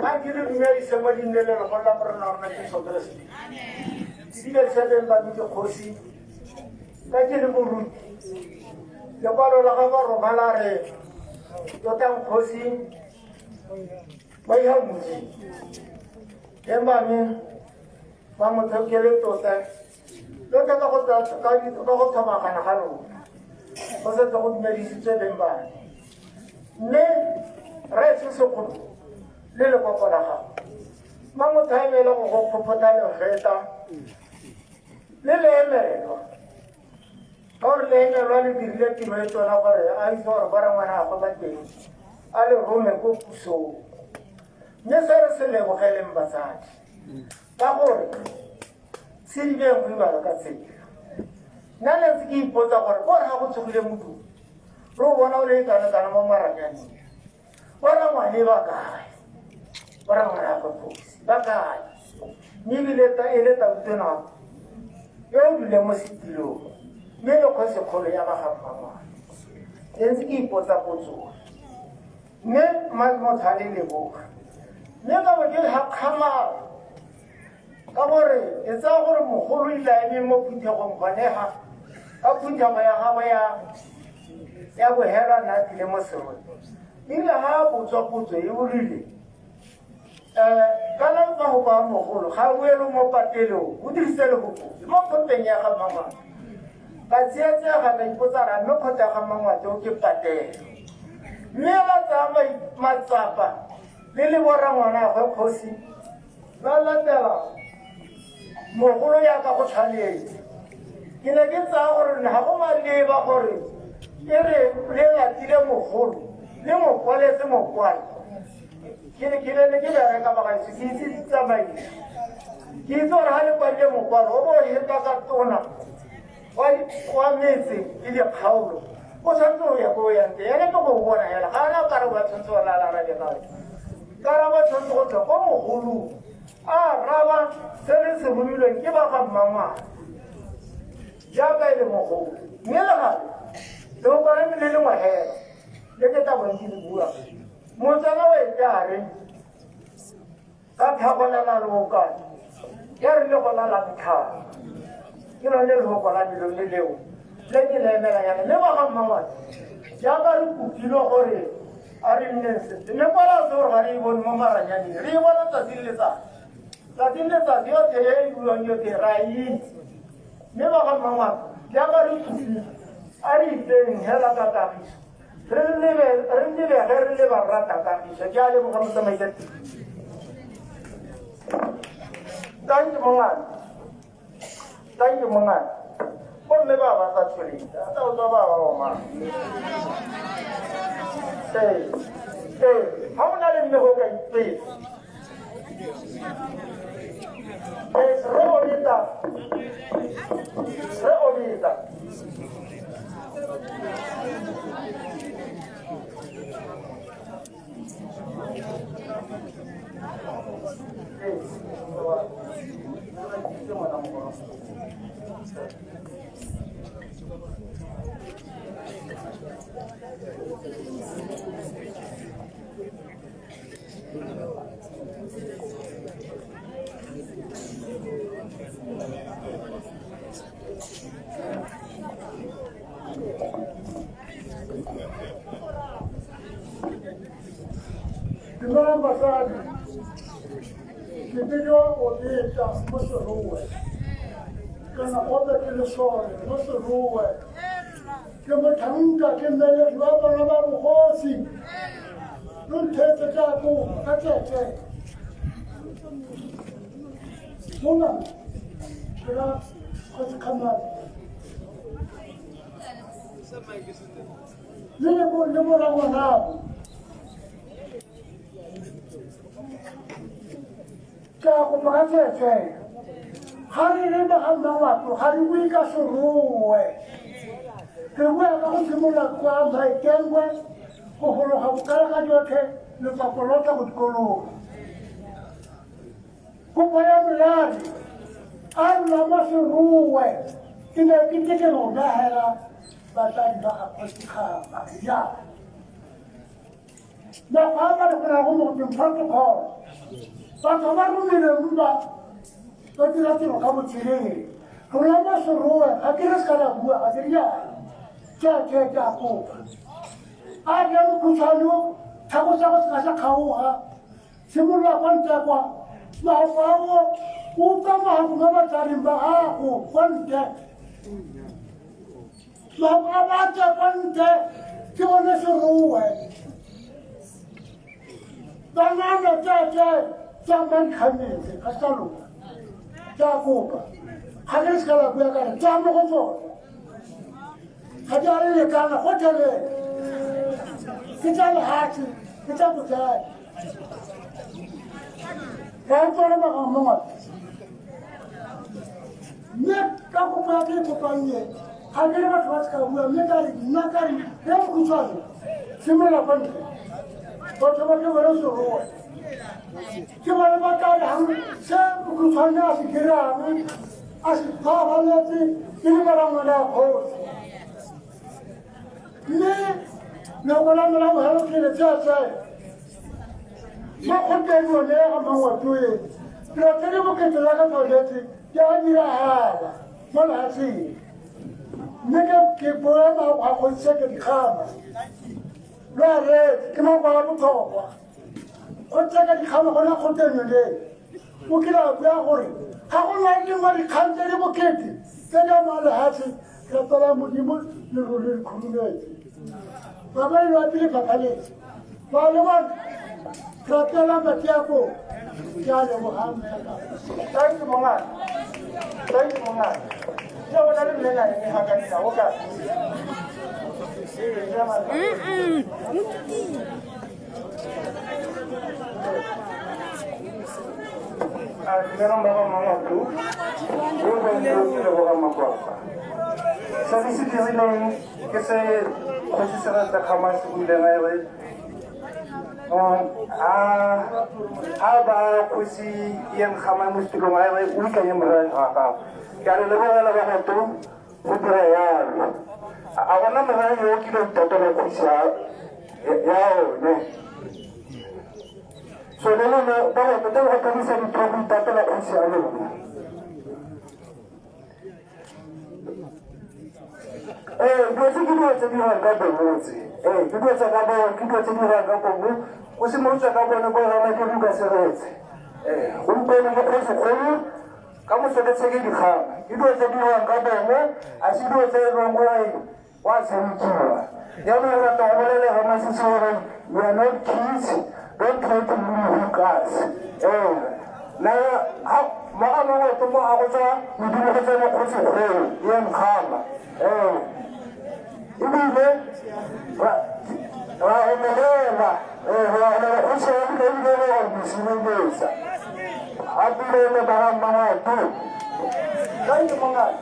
Ga ke le dumedise mo leina le legolo la Morena wa rona Jesu Keresete. Ke dumedise beng ba me dikgosi, ka ke le moruti. Lekwalo la ga Baroma la re tlotlang kgosi ba iha Modimo. Beng ba me ba motho ke le tota tota ka go tlhomagana ga lona go setse go dumedisitswe beng ba me. Mme rraetsho Sekgolo le lekoko la gago ba motho a emele go go phophotha legeta le le emelwa ka gore le emelwa le dirile tiro e tona gore a itse gore borangwana gagwe ba teng a le rome ko pusong. Mme se re se lebogeleng batsadi ka gore se dibeng go ibala ka tsela. Nna ne ntse ke ipotsa gore ko re ga go tsogile modumo re o bona o le kana-kana mo maranyaneng, borangwane ba kae? Borangwane gagwe kgosi ba kae? Mme ebile e le tautona yo o duleng mo setilong mme le kgosikgolo ya ba ga Mmangwane. Ke ntse ke ipotsa potso mme motho a le leboga mme ka bo ke gakgamala ka gore ke tsaya gore mogolo ile a eme mo phuthegong gone ga ka phuthego ya gagwe ya ya bohelwa nna tlile mo serone. Ebile ga a botswa potso e o rile um kana mafoko a mogolo ga a buele mo patelong, o dirisitse lefoko mo kgoteng ya ga Mmangwane. Ka tsietsega ka ipotsa ra mme kgotsa ya ga Mmangwane o ke patelo. Mme la tsaya matsapa le le borangwanagwe kgosi ba latela mogolo yaka go tshwanetse. Ke ne ke tsaya gore ga go maleba gore e re le latile mogolo le mo kwaletse mokwalo. Ke ne ke ne ke bereka bagaetsho, ke itse ditsamaiso, ke itse gore ga le kwadile mokwalo o bo o heta ka tona wa metse le dikgaolo o tshwanetse go ya ko o yang teng. Ene ke go bona hela ga ana karabo ya tshwanetse gore a arabe ka karabo e tshwanetse go tswa ko mogolong a araba se le se romilweng ke ba ga Mmangwane. Jaaka e le mogolo. Mme le gale, lehoko la me le lengwe hela, le ke tla bong ke le bua. Motswana o ete a re, ka tlhagolela leokane, ya re le gona la ntlhana. Ke lone lehoko la me lone leo, le ke le emelang yana. Mme ba ga mmangwane, jaaka re kopilwe gore a re nneng sentle, mme kwala se gore ga re e bone mo maranyaneng, re e bona tsatsi le letsatsi. Tsatsi le letsatsi yotlhe e e buiwang yotlhe re a e itse. Mme ba ga mmangwane, jaaka re kopilwe, a re itseng hela ka kagiso. Re lebe re lebege re le ba rata kagiso. Ke a leboga motsamaisa tiro. Thank you mongane. Thank you mongane. Bomme ba ba sa tsholeng. Ata o tswa ba ba omang. Ee. Ee, ha o na le mme go ka ipela. Ee, re obetsa. Re obetsa. Dumelang basadi, ke bidiwa Obeta mo Serowe. Kana gope ke lesole mo Serowe. Ke motlhanka ke mmelegi wa bana ba bogosi. Lo ntheetse ka kopa ka tsetse. Mona ke ra Kgosi Kgamane. Le le bo le borangwanabo. Ke a kopa ka tsweetswee. Ga re re ba ga Mmangwato ga re bue ka Serowe. Re bua ka go simolola kwa Maitengwe go gologa bokala ka jotlhe letswapo lotla go dikologa. Kopo ya me ya re a rona mo Serowe ke ne ke tle ke rona hela batsadi ba ga Kgosi Kgama ya. Mekgwa a ba re go mo go protocol. Batho ba romileng ba ba dira tiro ka botswerere. Rona mo Serowe ga ke re se ka la bua ga ke rialo. Tsweetswee ke a kopa. A re mokhutshwane o tlhako sa go se ka sa kgaoga. Simolola kwa ntle kwa. Mafoko ao o utlwa mafoko mo batsading ba gago kwa ntle. Mafoko a ba tswa kwa ntle ke bone Serowe. Banana tsweetswee tsa mankgametse ga sa lona. Ke a kopa. Ga ke se ka la bua ka re tswa mo go tsone. Ga di a re lekana gotlhelele. Ke tsa lehatshe, ke tsa botsadi. Ga e tsone ba ga mongwe. Mme ka kopo ya ke e kopang e, ga ke re batho ba se ka bua, mme ka re nna ka re re mokhutshwane, simolola kwa ntle. Batho ba ke bone Serowe. Ke bone ba tla yang se mokhutshwane a se dirang, a se tlhoabaletse e le barangwana ya kgosi. Mme loko la me la bogelo ke le tsweetswee mo kgoteng yone ya ga Mangwatoe, dilo tse di bokete jaaka tshwanetse di a diragala mo lefatsheng. Mme ke ke boe mafoko a kgosi Seke Dikgama. Lo a reetse, ke mafoko a botlhokwa. Kgosi Seke Dikgama gona kgoteng yone o kile a bua gore ga go na dingwe dikgang tse di bokete tse di amang lefatshe Rapelang Modimo le ruri le khurumetse. Ba ba ilwa pele phaphaletse. Ba le bona rapelang Matiako. Ke a leboga mme. Thank you mongane. Thank you mongane. Ke bona le mme na eme ga ka dina o ka. A dumelang ba ga Mmangwato, yo ba ke leboga Makwapa. Se re se dirileng ke se kgosi Seretse Kgama se buileng a re a ba kgosi Ian Kgama mo setulong a re o ikanye morero wa gago. Ke a le lebogela ba gato. Go dira yalo. A gona morafe yo o kileng itatola kgosi ya one. So le lone ba go tota go tlhabisa ditlhong go itatola kgosi ya lona. Ee, dilo tse ke dilo tse di dirwang ka bomo tse. Ee, ke dilo tsa ka bomo, ke dilo tse di dirwang ka bomo. O simolotswe ka bone ko rana ke buka seretse. Ee, gompieno ke kgosikgolo ka moso ke tsheke dikgama. Ke dilo tse di dirwang ka bomo, a se dilo tse e leng gore wa tshamekiwa. Jaanong re batla go bolelela Ramasisi gore we are not kids, don't try to hook us. Ee, na mo a mangwe mo a go tswa modimo go tsene kgosikgolo e nkgama. Ee, ebile ra omelela, ee, ra omelela kgosi ya ebile ebile re go mo sireletsa. A pulele ba ga Mmangwato. Thank you, mongaka.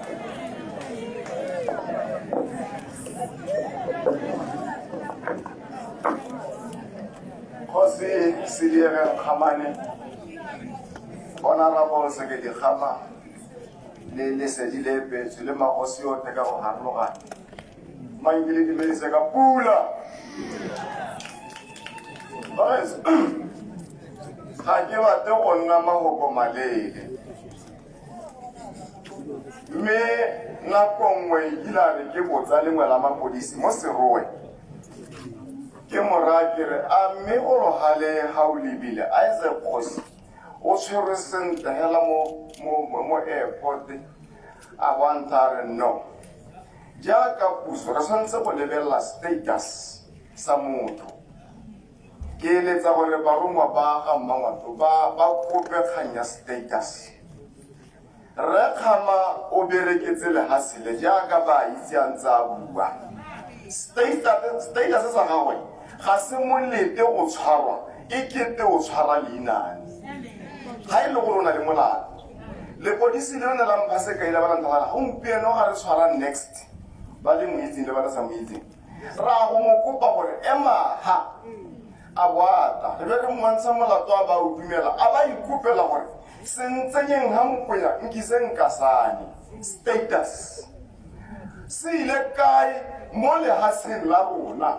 Kgosi Sediege Kgamane, Honorable Sekedi Kgama le Lesedi le Epetswe le magosi otlhe ka go harologana. Mang ke le dumedise ka pula. Bagaetsho, ga ke batle go nna mahoko maleele. Mme nako nngwe e kile a re ke botsa lengwe la mapodisi mo Serowe. Ke mo raya ke re, a mme o logale ga o lebile Isaac Kgosi o tshwerwe sentle hela mo, mo, mo airport? A bo a ntha a re no. Jaaka puso re tshwanetse go lebelela status sa motho. Ke eletsa gore barongwa ba ga Mmangwato ba ba kope kgang ya status. Rre Kgama o bereketse lehatshe le jaaka ba itse a ntse a bua. Status sa gagwe ga se molete go tshwarwa e kete o tshwara leinane. Ga e le gore o na le molato. Lepodisi le lone la mpha sekai la ba la ntha gompieno ga re tshwara next ba le mo itseng le ba le sa mo itseng. Ra go mo kopa gore ema ha a bo a tla. Re be re mmontsha molato a ba o dumela a ba ikopela gore se ntsenyeng ha mokwena nkiseng kasane. Status se ile kae mo lehatsheng la rona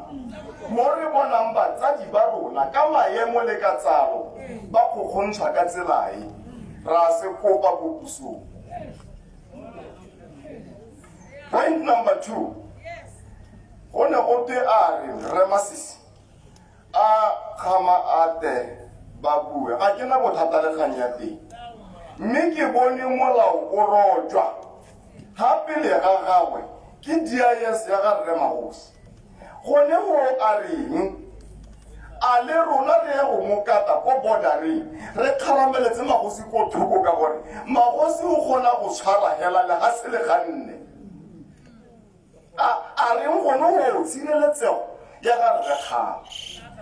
mo re bonang batsadi ba rona ka maemo le ka tsalo ba kgokgontshwa ka tsela e? Ra se kopa ko pusong. Point number 2, go ne go twe a re Rre Masisi a kgama a te ba bue, ga ke na bothata le kgang ya teng, mme ke bone molao o rojwa ga pele ga gagwe ke DIS ya ga Rre Magosi. Gone go a reng a le rona re ye go mo kata ko bordereng re kgarameletse magosi ko thoko, ka gore magosi o kgona go tshwara hela le ga se le ganne. A reng gone go tshireletsego ya ga Rre Kgama?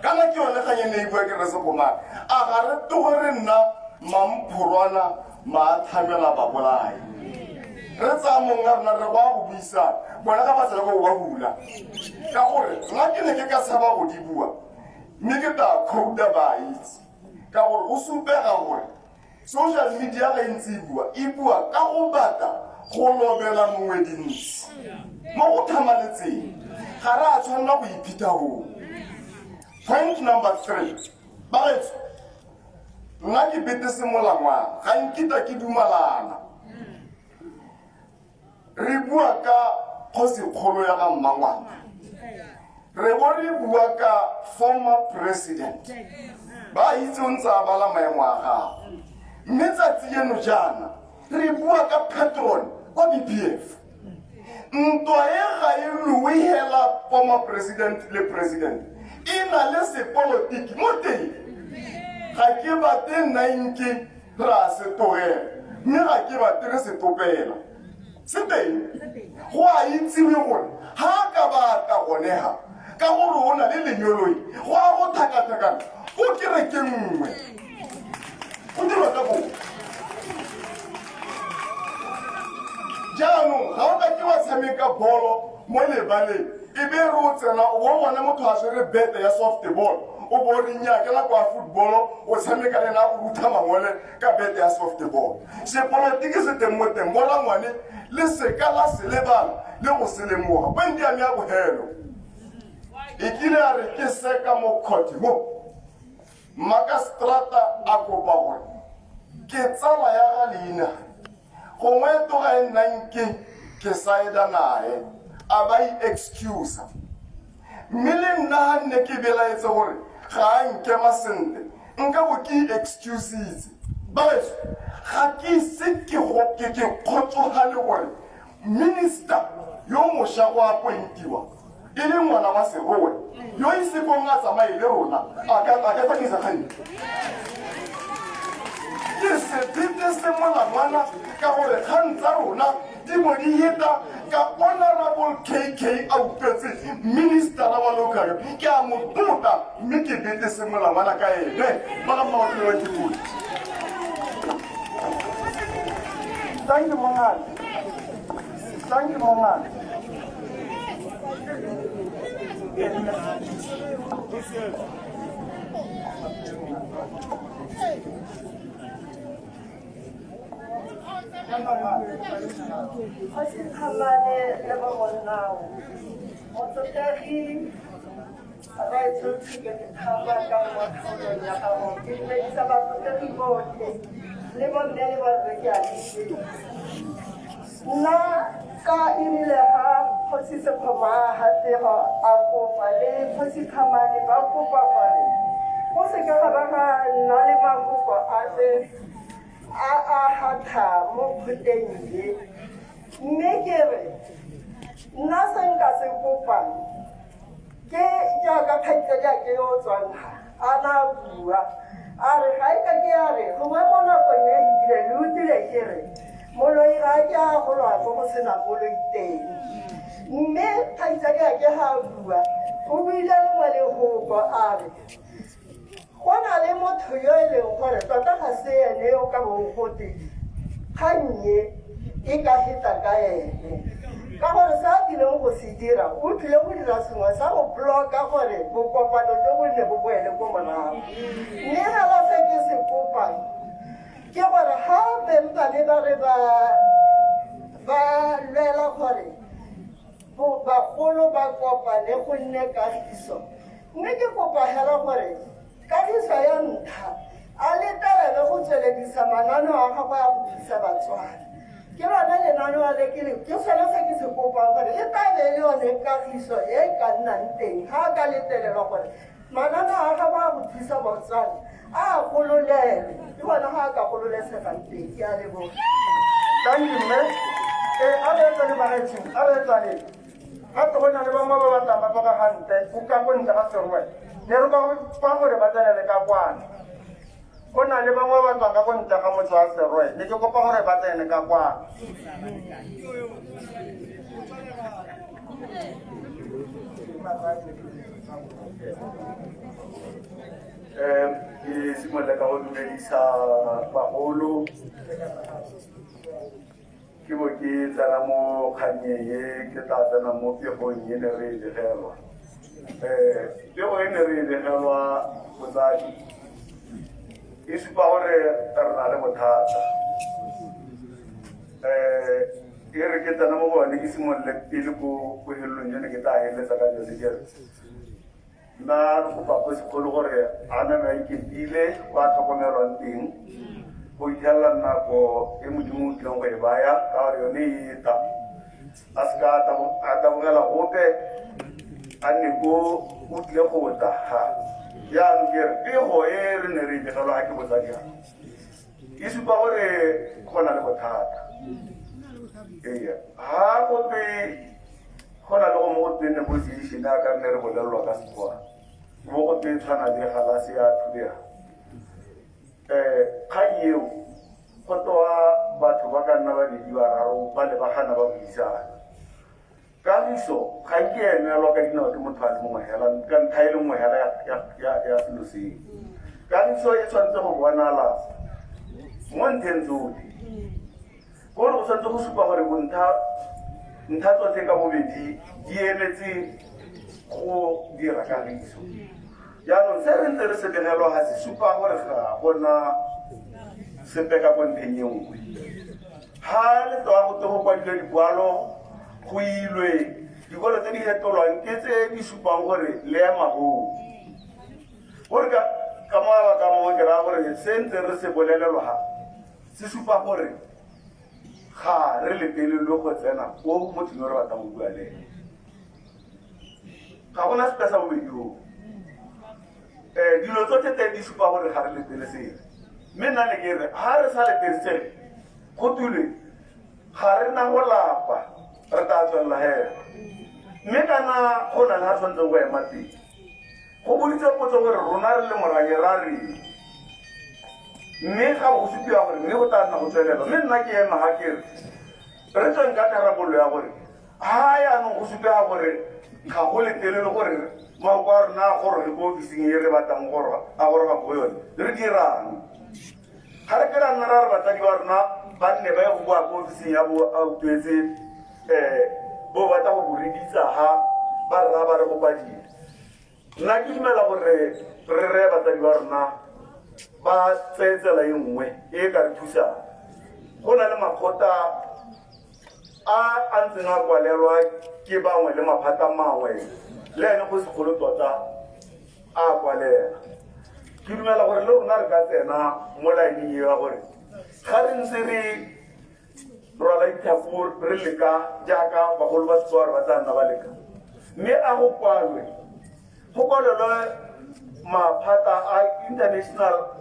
Kana ke yone kgang e ne e bua ke Rre Sekomane. A ga re toge re nna mamphorwana maathamela babolai? Re tsaya mong a rona re go a go buisana bona ga ba tsena ko ba hula, ka gore nna ke ne ke ka tshaba go di bua mme ke tla quota ba itse, ka gore go supega gore social media ga e ntse e bua, e bua ka go batla go lobela mongwe dintsi mo go tlhamaletseng. Ga re a tshwanela go iphitha goo. Point number 3, bagaetsho, nna ke bete semolangwana ga nkita ke dumalana. Re bua ka kgosikgolo ya ga Mmangwana, re bo re bua ka former president, ba itse o ntse a bala maemo a gago, mme tsatsi eno jaana re bua ka patron kwa BPF. Ntwa e ga e lowe hela former president le president, e na le sepolotiki mo teng. Ga ke batle nna nke ra se togela, mme ga ke batle re se topela. Se teng, go a itsiwe gore ha a ka ba tla gone ha, ka gore o na le lenyoloi, go a go tlhakatlhakana ko kerekeng nngwe go dirwa ka boo. Jaanong ga o ka ke wa tshameka bolo mo lebaleng. E be re o tsena o bo bona motho a tshwere bete ya softball, o bo o re nnyaa ke nako ya football, o tshameka le ena o rutha mangole ka bete ya softball. Sepolotiki se teng mo teng, borangwane le seka la se lebala le go se lemoga. Pointe ya me ya bogelo e kile ya re ke seka mo court mo, Mmakaseterata a kopa gore ke tsala ya ga leina gongwe toga e nnang ke ke saeda nae a ba i-excusa. Mme le nna ga nne ke belaetse gore ga a nkema sentle nka bo ke i-excusitse. Bagaetsho, ga ke ise ke ke ke kgotsogale gore minister yo mosha go appointiwa e le ngwana wa Serowe yo ise kong a tsamaye le rona a ka a ka tsamaisa kgang. Ke sebete se molangwana ka gore kgang tsa rona di bo di heta ka Honorable KK Aupetse, ministera wa local. Ke a mo tlotla mme ke bete se molangwana ka ene. Ba ga Mmaotlelo ke bue. Thank you, Mongan. Thank you, Mongan. Kgosi Kgamane le bo monnao, motlotlegi Rraetsho Tshekedi Kgama ka mo kgaolong ya gago, ke dumedisa batlotlegi botlhe le bomme le borre, ke a le dumedisa. Nna ka erile ga Kgosi Sekgomo a Hatego a kopa le Kgosi Kgamane ba kopa gore go seke ga ba ga nna le mafoko ape a a hatha mo kgoteng ye. Mme ke re nna se nka se kopang ke jaaka kgaitsadiake yo o tswang ha a na bua a re ga e ka ke ya re gongwe mo nakong e fetileng le utlwile ke re moloi ga a ke a golwa ko go senang moloi teng. Mme kgaitsadiake ga a bua o buile lengwe lehoko a re go na le motho yo e leng gore tota ga se ene yo ka bong gote kgang e e ka feta ka ene, ka gore se a tlileng go se dira o tlile go dira sengwe sa go blocka gore bokopano jo bo nne bo boele ko morago. Mme fela se ke se kopang ke gore ga bempane ba re ba ba lwela gore bagolo ba kopane go nne kagiso, mme ke kopa hela gore kagiso ya ntlha a letelele go tsweledisa mananeo a gagwe a go thusa Batswana. Ke lone lenaneo le ke le ke sone se ke se kopang gore e tla be e le yone kagiso e e ka nnang teng ga a ka letelelwa gore mananeo a gagwe a go thusa Batswana a gololelwe, ke gone ga a ka gololesegang teng. Ke a leboga. Thank you, mme. A re etsane bagaetsho, a re etsane. Gape go na le bangwe ba batlang ba tloga gantle ko ka ko ntle ga Serowe. Ne re kopa gore ba tsenele ka kwano. Go na le bangwe ba tswang ka ko ntle ga motse wa Serowe. Ne ke kopa gore ba tsene ka kwano. Ke simolola ka go dumedisa bagolo, ke bo ke tsena mo kgannyeng e ke tla tsena mo pegong e ne re e begelwa. Pego e ne re e begelwa botsadi e supa gore re na le bothata. E re ke tsena mo go yone ke simolole pele ko bohelelong jone ke tla heletsa ka jone ke re nna re kopa ko sekolo gore a name a iketile kwa tlhokomelwang teng go itlhelela nako e Modimo o tlileng go e baya, ka gore yone e ta a seka a tabogela gope, a nne ko o tlile go tla ga. Jaanong ke re pego e re ne re e begelwa ga ke botsadi ga e supa gore go na le bothata. Ee, ga gotwe go na le go mo go teng negotiation a ka nne re bolelelwa ka Setswana mo go teng tshwana le galase ya thubega. Kgang eo go toa batho ba ka nna babedi bararo ba lebagana ba buisana. Kagiso ga nke emelwa ka dinao ke motho a le mongwe hela ka ntlha e le nngwe hela ya selo seo. Kagiso e tshwanetse go bonala mo ntlheng tsotlhe, gore go tshwanetse go supa gore bontlha Ntlha tsotlhe ka bobedi di emetse go dira kagiso. Jaanong se re ntse re se begelwa ga se supa gore ga gona sepe ka ko ntlheng e nngwe. Ha le tloga go te go kwadilwe dikwalo, go ilwe, dikwalo tse di fetolwang ke tse di supang gore le ema goo. Gore ka ka mabaka mangwe ke raya gore se ntse re se bolelelwa ga se supa gore ga re letelelwe go tsena ko mothong yo re batlang go bua le ene. Ga gona sepe sa bobedi oo. Dilo tsotlhe tse di supa gore ga re letelesege. Mme nna ne ke re ga re sa letelesege go tulwe ga re na go lapa, re tla tswelela hela. Mme kana go na le ga tshwanetseng go ema teng. Go boditswe potso gore rona re le morahe ra reng. Mme ga go supiwa gore mme go tla nna go tswelela. Mme nna ke ema ga ke re re tsweng ka tharabololo ya gore ha yaanong go supega gore ga go letelele gore mafoko a rona a goroge ko ofising e re batlang gore a goroga ko yone, re dirang? Ga re ke ra nna ra re batsadi ba rona ba nne ba ye go boa ko ofising ya bo autlwetse bo batla go bo re bitsa ha ba rra ba re go kwadile. Nna ke dumela gore re reye batsadi ba rona ba tseye tsela e nngwe e e ka re thusang. Go na le makgotla a a ntseng a kwalelwa ke bangwe le maphata mangwe, le ene go segolo tota a kwalela. Ke dumela gore le rona re ka tsena mo line-eng eo ya gore ga re ntse re rwala dithapo re leka jaaka bagolo ba Setswana ba tla nna ba leka, mme a go kwalwe, go kwalelwe maphata a international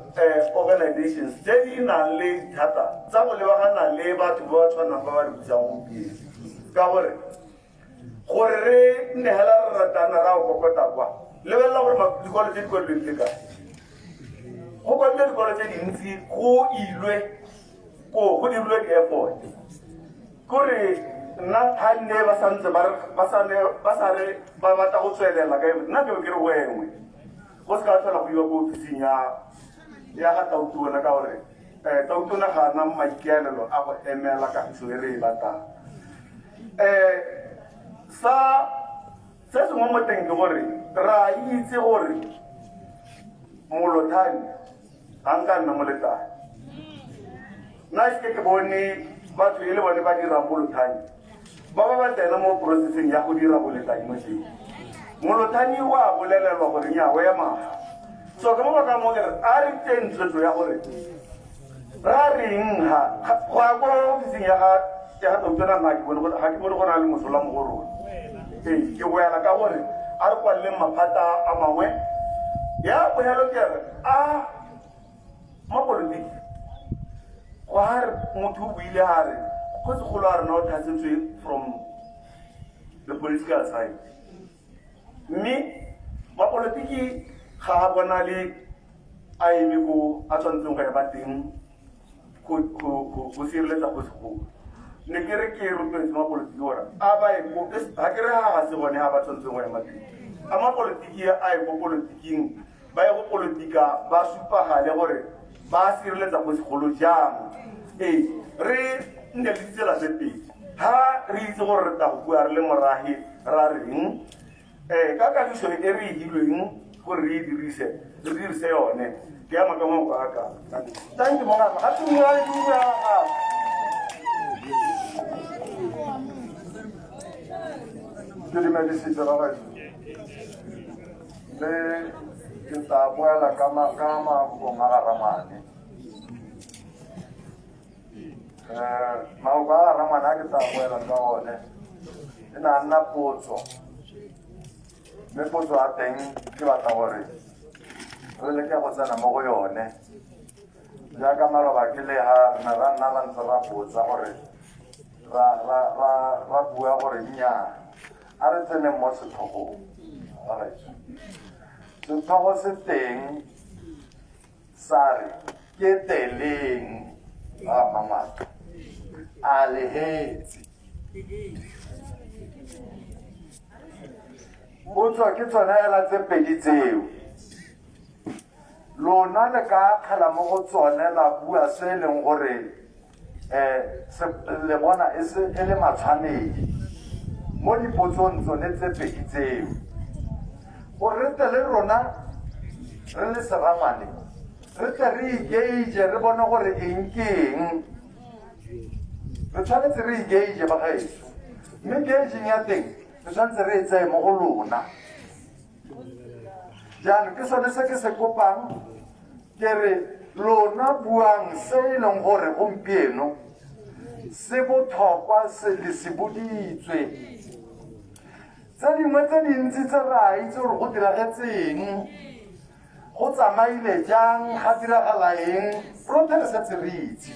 organizations tse di nang le dithata tsa go lebagana le batho ba ba tshwanang ba ba re busang gompieno. Ka gore gore re nne hela re ratana ra go kokota kwa, lebelela gore dikolo tse di kwadilweng le kae. Go kwadilwe dikolo tse dintsi, go ilwe ko go dirilwe di-effort. Kore nna ga nne ba santse ba sa re ba batla go tswelela ka nna ke be ke re go engwe go se ka tlhola go iwa ko ofising ya ga Tautona, ka gore Tautona ga ana maikaelelo a go emela kagiso e re e batlang. Sa se sengwe mo teng ke gore ra itse gore molothane ga nka nna moletane. Nna ke ke bone batho e le bone ba dirang bolothane ba ba ba tsena mo processeng ya go dira boletane mo teng. Molothane o a bolelelwa gore nya o ema. So ka mabaka a mangwe ke re a re tseng tshwetso ya gore ra reng ha go ya ko ofising ya ga Tautona, nna ga ke bone go na le mosola mo go rona. Ee, ke boela ka gore a re kwaleleng maphata a mangwe. Ya bogelo ke re a mapolotiki go ha re motho o buile a re kgosigolo a rena o tlhasetswe from the political side, mme mapolotiki ga a bonale a eme ko a tshwanetseng go ema teng go sireletsa kgosigolo. Ne ke re ke rotloetse mapolotiki gore a ba ye ko, ga ke re ga se gone ga ba tshwanetseng go ema teng, a mapolotiki a ye ko polotiking, ba ye go polotika, ba supagale gore ba sireletsa kgosigolo jang. Ee, re nne le ditsela tse pedi ha re itse gore re tla go bua re le morahe ra reng ka kagiso e re e hilweng gore re e dirise, re dirise yone. Ke ama ka mafoko a ka. Thank you, mongaka. Ga tumela le tumela. Ke dumedisitse ba gaetsho, mme ke tla boela ka mafokong a ga Rangwane. Mafoko a ga Rangwane a ke tla boela ka one e ne a nna potso, mme potso ya teng ke batla gore re leke go tsena mo go yone. Jaaka maloba ke le ha re ne ra nna ra ntse ra botsa gore ra bua gore nnyaa, a re tseneng mo setlhogong. Ba gaetsho, setlhogo se teng sa re ke teleng ba mangwato a lehetse. Potso ke tsone hela tse pedi tseo, lona le ka akgela mo go tsone la bua se e leng gore le bona e se e le matshwanedi. Mo dipotsong tsone tse pedi tseo, gore re tle le rona re le serangwane re tle re engage, re bone gore eng ke eng. Re tshwanetse re engage, bagaetsho, mme gauging ya teng re tshwanetse re e tseye mo go lona. Jaanong ke sone se ke se kopang, ke re lona buang se e leng gore gompieno se botlhokwa, se le se boditswe. Tse dingwe tse dintsi tse re a itse gore go diragetseng, go tsamaile jang, ga diragala eng, rotlhe re setse re itse.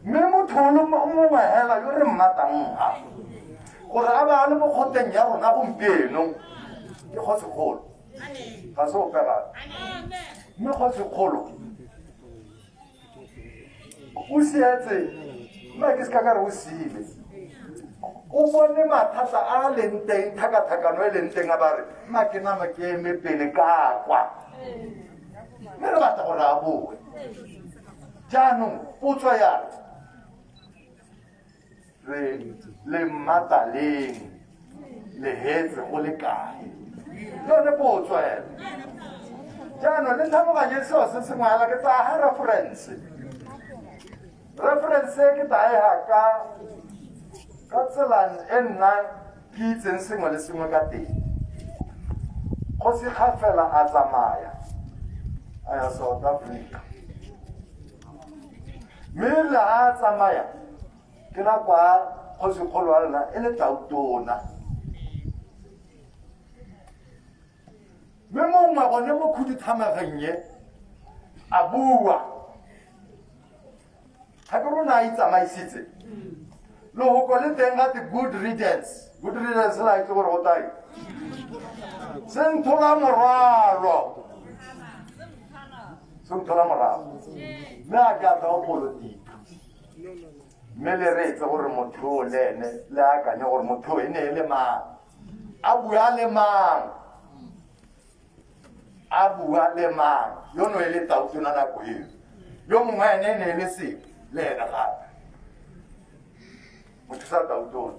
Mme motho o le mongwe hela yo re mmatang ga gore a ba a le mo kgoteng ya rona gompieno ke kgosikgolo, ga se ope gape. Mme kgosikgolo o sietse, nna ke se ka ka re o siile, o bone mathata a a leng teng, tlhakatlhakano e leng teng, a ba re nna ke nama ke eme pele ka kwa, mme re batla gore a boe. Jaanong potso ya re, le mmataleng le hetse go le kae? Ke yone potso ena. Jaanong le tlhaloganye seo se sengwe fela, ke tsaya ga reference. Reference e ke tsaya ka tsela e nna ke itseng sengwe le sengwe ka teng. Kgosi Kgafela a tsamaya a ya South Africa, mme le ha a tsamaya ke nako a kgosikgolo wa lona e le tautona, mme mongwe gone mo khuduthamageng e a bua ga ke rona a itsamaisitse lehoko le teng ga te good riddance. Good riddance la itse gore go tae se nthola morwalo, se nthola morago, mme a ke a tla go politika. Mme le reetse gore motho o le ene, le akanye gore motho e ne e le mang, a bua le mang, a bua le mang. Yono e le tautona nako eo, yo mongwe ene e ne e le sengwe le ene gape mothusa tautona.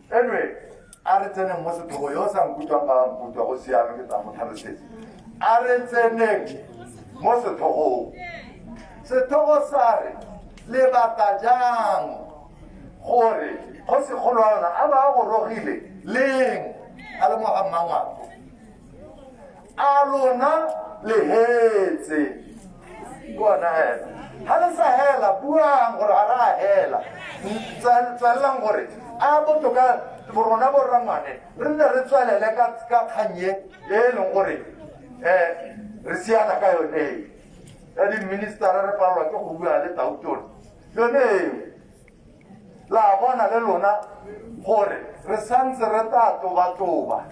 Anyway, a re tseneng mo setlhogo. Yo o sa nkutlwang ga nkutlwa, go siame, ke tla mo tlhalosetsa. A re tseneng mo setlhogong. Setlhogo sa re, le batla jang gore kgosikgolo wa lona a ba a gorogile leng a le mo ga Mmangwato? A lona le hetse ke ona hela? Ga le sa hela, buang gore ga re a hela. Tswelelang gore a botoka rona borrangwane re nne re tswelele ka kgang e e leng gore um re siana ka yone ya di-ministera, re palelwa ke go bua le tautona yone eo. La bona le lona gore re santse re tla tobatoba,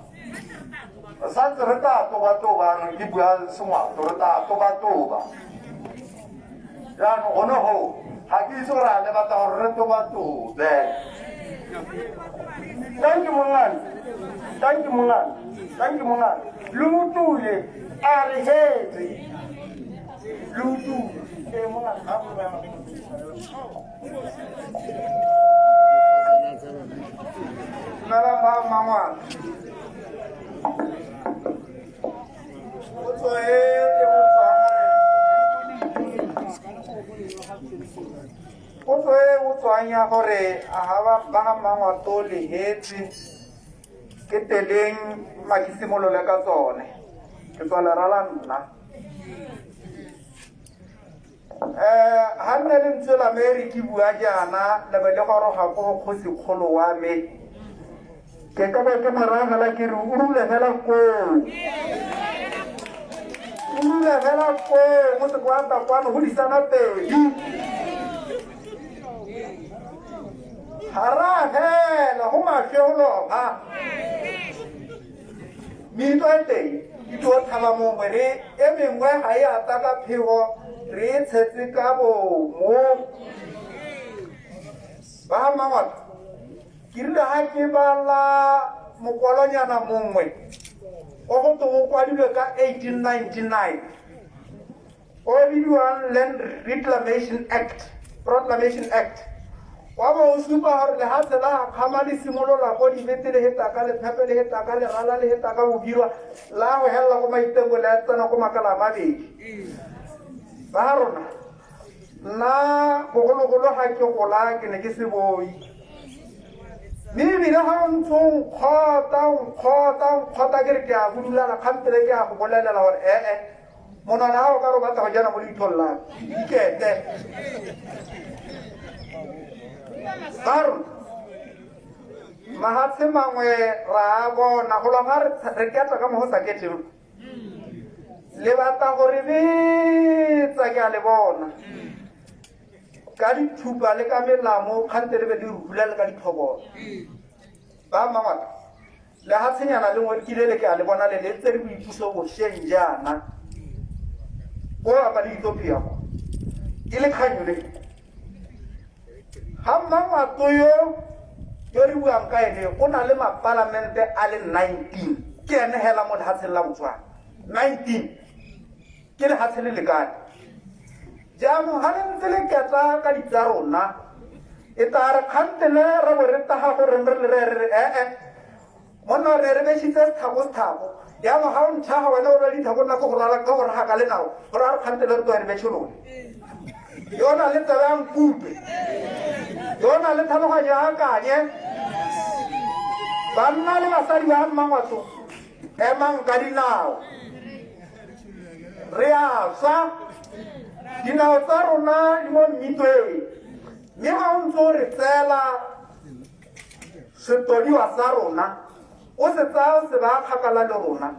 re santse re tla tobatoba. Anong ke bua Sengwato, re tla tobatoba. Jaanong gone go ga ke itse gore a le batla gore re tobatobe. Thank you, mongane. Thank you, mongane. Thank you, mongane. Le utlwile, a re hetse. Le utlwile. Ee, mongane, a go Dumelang ba Mmangwana. Potso e e botswang, potso e botswang ya gore a ga ba ga Mmangwato le hetse ke teleng, ma ke simolole ka tsone. Ke tswa lera la nna. Ga nne lentswe la me re ke bua jaana, le be le goroga ko go kgosikgolo wa me. Ke ka be ke mo raya fela ke re o rule fela koo, o rule fela koo mo sekwata kwano go disana pedi. Ga ra fela go maswe go loga meitlo e teng e tlo tlhaba mongwe, re e mengwe ga e ata ka phego, re e tshetse ka bomo. Ba Mmangwana, ke rile ga ke bala mokwalonyana mongwe o go tong o kwadilwe ka 1899, o bidiwang Land Reclamation Act, Proclamation Act, Wa bo o supa gore lehatshe la kgama le simolola ko dibete le hetaka lephepe le hetaka lerala le hetaka bobirwa la go helela ko maitengo le tsena ko makala a mabedi. Ba rona nna bogologolo ga ke gola ke ne ke se boi. Mme ebile ga o ntse o nkgota o nkgota o nkgota ke re ke a budulala kgantele ke a go bolelela gore ee monwana ga o ka re o batla go jana mo leitlhong la ikete. Ba rona mahatshe mangwe ra a bona go lwa ga re ketla ka mo go sa keteng le batla gore betsa ke a le bona ka dithupa le ka melamo kgante le be le rula le ka ditlhobolo. Ba mmangwana lehatshenyana lengwe kile le ke a le bona le le tse re boipuso bošeng jaana ko apa le Ethiopia ko e le kganyo le ga mmangwato yo yo re buang ka ene o na le mapalamente a le 19 ke ene hela mo lehatsheng la Botswana 19 ke lehatshe le lekane. Jaanong ga le ntse le ketla ka ditsa rona e tla re kgantele ra bo re taga goreng re le re re ee monna re re bešitse sethako sethako jaanong ga o ntšhaga wena o rwale dithako nna ke go rwala ka go raga ka lenao gore a re kgantele re tloe re betšhe lone. Yo na le tsebe a nkutlwe, yo na le tlhaloganyo a akanye. Banna le basadi ba mmangwatso emang ka dinao. Re a swa, dinao tsa rona di mo mmitweng, mme ga o ntse o re tseela setodiwa sa rona o se tsaya o se baya kgakala le rona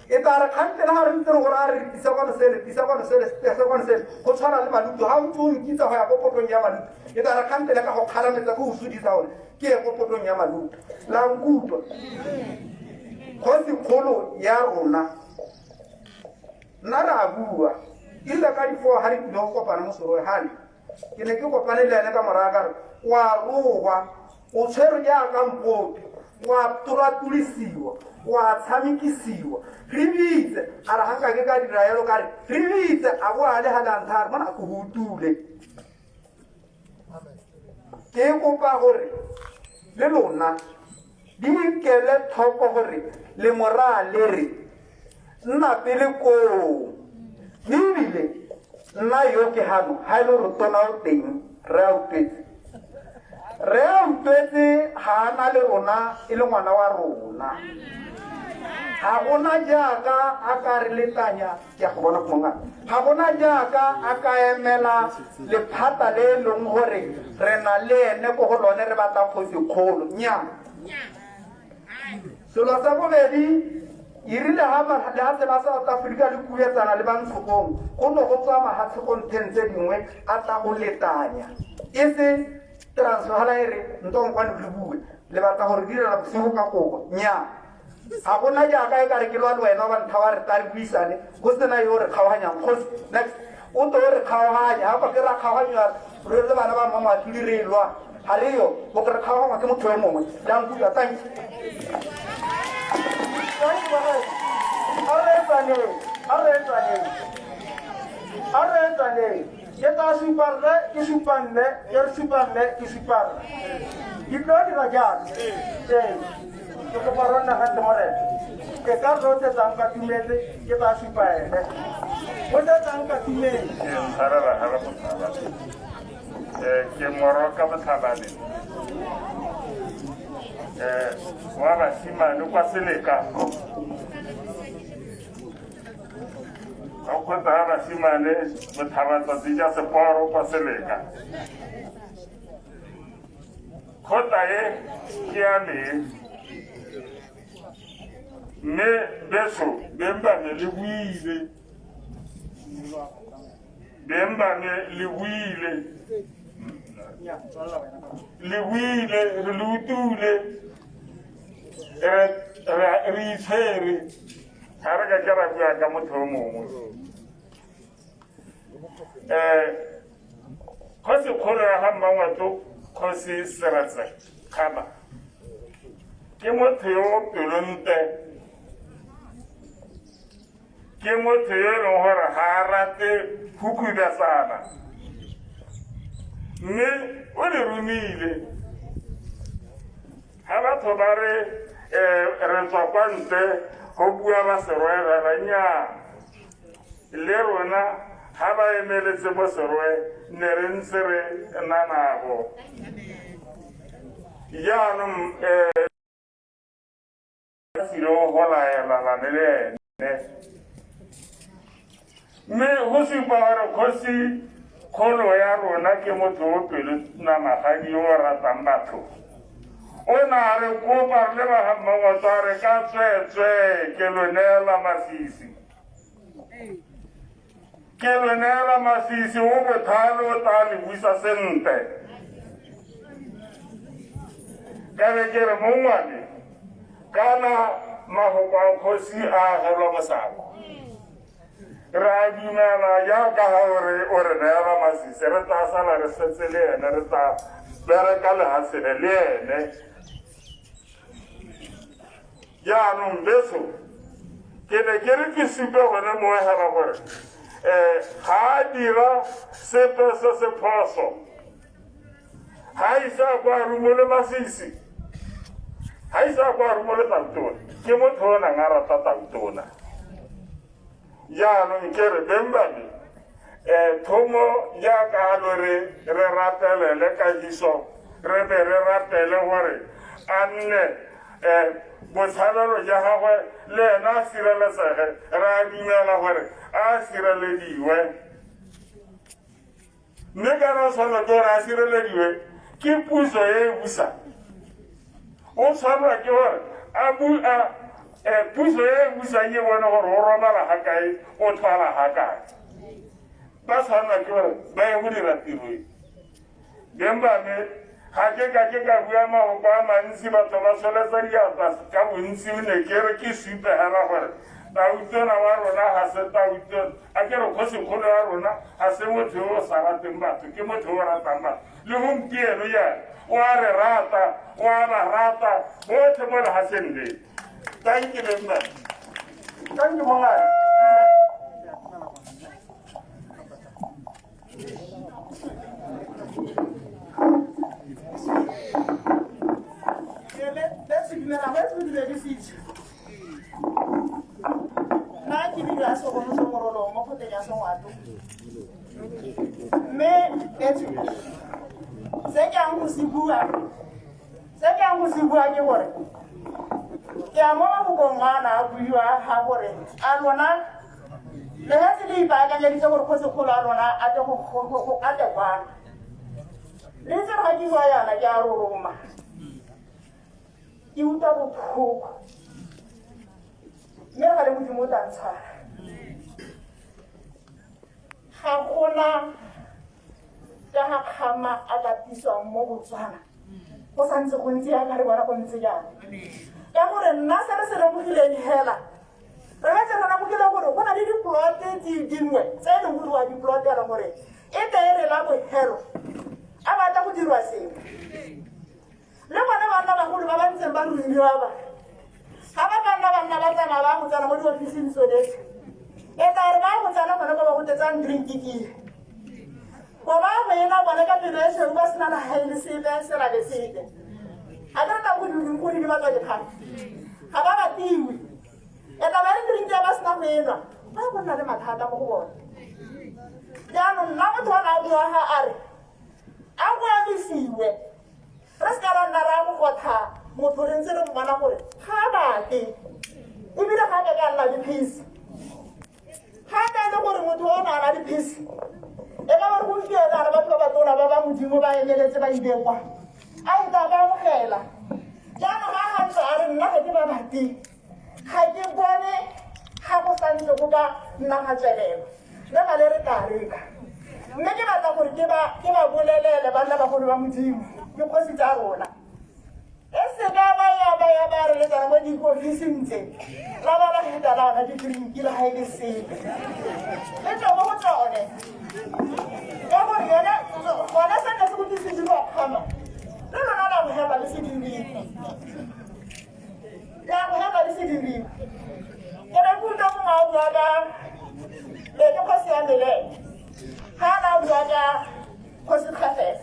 e tla re kgantele ga re ntse re gore a re tisa kwano sele tisa kwano sele tisa kwano sele go tshwana le malutu ga o ntse o nkitsa go ya ko potong ya malutu e tla re kgantele ka go kgarametsa ke go sudisa gore ke ye ko potong ya malutu la nkutlwa. Kgosi kgolo ya rona nna re a bua erile ka di-4 ga re tlile go kopana mo Serowe gale ke ne ke kopane le ene ka moraya ka re wa rogwa o tshwerwe jaaka mpopi wa tolatolisiwa wa tshamekisiwa re bitse a re ga nka ke ka dira yalo ka re re bitse a bo a le ga le a ntha a re mona ko go utule. Ke kopa gore le lona di ikele tlhoko gore le moraa le re nna pele koo mme ebile nna yo ke gano ga e le gore tona o teng re a utlwetse re a utlwetse ga a na le rona e le ngwana wa rona ga gona jaaka a ka re letanya ke a go bona monga ga gona jaaka a ka emela lephata le e leng gore re na le ene ko go lone re batla kgosi kgolo nnyaa. Selo sa bobedi e rile ga lehatshe la South Africa le kuetsana le bantshokong go ne go tswa mahatshe ko ntheng tse dingwe a tla go letanya e se transfer e re ntonkwane re bue le batla gore direla bosigo ka kobo nnyaa. Ga gona jaaka e kare ke lwa le wena wa ntha wa re tla re buisane go sena yo re kgaoganyang kgosi next o to re kgaoganya ga ke ra kgaoganywa re le bana ba mmamatlodi re lwa ga re yo bo re kgaogangwa ke motho yo mongwe la nkutlwa. Thank you. A re etsaneng, a re etsaneng, a re etsaneng. Ke tla supa rre ke supa mme ke re supa mme ke supa rre ke tlo dira jalo. Ee, ke kopa ro nna gantle morena ke ka re o tsetsang ka tumetse ke tla supa ene o tsetsang ka tumetse. Ke ntshwarela ga re motlhabane, ke moroka motlhabane wa basimane kwa Seleka ga kgotsa ga basimane botlhabatsatsi ja seporo kwa Seleka. Kgotla e ke ya me mme beso beng ba me le buile beng ba me le buile le buile re le utule re itshwere ga re ka ke ra bua ka motho yo mongwe. Kgosi kgolo ya ga Mmangwato Kgosi Seretse Khama ke motho yo pelontle, ke motho yo e leng gore ga a rate go khubetsana mme o le romile. Ga batho ba re um re tswa kwa ntle go bua ba Serowe fela, nnyaa, le rona ga ba emeletse mo Serowe ne re ntse re na nabo. Jaanong um tsile go laelalane le ene, mme go supa gore kgosi kgolo ya rona ke motho o pelo namagadi yo o ratang batho. O ne a re kopa re le ba ga Mmangwato, a re ka tsweetswee ke lo neela Masisi, ke lo neela Masisi, o botlhale, o tla le busa sentle. Ka be ke re mongwane kana mafoko a kgosi a agelwa mosako, re a dumela jaaka ga ore o re neela Masisi, re tla sala re setse le ene, re tla bereka lehatshele le ene. Jaanong beso ke ne ke re ke supe gone mo hela gore um ga a dira sepe se se phoso, ga ise a kwa rumole Masisi, ga ise a kwa rumole Tautona, ke motho o nang a rata Tautona. Jaanong ke re beng ba me, um thomo jaaka a lo re re rapelele kagiso, re be re rapele gore a nne um botshabelo ja gagwe le ena a sireletsege. Re a dumela gore a sirelediwe, mme kana o tshwanelwa ke gore a sirelediwe ke puso e e busang, o tshwanelwa ke gore a puso e e busang e bone gore o robala ga kae, o tlwala ga kae. Ba tshwanelwa ke gore ba ye go dira tiro e. Beng ba me, ga ke ka ke ka bua mafoko a mantsi, batho ba tsholetsa diatla ka bontsi. O ne ke re ke supe hela gore Tautona wa rona ga se Tautona, a ke re kgosikgolo ya rona ga se motho yo o sa rateng batho, ke motho yo o ratang batho. Le gompieno jaana o a re rata, o a ba rata botlhe mo lehatsheng le. Thank you beng ba. Thank you mongane. Nna ke dira segolo se morolong mo kgotleng ya Sengwato, mme etso se ke yang go se bua, se ke yang go se bua ke gore ke a mo mafokong a na a buiwa ga gore a lona lefatshe le ipaakanyeditse gore kgosikgolo a lona a tle go a tle kwano. Le itse ga ke bua yana ke a roroma, ke utlwa botlhoko, mme ga le Modimo o tla ntshwara. Ga gona ka ga Kgama a ka tiswang mo Botswana go santse go ntse yaka re bona go ntse jang, ka gore nna se re se lemogileng hela, re betse re lemogile gore go na le diplote dingwe tse e leng gore wa diplotela gore e tle e re la bogelo a batla go dirwa sengwe. Le bone banna bagolo ba ba ntseng ba romiwa ba ga ba ka nna banna ba tsamaya ba go tsena mo diofising tsotlhe, e tla re ba go tsena gone ko ba go tetsang drink kile ko ba go ena bone ka pelo e tshweu, ba sena legae le sepe selabe sepe. A ke re tla go direng go didimatswa dikgang ga ba batiwe, e tla ba re drink ya ba sena go enwa ba go nna le mathata mo go bone. Jaanong nna motho wa na a bua ga a re a go emisiwe, re se ka ra nna ra go gotha motho re ntse re mmona gore ga a batle, ebile ga a ka ka nna le peace. Ga a ka e le gore motho o ne a na le peace, e ka gore gompieno a re batho ba batona ba ba Modimo ba emeletse ba ile kwa a ntse a ba amogela. Jaanong ga ga ntse a re nna ga ke ba batle, ga ke bone ga go santse go ka nna ga tswelela le gale re tla reka. Mme ke batla gore ke ba bolelele banna bagolo ba Modimo, dikgosi tsa rona, e seka ba ya ba ya ba re letsana mo diofising tse la ba la heta la ona didrinki le ga e le sepe le tswa mo go tsone, ka gore yone gone se ne se go se dirwa Kgama le lona la go hema le se dirile, la go hema le se dirile. Ke ne ke utlwa mongwe a bua ka le ke kgosi ya melele, ga a na a bua ka kgosi Kgafela.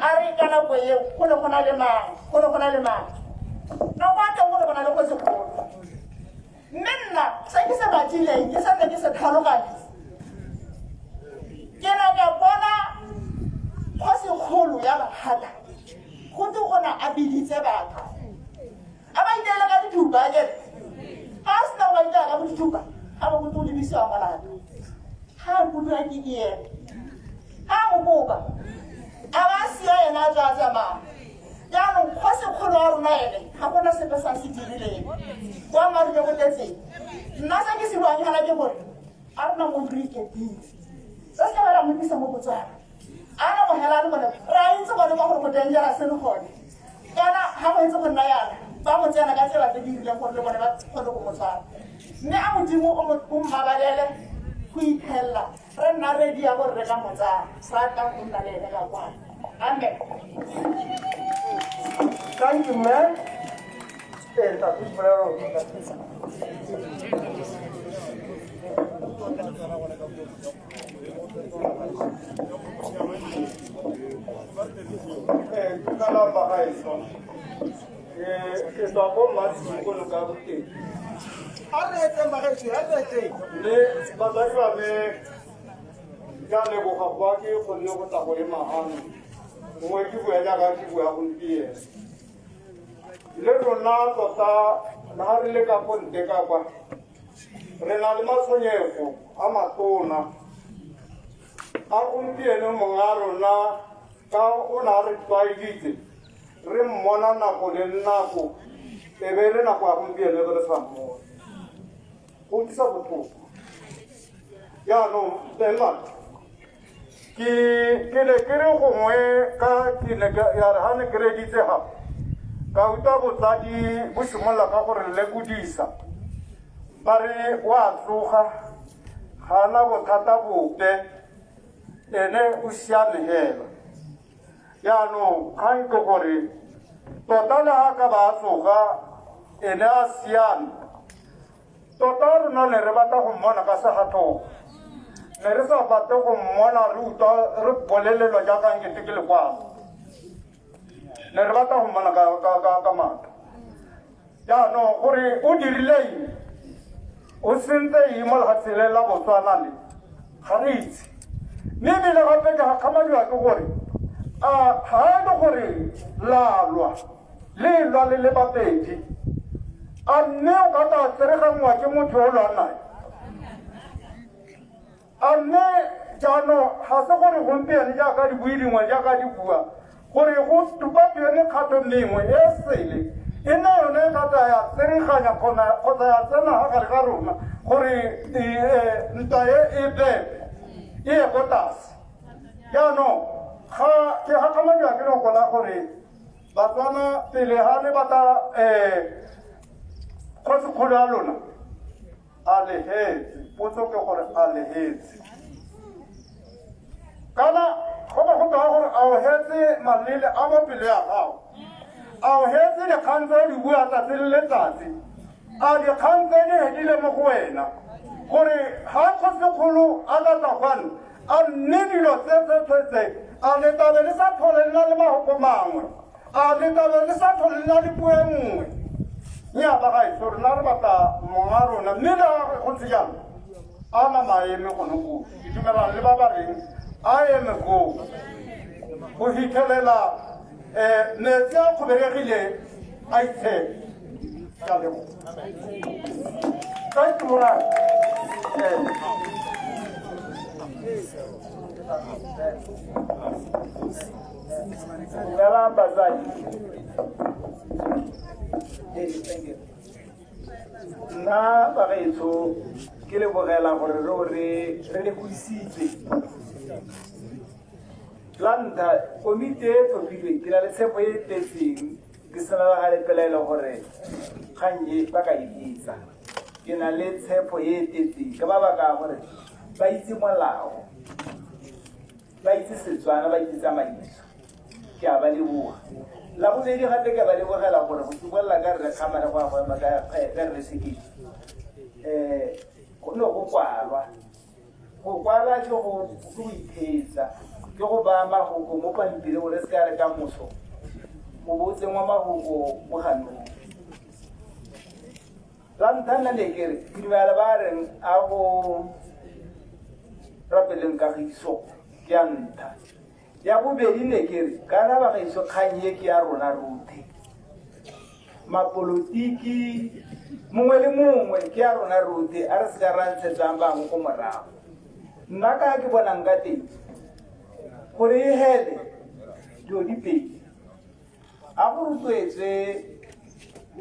A re ka nako eo go ne go na le mang, go ne go na le mang. Nako ya teng go ne go na le kgosikgolo. Mme nna se ke se batlileng ke santse ke se tlhaloganya. Ke ne ka bona kgosikgolo ya Bakgatla go twe o ne a biditse batho. A ba iteele ka dithupa akere. Ga a sena go ba itaya ka bo dithupa a bo go twe o lebisiwa molato. Ga a kopiwa ke ene. Ga a mo kopa a ba a sia ena a tswa a tsamaya. Jaanong kgosikgolo ya rona ene ga gona sepe sa se dirileng. Boammaaruri jo bo tletseng. Nna se ke se buang fela ke gore a rona mo re ikepile. Se se ka ba ra mo tlisa mo Botswana. A re mo hela le gone re a itse gone ka gore go dangerous le gone. Kana ga go ntse go nna yana ba mo tsena ka tsela tse di rileng gore le bone ba kgone go mo tshwara. Mme a Modimo o mmabalele go ithelela re nna ready ya gore re ka mo tsaya sa tlang go nna le ene ka kwana. Amen. Thank you, man. Ntate Polelo. Dumelang bagaetsho. Ke tswa ko Mmatsimo ko noka ya Boteti. A re etseng bagaetsho, a re etseng. Mme batsadi ba me ke a leboga go ba ke kgonne go tla go ema gano. Gongwe ke bua jaaka ke bua gompieno. Le rona tota le ga re le ka ko ntle ka kwa re na le matshwenyego a matona a gompieno mongwe a rona ka o ne a re tlwaeditse re mmona nako le nako e be le nako ya gompieno e be re sa mmona go utlwisa botlhoko. Jaanong beng ke ke ne ke re gongwe ka ke ne ya re ga ne ke reditse gape ka utlwa botsadi bo simolola ka gore lekodisa ba re wa tsoga ga ana bothata bope ene o siame hela. Jaanong kgang ke gore tota le ga ka ba a tsoga ene a siame tota rona ne re batla go mmona ka segatlhogo, ne re sa batle go mmona re utlwa re bolelelwa jaaka nkete ke lekwalo, ne re batla go mmona ka matlho. Jaanong gore o dirile eng, o sentse eng mo lefatsheng le la Botswana le ga re itse. Mme ebile gape ke gakgamadiwa ke gore a ga e le gore la lwa le lwa le le babedi, a mme o ka tla tsereganngwa ke motho o lwang nae? A mme jaanong ga se gore gompieno jaaka dibui dingwe jaaka di bua gore go tupatiwe mekgatlho mengwe e sele e nne yone e ka tla ya tsereganya kgotsa ya tsena ga gare ga rona gore ntwa e e bepe e ye ko tlase. Jaanong ga ke gakgamadiwa ke loko la gore Batswana pele ga le batla kgosikgolo ya lona a le hetse. Potso ke gore a le hetse kana go ba go tewa gore a o hetse malele a mo pelo ya gago, a o hetse dikgang tse o di bua tsatsi le letsatsi, a dikgang tse di hedile mo go wena gore ga kgosikgolo a ka tla kwano a mme dilo tse tse tse tse a letabe le sa tlhole le na le mahoko mangwe, a letabe le sa tlhole le na le puo e nngwe. Nnyaa bagaetsho, rona re batla monga rona, mme le ga go ntse jalo a nama a eme gone koo. Ke dumelana le ba ba reng a eme koo go fitlhelela metsi a kgoberegile a itshepe. Ke a leboga. Thank you, Morare. Dumelang batsadi. Nna bagaetsho ke lebogela gore re o re re lekodisitswe. La ntlha komiti e tlhophilweng ke na le tshepo e e tletseng ke sena le ga le pelaelo gore kgang e ba ka e etsa. Ke na le tshepo e e tletseng ka mabaka a gore ba itse molao, ba itse Setswana, ba itse tsamaiso. Ke a ba leboga. La bobedi gape ke a ba lebogela gore go simolola ka rre Kgamane go ya go ema ka rre Sekedi, go ne go kwalwa. Go kwala ke go itheetsa. Ke go baya mahoko mo pampiring gore se ka re ka moso o bo o tsenngwa mahoko mo ganong. La ntlha nna ne ke re ke dumela ba reng a go rapeleng kagiso ke ya ntlha. Ya bobedi ne ke re kana bagaetsho kgang e ke ya rona rotlhe. Mapolotiki mongwe le mongwe ke ya rona rotlhe a re se ka ra ntshetsang bangwe ko morago. Nna ka ke bonang ka teng gore e hele dilo di pedi a go rotloetswe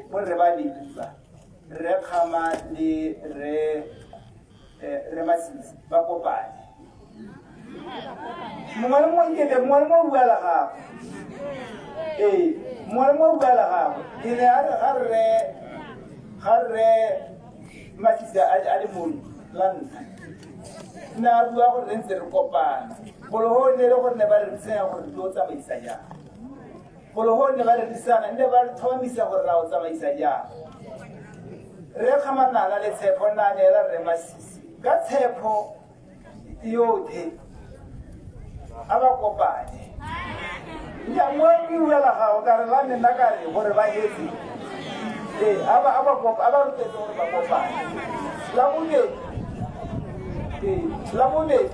borre ba bedi ba rre Kgama le rre eh, rre Masisi ba kopane mongwe le mongwe nkete mongwe le mongwe o bua la gagwe ee mongwe le mongwe o bua la gagwe ke ne a re ga rre ga rre Masisi a le mono la ntlha nne a bua gore re ntse re kopana golo go ne le gore ne ba re tsenya gore tlo tsamaisa jang golo go ne ba re disana nne ba re tlhomamisa gore ra o tsamaisa jang re kgamanana le tshepho nna a neela rre Masisi ka tshepho yotlhe a ba kopane ya mo bua la gago ka re la me nna ka re gore ba hetse ee a ba a ba kopa a ba rotetse gore ba kopane la bobedi ee la bobedi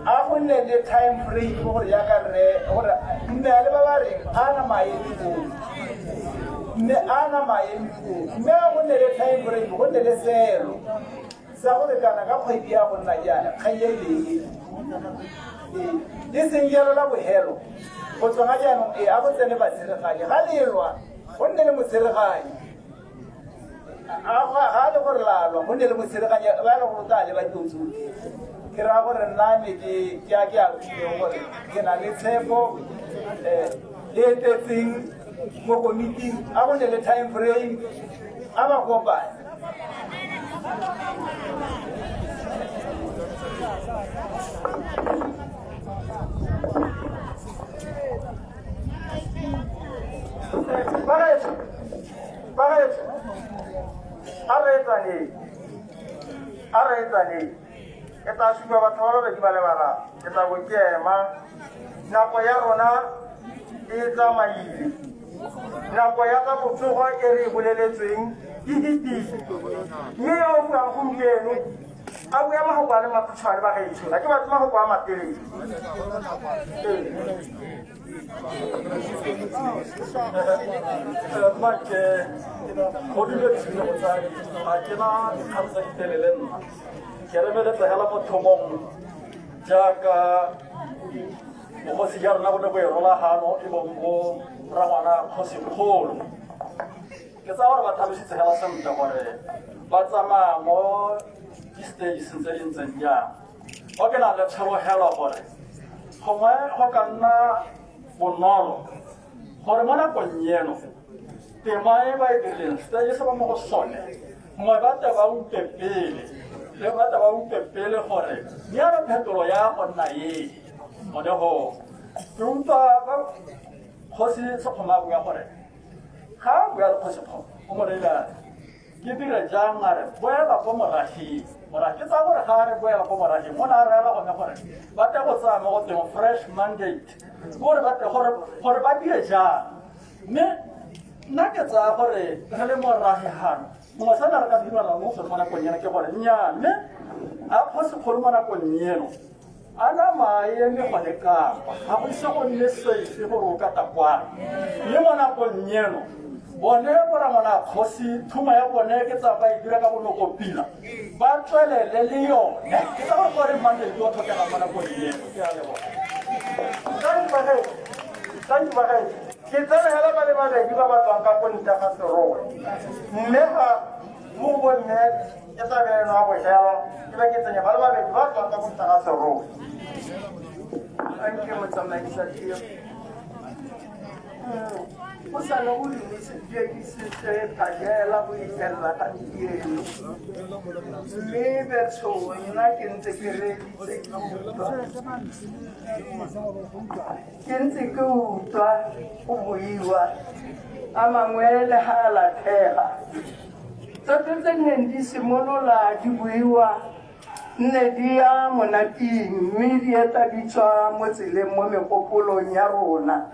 a go nne le time frame gore jaaka rre gore mme a le ba ba reng a na maemo koo mme a na maemo koo mme a go nne le time frame go nne le selo sa gore kana ka kgwedi ya go nna jaana kgang e bee e seng jalo la bohelo go tswa ga jaanong ee a go tsene batshereganyi ga lelwa go nne le motshereganyi ga le gore lalwa go nne le motshereganyi ba le gore o tla leba dilo tsotlhe ke raya gore nna me ke ke a ke a rutile gore ke na le tshepo um e tletseng mo komiting a go nne le time frame a ba kopane Bagaetsho, bagaetsho, a re etsaneng, a re etsaneng. Ke tla supa batho ba babedi ba le bararo, ke tla bo ke ema. Nako ya rona e tsamaile. Nako ya tsa botsogo e re e boleletsweng e fetile. Mme yo o buang gompieno a bua mafoko a le makhutshwane bagaetsho, ga ke batle mafoko a matelele. Mma ke go dumedisitse motsadi ga ke na dikgang tse di telele nna ke remeletse hela motho mongwe jaaka bogosi ja rona bo ne bo e rolagano e bong bo rangwana kgosikgolo ke tsaya gore ba tlhalositse hela sentle gore ba tsamaya mo di-stages tse di ntseng jang o ke nang le tshologelo gore gongwe go ka nna bonolo gore mo nakong eno tema e ba e dirileng stage se ba mo go sone gongwe ba tle ba utlwe pele le ba tle ba utlwe pele gore jaana phetolo ya go nna e gone go ke utlwa ba kgosi Sekgoma a bua gore ga a bua le kgosi Kgoma o mo reile a re ke dire jang a re boela ko morageng mora ke tsaya gore ga a re boela ko morageng o ne a reela gone gore ba tle go tsaya mo go teng fresh mandate gore ba tle gore gore ba dire jang mme nna ke tsaya gore re le morage gano mongwe se ne re ka se dumelana mo go mo nakong eno ke gore nnyaa mme a kgosikgolo mo nakong eno a nama a eme gone kapa ga go ise go nne safe gore o ka ta kwana mme mo nakong eno bone borangwana kgosi thuma ya bone ke tsa ba e dira ka bonoko pila ba tswelele le yone ke tsa gore gore mandate wa tlhokegang mo nakong eno ke a leboga. Thank you, bagaetsho. Ke tsene hela ba le babedi ba ba tswang ka ko ntle ga Serowe. Mme ga mo go bomme ke tla be eno a bojelo ke be ke tsenya ba le babedi ba tswang ka ko ntle ga Serowe. Thank you, motsamaisa tiro. Go sa le go diedisitse phakela go itlhelela gampieno mme betsho nna ke ntse ke reeditse ke utlwa ke ntse ke utlwa go buiwa a mangwe le ga a latlhega tsotlhe tse neng di simolola di buiwa Nne di ya monating mme di eta di tswa mo tseleng mo megopolong ya rona.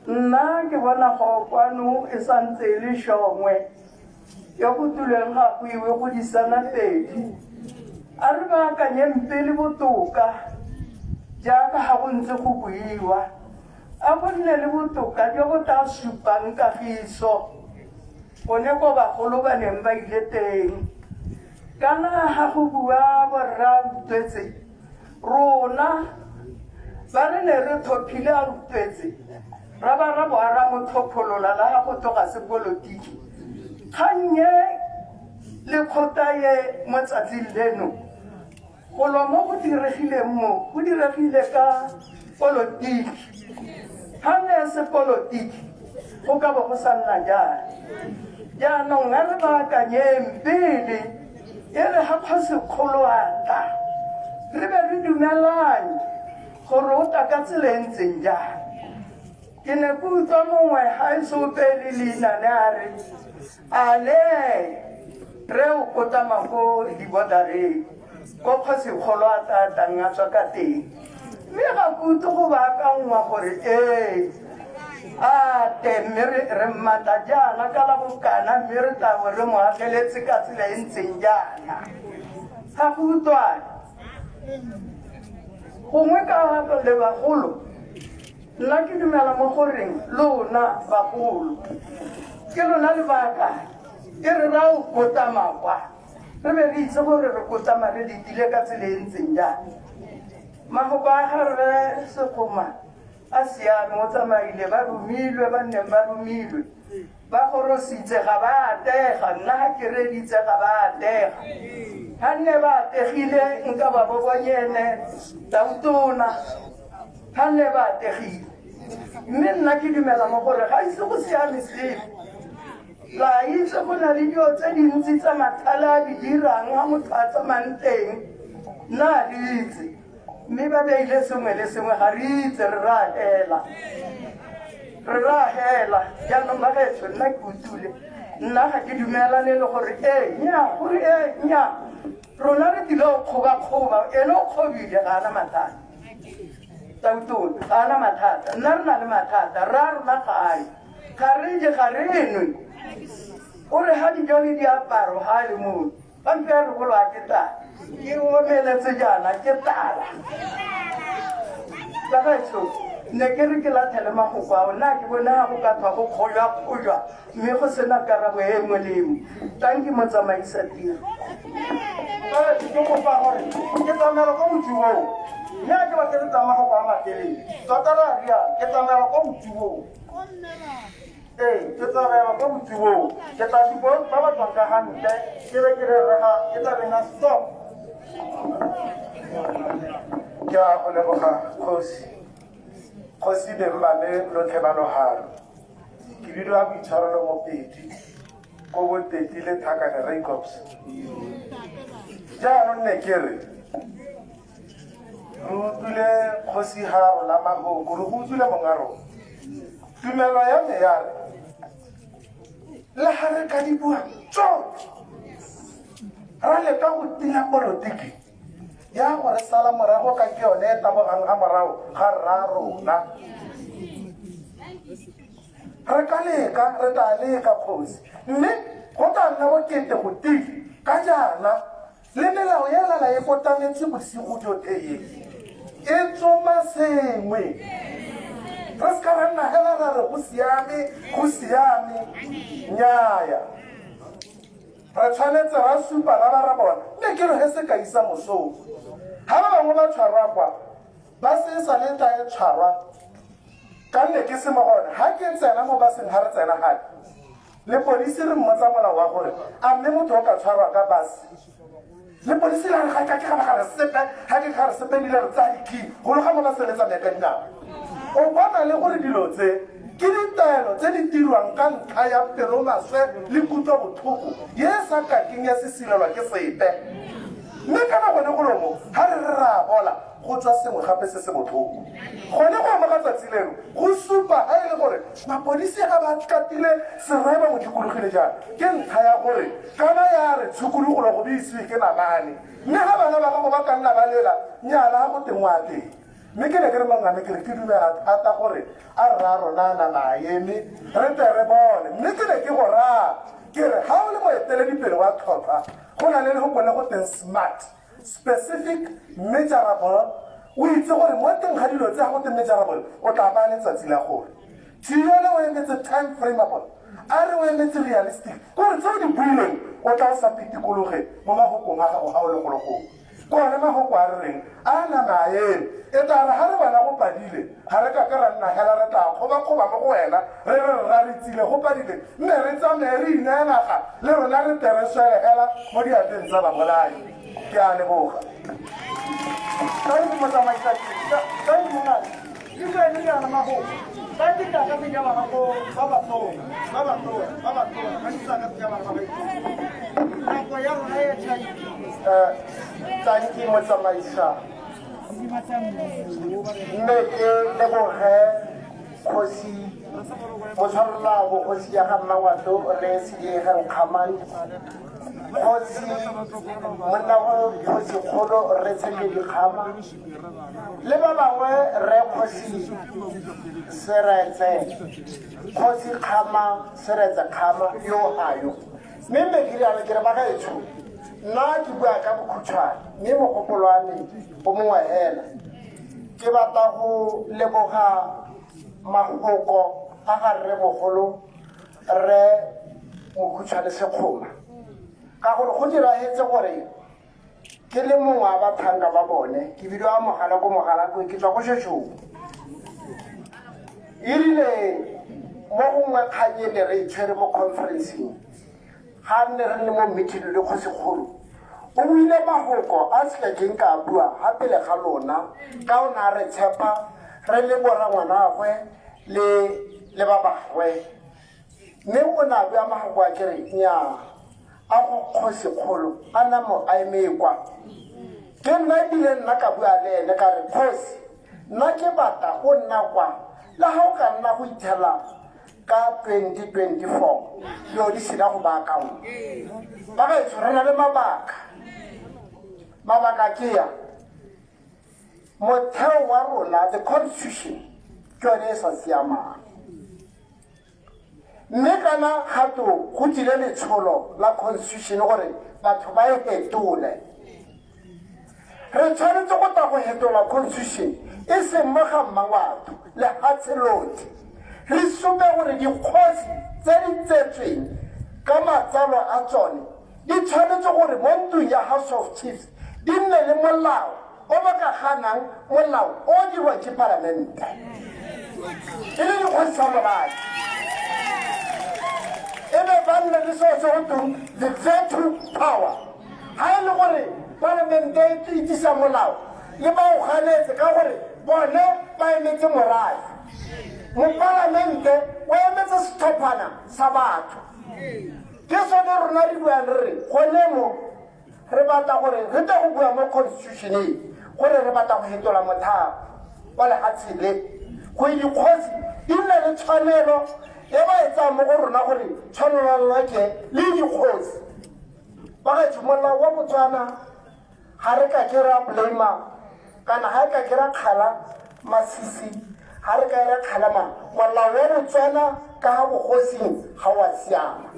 Nna ke bona go kwano e santse e le shongwe yo go tuleng ga go iwe go disana pedi. A re baakanyeng pele botoka jaaka ga go ntse go buiwa. A go nne le botoka jo bo tla supang kagiso gone ko bagolo ba neng ba ile teng. Kana ga go bua borra Utlwetse, rona ba re ne re thophile a Utlwetse, ra ba ra boa ra mo tlhopholola la ga go tloga sepolotiki. Kgang e le kgota ye mo tsatsing leno, Golo mo go diregileng mo, go diregile ka polotiki. Ga nne e se polotiki, go ka bo go sa nna jang. Jaanong a re baakanyeng pele e re ga kgosikgolo a tla, re be re dumelanye gore o tla ka tsela e ntseng jang. Ke ne ke utlwa mongwe ga e se ope le leina ne a re, Ale re o kotama ko dibodareng ko kgosikgolo a tla tlang a tswa ka teng mme ga ke utlwe go baakangwa gore ee a te mme re mmata jaana ka la bokana mme re tla bo re mo ageletse ka tsela e ntseng jaana ga go utlwane gongwe ka le bagolo Nna ke dumela mo goreng lona bagolo ke lona lebaka e re ra o kotama kwa re be re itse gore re kotama re letile ka tsela e ntseng jang. Mafoko a ga rre Sekgoma a siame, o tsamaile ba romilwe ba nneng ba romilwe ba gorositse ga ba atega, nna ga ke reditse ga ba atega. Ga nne ba ategile nka ba bo bonyene tautona. Ga nne ba ategile. Mme nna ke dumela mo gore ga ise go siame sepe. La itse go na le dilo tse dintsi tsa mathale a di dirang ga motho a tsamayang teng. Nna a re itse. Mme ba beile sengwe le sengwe ga re itse re ra hela. Re ra hela. Jaanong ba gaetsho nna ke utlwile. Nna ga ke dumelane le gore ee nnyaa gore ee nnyaa. Rona re tlile go kgobakgoba ene o kgobile ga ana mathata. Tautona ga ana mathata. Nna re na le mathata. Rra rona ga a ye. Ga re je ga re nwe. O re ha dijo le diaparo ga a le mono. Ba mpe a re bolwa ke tlala. Ke omeletse jaana ke tlala. Ba gaetsho ne ke re ke latlhele mafoko ao nna ke bone ga go ka thwa go kgojwa kgojwa mme go sena karabo e e molemo. Tanki motsamaisa tiro. Ke kopa gore ke tsamaela ko botsibong mme a ke batle re tsamaya go kwa mateleng tota re a rialo ke tsamaela ko botsibong ee ke tsamaela ko botsibong ke tla supa ba ba tswang ka ga ntle ke be ke re rega ke tla bena stop. Ke a go leboga kgosi. Kgosi beng ba me lotlhe ba loharo. Ke bidiwa Boitshwarelo Mopedi ko Boteti le Thakane Raikops. Jaanong ne ke re re utlwile kgosi ga rola mahoko, re go utlwile monga rona. Tumelo ya me ya re le ga re ka di bua tsotlhe ra leka go tila polotiki ya go re sala morago ka ke yone e tabogang ga morago ga rra rona. Re ka leka, re tla leka kgosi, mme go tla nna bokete go tile ka jaana le melao ya lala e kotametse bosigo jotlhe ye e tsoma sengwe. Re se ka ra nna hela ra re go siame, go siame. Nnyaya. Re tshwanetse ra supa ra ba ra bona, mme ke re he sekai sa mosong. Ha ba bangwe ba tshwarwa kwa, ba se sa le tla e tshwarwa ka nne ke se mo gone. Ha ke tsena mo baseng ha re tsena gape, lepodisi re mmotsa molao wa gore a mme motho o ka tshwarwa ka bus. Lepodisi la re ga ka ke ga ba ga re sepe, ga ke ga re sepe ebile re tsaya di-key golo ga mo ba se le tsamaya ka dinao. O bona le gore dilo tse ke ditaelo tse di dirwang ka ntlha ya pelomaswe le kutlobotlhoko ye e sa kakeng ya sesilelwa ke sepe. Mme kana gone golo mo, ha re re ra bola. go tswa sengwe gape se se botlhoko. Gone go amoga tsatsi leno go supa ga e le gore mapodisi ga ba katile serai ba mo dikologile jang ke ntlha ya gore kana ya re tshokologolo go beisiwe ke namane mme ga bana ba gago ba ka nna ba lela nyala ga go teng wa teng. Mme ke ne ke re mongame ke re ke dumela thata gore a rra rona a nama a eme re tle re bone. Mme ke ne ke go raya ke re ga o le moeteledipele wa tlhotlhwa go na le lefoko le go teng smart, specific, measurable. O itse gore mo teng ga dilo tse ga go teng measurable o tla baya letsatsi la gore Thiole o emetse time frameable, a re o emetse realistic, kore tse o di buileng o tla o sa pitikologe mo mafokong a gago ga o le golo gongwe. Ke one mafoko a re reng a nama a eme. E tla re ga re bona go padile, ga re kake ra nna hela re tla kgobakgoba mo go wena re re rra re tsile go padile, nne re tsamaye re ineye naga le rona re tle re swele hela mo diatleng tsa babolai. Ke a leboga. Thank you, motsamaisa. Thank you, mongaka. Ke tsene jaana mafoko. Ka ditsaka tse ja bana ko ba ba tona, ba ba tona, ba ba tona, ka ditsaka tse ja bana ba ba Nako ya rona e tšhaile. Tanki motsamaisa. Mme ke leboge kgosi motshwarela bogosi ya ga Mmangwato re Sediegeng Kgamane, kgosi monna go kgosi kgolo re Tshekedi Kgama le ba bangwe re kgosi Seretse, kgosi Kgama Seretse Kgama yo gayo. Mme mme ke rialo ke re bagaetsho, nna ke bua ka bokhutshwane mme mogopolo wa me o mongwe hela. Ke batla go leboga mafoko a ga rremogolo rre Mokhutshwane Sekgoma ka gore go diragetse gore ke le mongwe wa batlhanka ba bone ke bidiwa mogala ko Mogalakwe, ke tswa ko Shoshong. E rile mo gongwe kgang e ne re e tshwere mo conferenceng ga nne re le mo meeting le kgosikgolo, o buile mafoko a se ka keng ka bua ga pele ga lona ka o ne a re tshepa re le borangwanagwe le ba bangwe. Mme o ne a bua mafoko a kere nnyaa a go kgosikgolo a namo a eme kwa. Ke nna ebile nna ka bua le ene ka re kgosi nna ke batla o nna kwa le ga o ka nna go ithela ka 2024 dilo di sena go baakangwa. Bagaetsho re na le mabaka. Mabaka ke ya motheo wa rona, the constitution ke yone e sa siamang. Mme kana gato go tsile letsholo la constitution gore batho ba e fetole. Re tshwanetse go tla go fetola constitution e seng mo ga Mmangwato lehatshe lotlhe. Re supe gore dikgosi tse di tsetsweng ka matsalo a tsone di tshwanetse gore mo ntlong ya House of Chiefs di nne le molao o ba ka ganang molao o dirwang ke palamente e le dikgosi tsa morafe, e be ba nne le seo se go tweng the veto power. Ga e le gore palamente e itsisa molao le ba o ganetse ka gore bone ba emetse morafe, mopalamente o emetse setlhophana sa batho. Ke sone rona re buang re re gone mo re batla gore re tle go bua mo constitutioneng gore re batla go fetola mothao wa lehatshe le gore dikgosi di nne le tshwanelo e ba e tsayang mo go rona gore tshwanelo ke le dikgosi. Bagaetsho, molao wa Botswana ga re ka ke ra blame kana ga re ka ke ra kgala Masisi, ga re ka ra kgala mang, molao wa Botswana ka ga bogosing ga wa siama.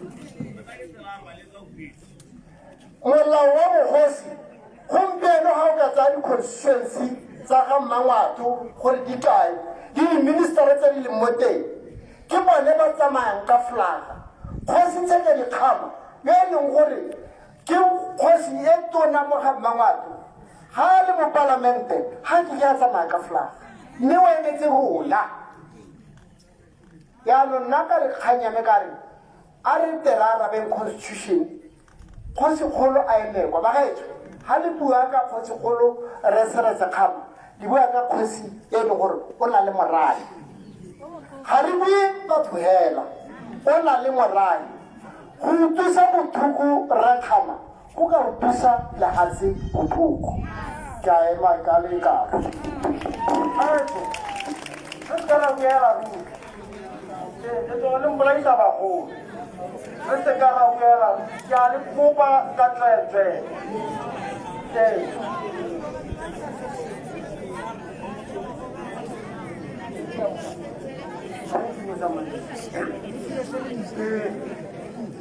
Molao wa bogosi gompieno ga o ka tsaya di-constituency tsa ga Mmangwato gore di kae le di-ministera tse di leng mo teng, ke bone ba tsamayang ka flaga. Kgosi Tshekedi Kgama yo e leng gore ke kgosi e tona mo ga Mmangwato ga a le mo palamente ga ke ke a tsamaya ka flaga, mme o emetse rona. Jaanong nna ka re kganyame ka re a re tle re arabeng constitution kgosikgolo a emekwa. Bagaetsho, ga le bua ka kgosikgolo re Seretse Kgama, le bua ka kgosi e leng gore o na le morae. Ga re bue batho hela, o na le morae. Go utlwisa botlhoko rre Kgama go ka utlwisa lehatshe botlhoko. Ke a ema ka lekaka. Baetsho, re se ka ra buela ruri. Ee, le tloga le mpolaisa bagolo. Re se ka ra buela ruri. Ke a le kopa ka tsweetswee. Ee.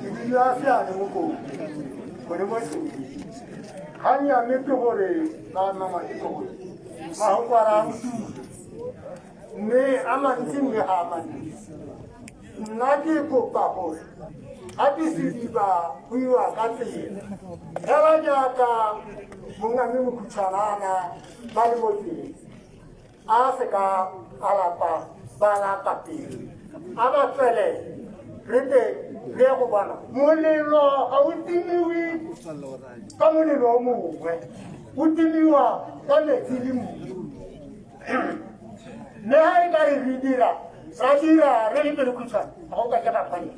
Ke dula seane mo kong gone mo kgang ya me ke gore ba mama ke gore mahoko a ra utlwile mme a mantsi mme ga a mantsi nna ke kopa gore ga ke sediba go iwa ka tsela fela jaaka mongame mokhutshwana ana ba le mo tseleng a se ka a lapa ba lapa pele a ba tswelele re tle re ye go bona molelo ga o timiwe ka molelo o mongwe o timiwa ka metsi le mmu mme ga e ka re re dira ra dira re le pele khutshwane ga go ka ke ga kgone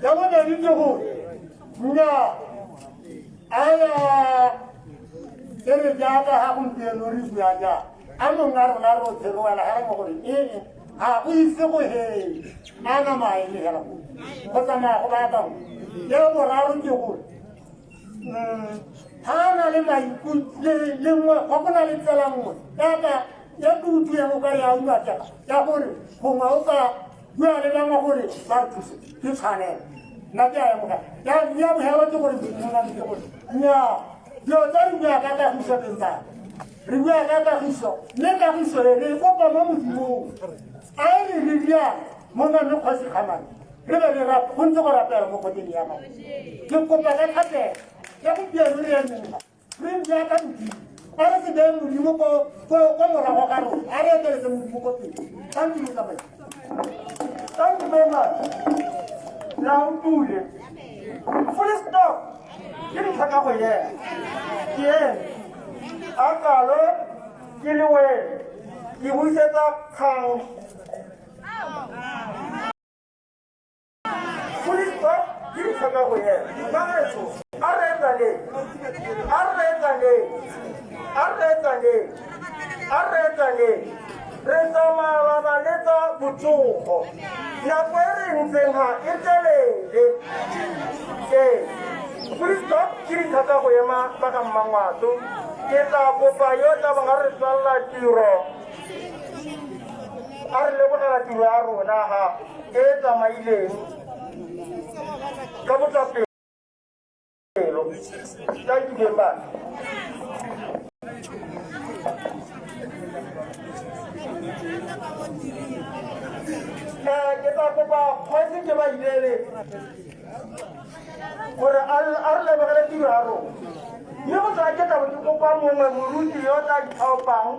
ya bobedi ke gore nnyaa aya e re jaaka ga gompieno re bua jang a mongwe a rona rotlhe re wela gela mo gore ee ga go ise go hele a nama a eme hela go tsamaya go baakangwe ya boraro ke gore ga a na le maikutlo le nngwe ga go na le tsela nngwe jaaka ya ke utlwileng o ka re ya umatsega ya gore gongwe o ka bua le bangwe gore ba re thuse ke tshwanelo nna ke a amogela ya bogelo ke gore ke gore nnyaa dilo tsa re bua ka kagiso teng tsaka re bua ka kagiso mme kagiso e re e kopa mo modimong a e re re riana mo name kgosi kgamane re be re go ntse go rapela mo kgoteng ya gago ke kopa ka thapelo ya gompieno re emeng re bua ka modimo a re se beye modimo ko morago ga rona a re eteletse modimo ko pele thank you motsamaisi thank you very much la utlwile full stop ke ntlha ka go yena ke ene a kalo ke le wena ke busetsa kgang full stop ke ntlha ka go yena bagaetsho a re etsaneng a re etsaneng a re etsaneng a re etsaneng re tsamaelana le tsa botsogo nako e re ntseng ga e telele ee full stop ke dintlha tsa go ema ba ga mmangwato ke tla kopa yo tla bong a re tswalela tiro a re lebogela tiro ya rona ga e tsamaileng ka botswapelo thank you very much ke tla kopa kgotsi ke ba ilele gore a re lebogele tiro ya rona mme go tswa ke tabo ke kopa mongwe moruti yo o tla ithaopang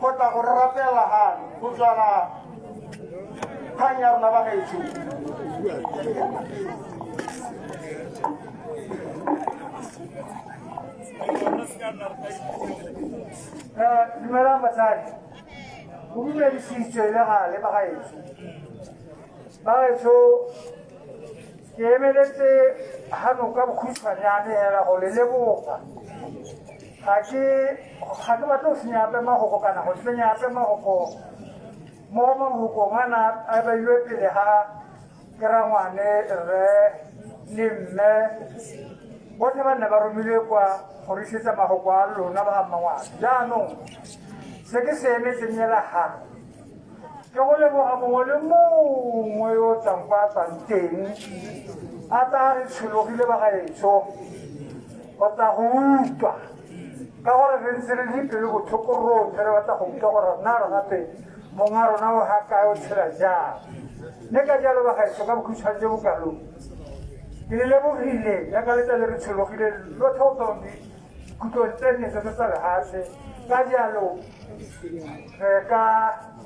go tla go re rapela gane go tswala kgang ya rona ba gaetsho Dumelang batsadi go dumedisitswe le gale ba gaetsho bagaetsho ke emeletse gano ka bokhutshwanyane hela go le leboga ga ke ga ke batle go senya ape magoko kana go tsenya ape magoko mo mabokong a na a beilwe pele ga ke rangwane rre le mme botlhe ba nne ba romilwe kwa go re isetsa magoko a lona ba ga mmangwana jaanong se ke se emetseng ela ga ke go leboga mongwe le mongwe yo o tswang kwa a tswang teng a tla re tshologile ba gaetsho go tla go utlwa ka gore re ntse re le pelo botlhoko rotlhe re batla go utlwa gore rona re gape mongwe a rona o ga kae o tshela jang mme ka jalo ba gaetsho ka bokhutshwane jo bokalo ke le lebogile jaaka le tla le re tshologile lotlhe go tswa dikhutlong tse nne tse tsa lefatshe ka jalo re ka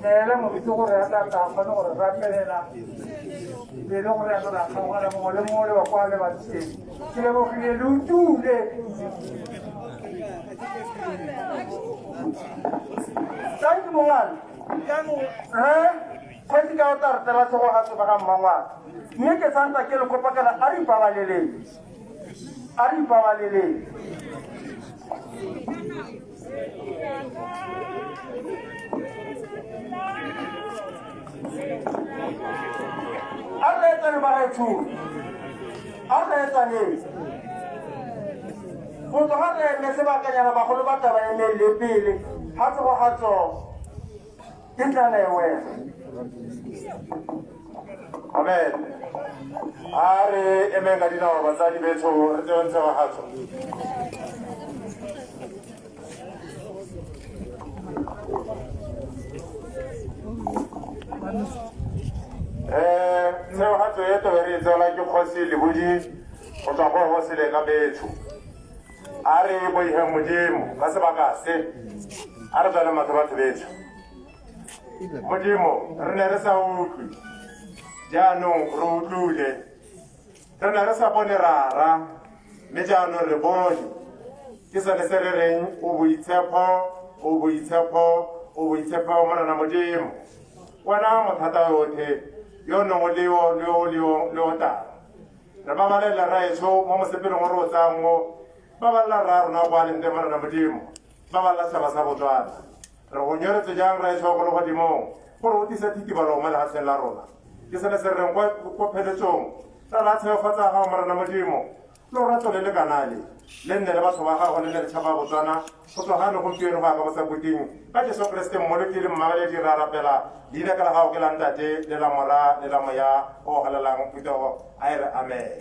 neela moruti gore a tla tla kgone gore rapelela pele gore a tla kgaogana mongwe le mongwe le wa kwa le banteng ke lebogile le utule thank you mongane re kgwetsi ka o tla re tela tlhogo ga tsoba ga mmangwana mme ke santsa ke le kopa kana a re ipabaleleng a re ipabaleleng. A re etsane bagaetsho, a re etsaneng go tloga re eme sebakanyana, bagolo ba taba emelele pele ga tsogo ga tso ke tlala e wena. Amen. A re emeng ka dinao, batsadi betsho, re tseweng tshegogatso. Tshegogatso e tobe re e tseela ke kgosi Lebodi go tswa go gosele ka betsho. A re boiheng Modimo ka sebaka se, a re tswale matlho, batho betsho. Modimo, re ne re sa utlwe, jaanong re utlwile. Re ne re sa bone Rara, mme jaanong re bone. Ke sone se re reng o boitshepo, o boitshepo, o boitshepo, Morena Modimo, wena mothata yotlhe, yo nong o leo le o leo le o tang. Re babalela rraetsho mo mosepeleng o re o tsayang o, babalela rra rona kwa leng teng, Morena Modimo, babalela setšhaba sa Botswana. Re go nyoretse jang, rraetsho wa ko legodimong, gore o tlise thitibalo mo lefatsheng la rona. Ke sone se re reng kwa pheletsong ra la tshegofatsa gago, Morena Modimo, lorato le le kanale le nne le batho ba gago, le nne le tšhaba Botswana go tswa gane gompieno go ya ka bosakuting, ka Jesu Keresete Mmoloki le Mmabaledi re a rapela. Leina ke la gago ke la Ntate le la Mora le la Moya o galelang. Phuthego a e re amen.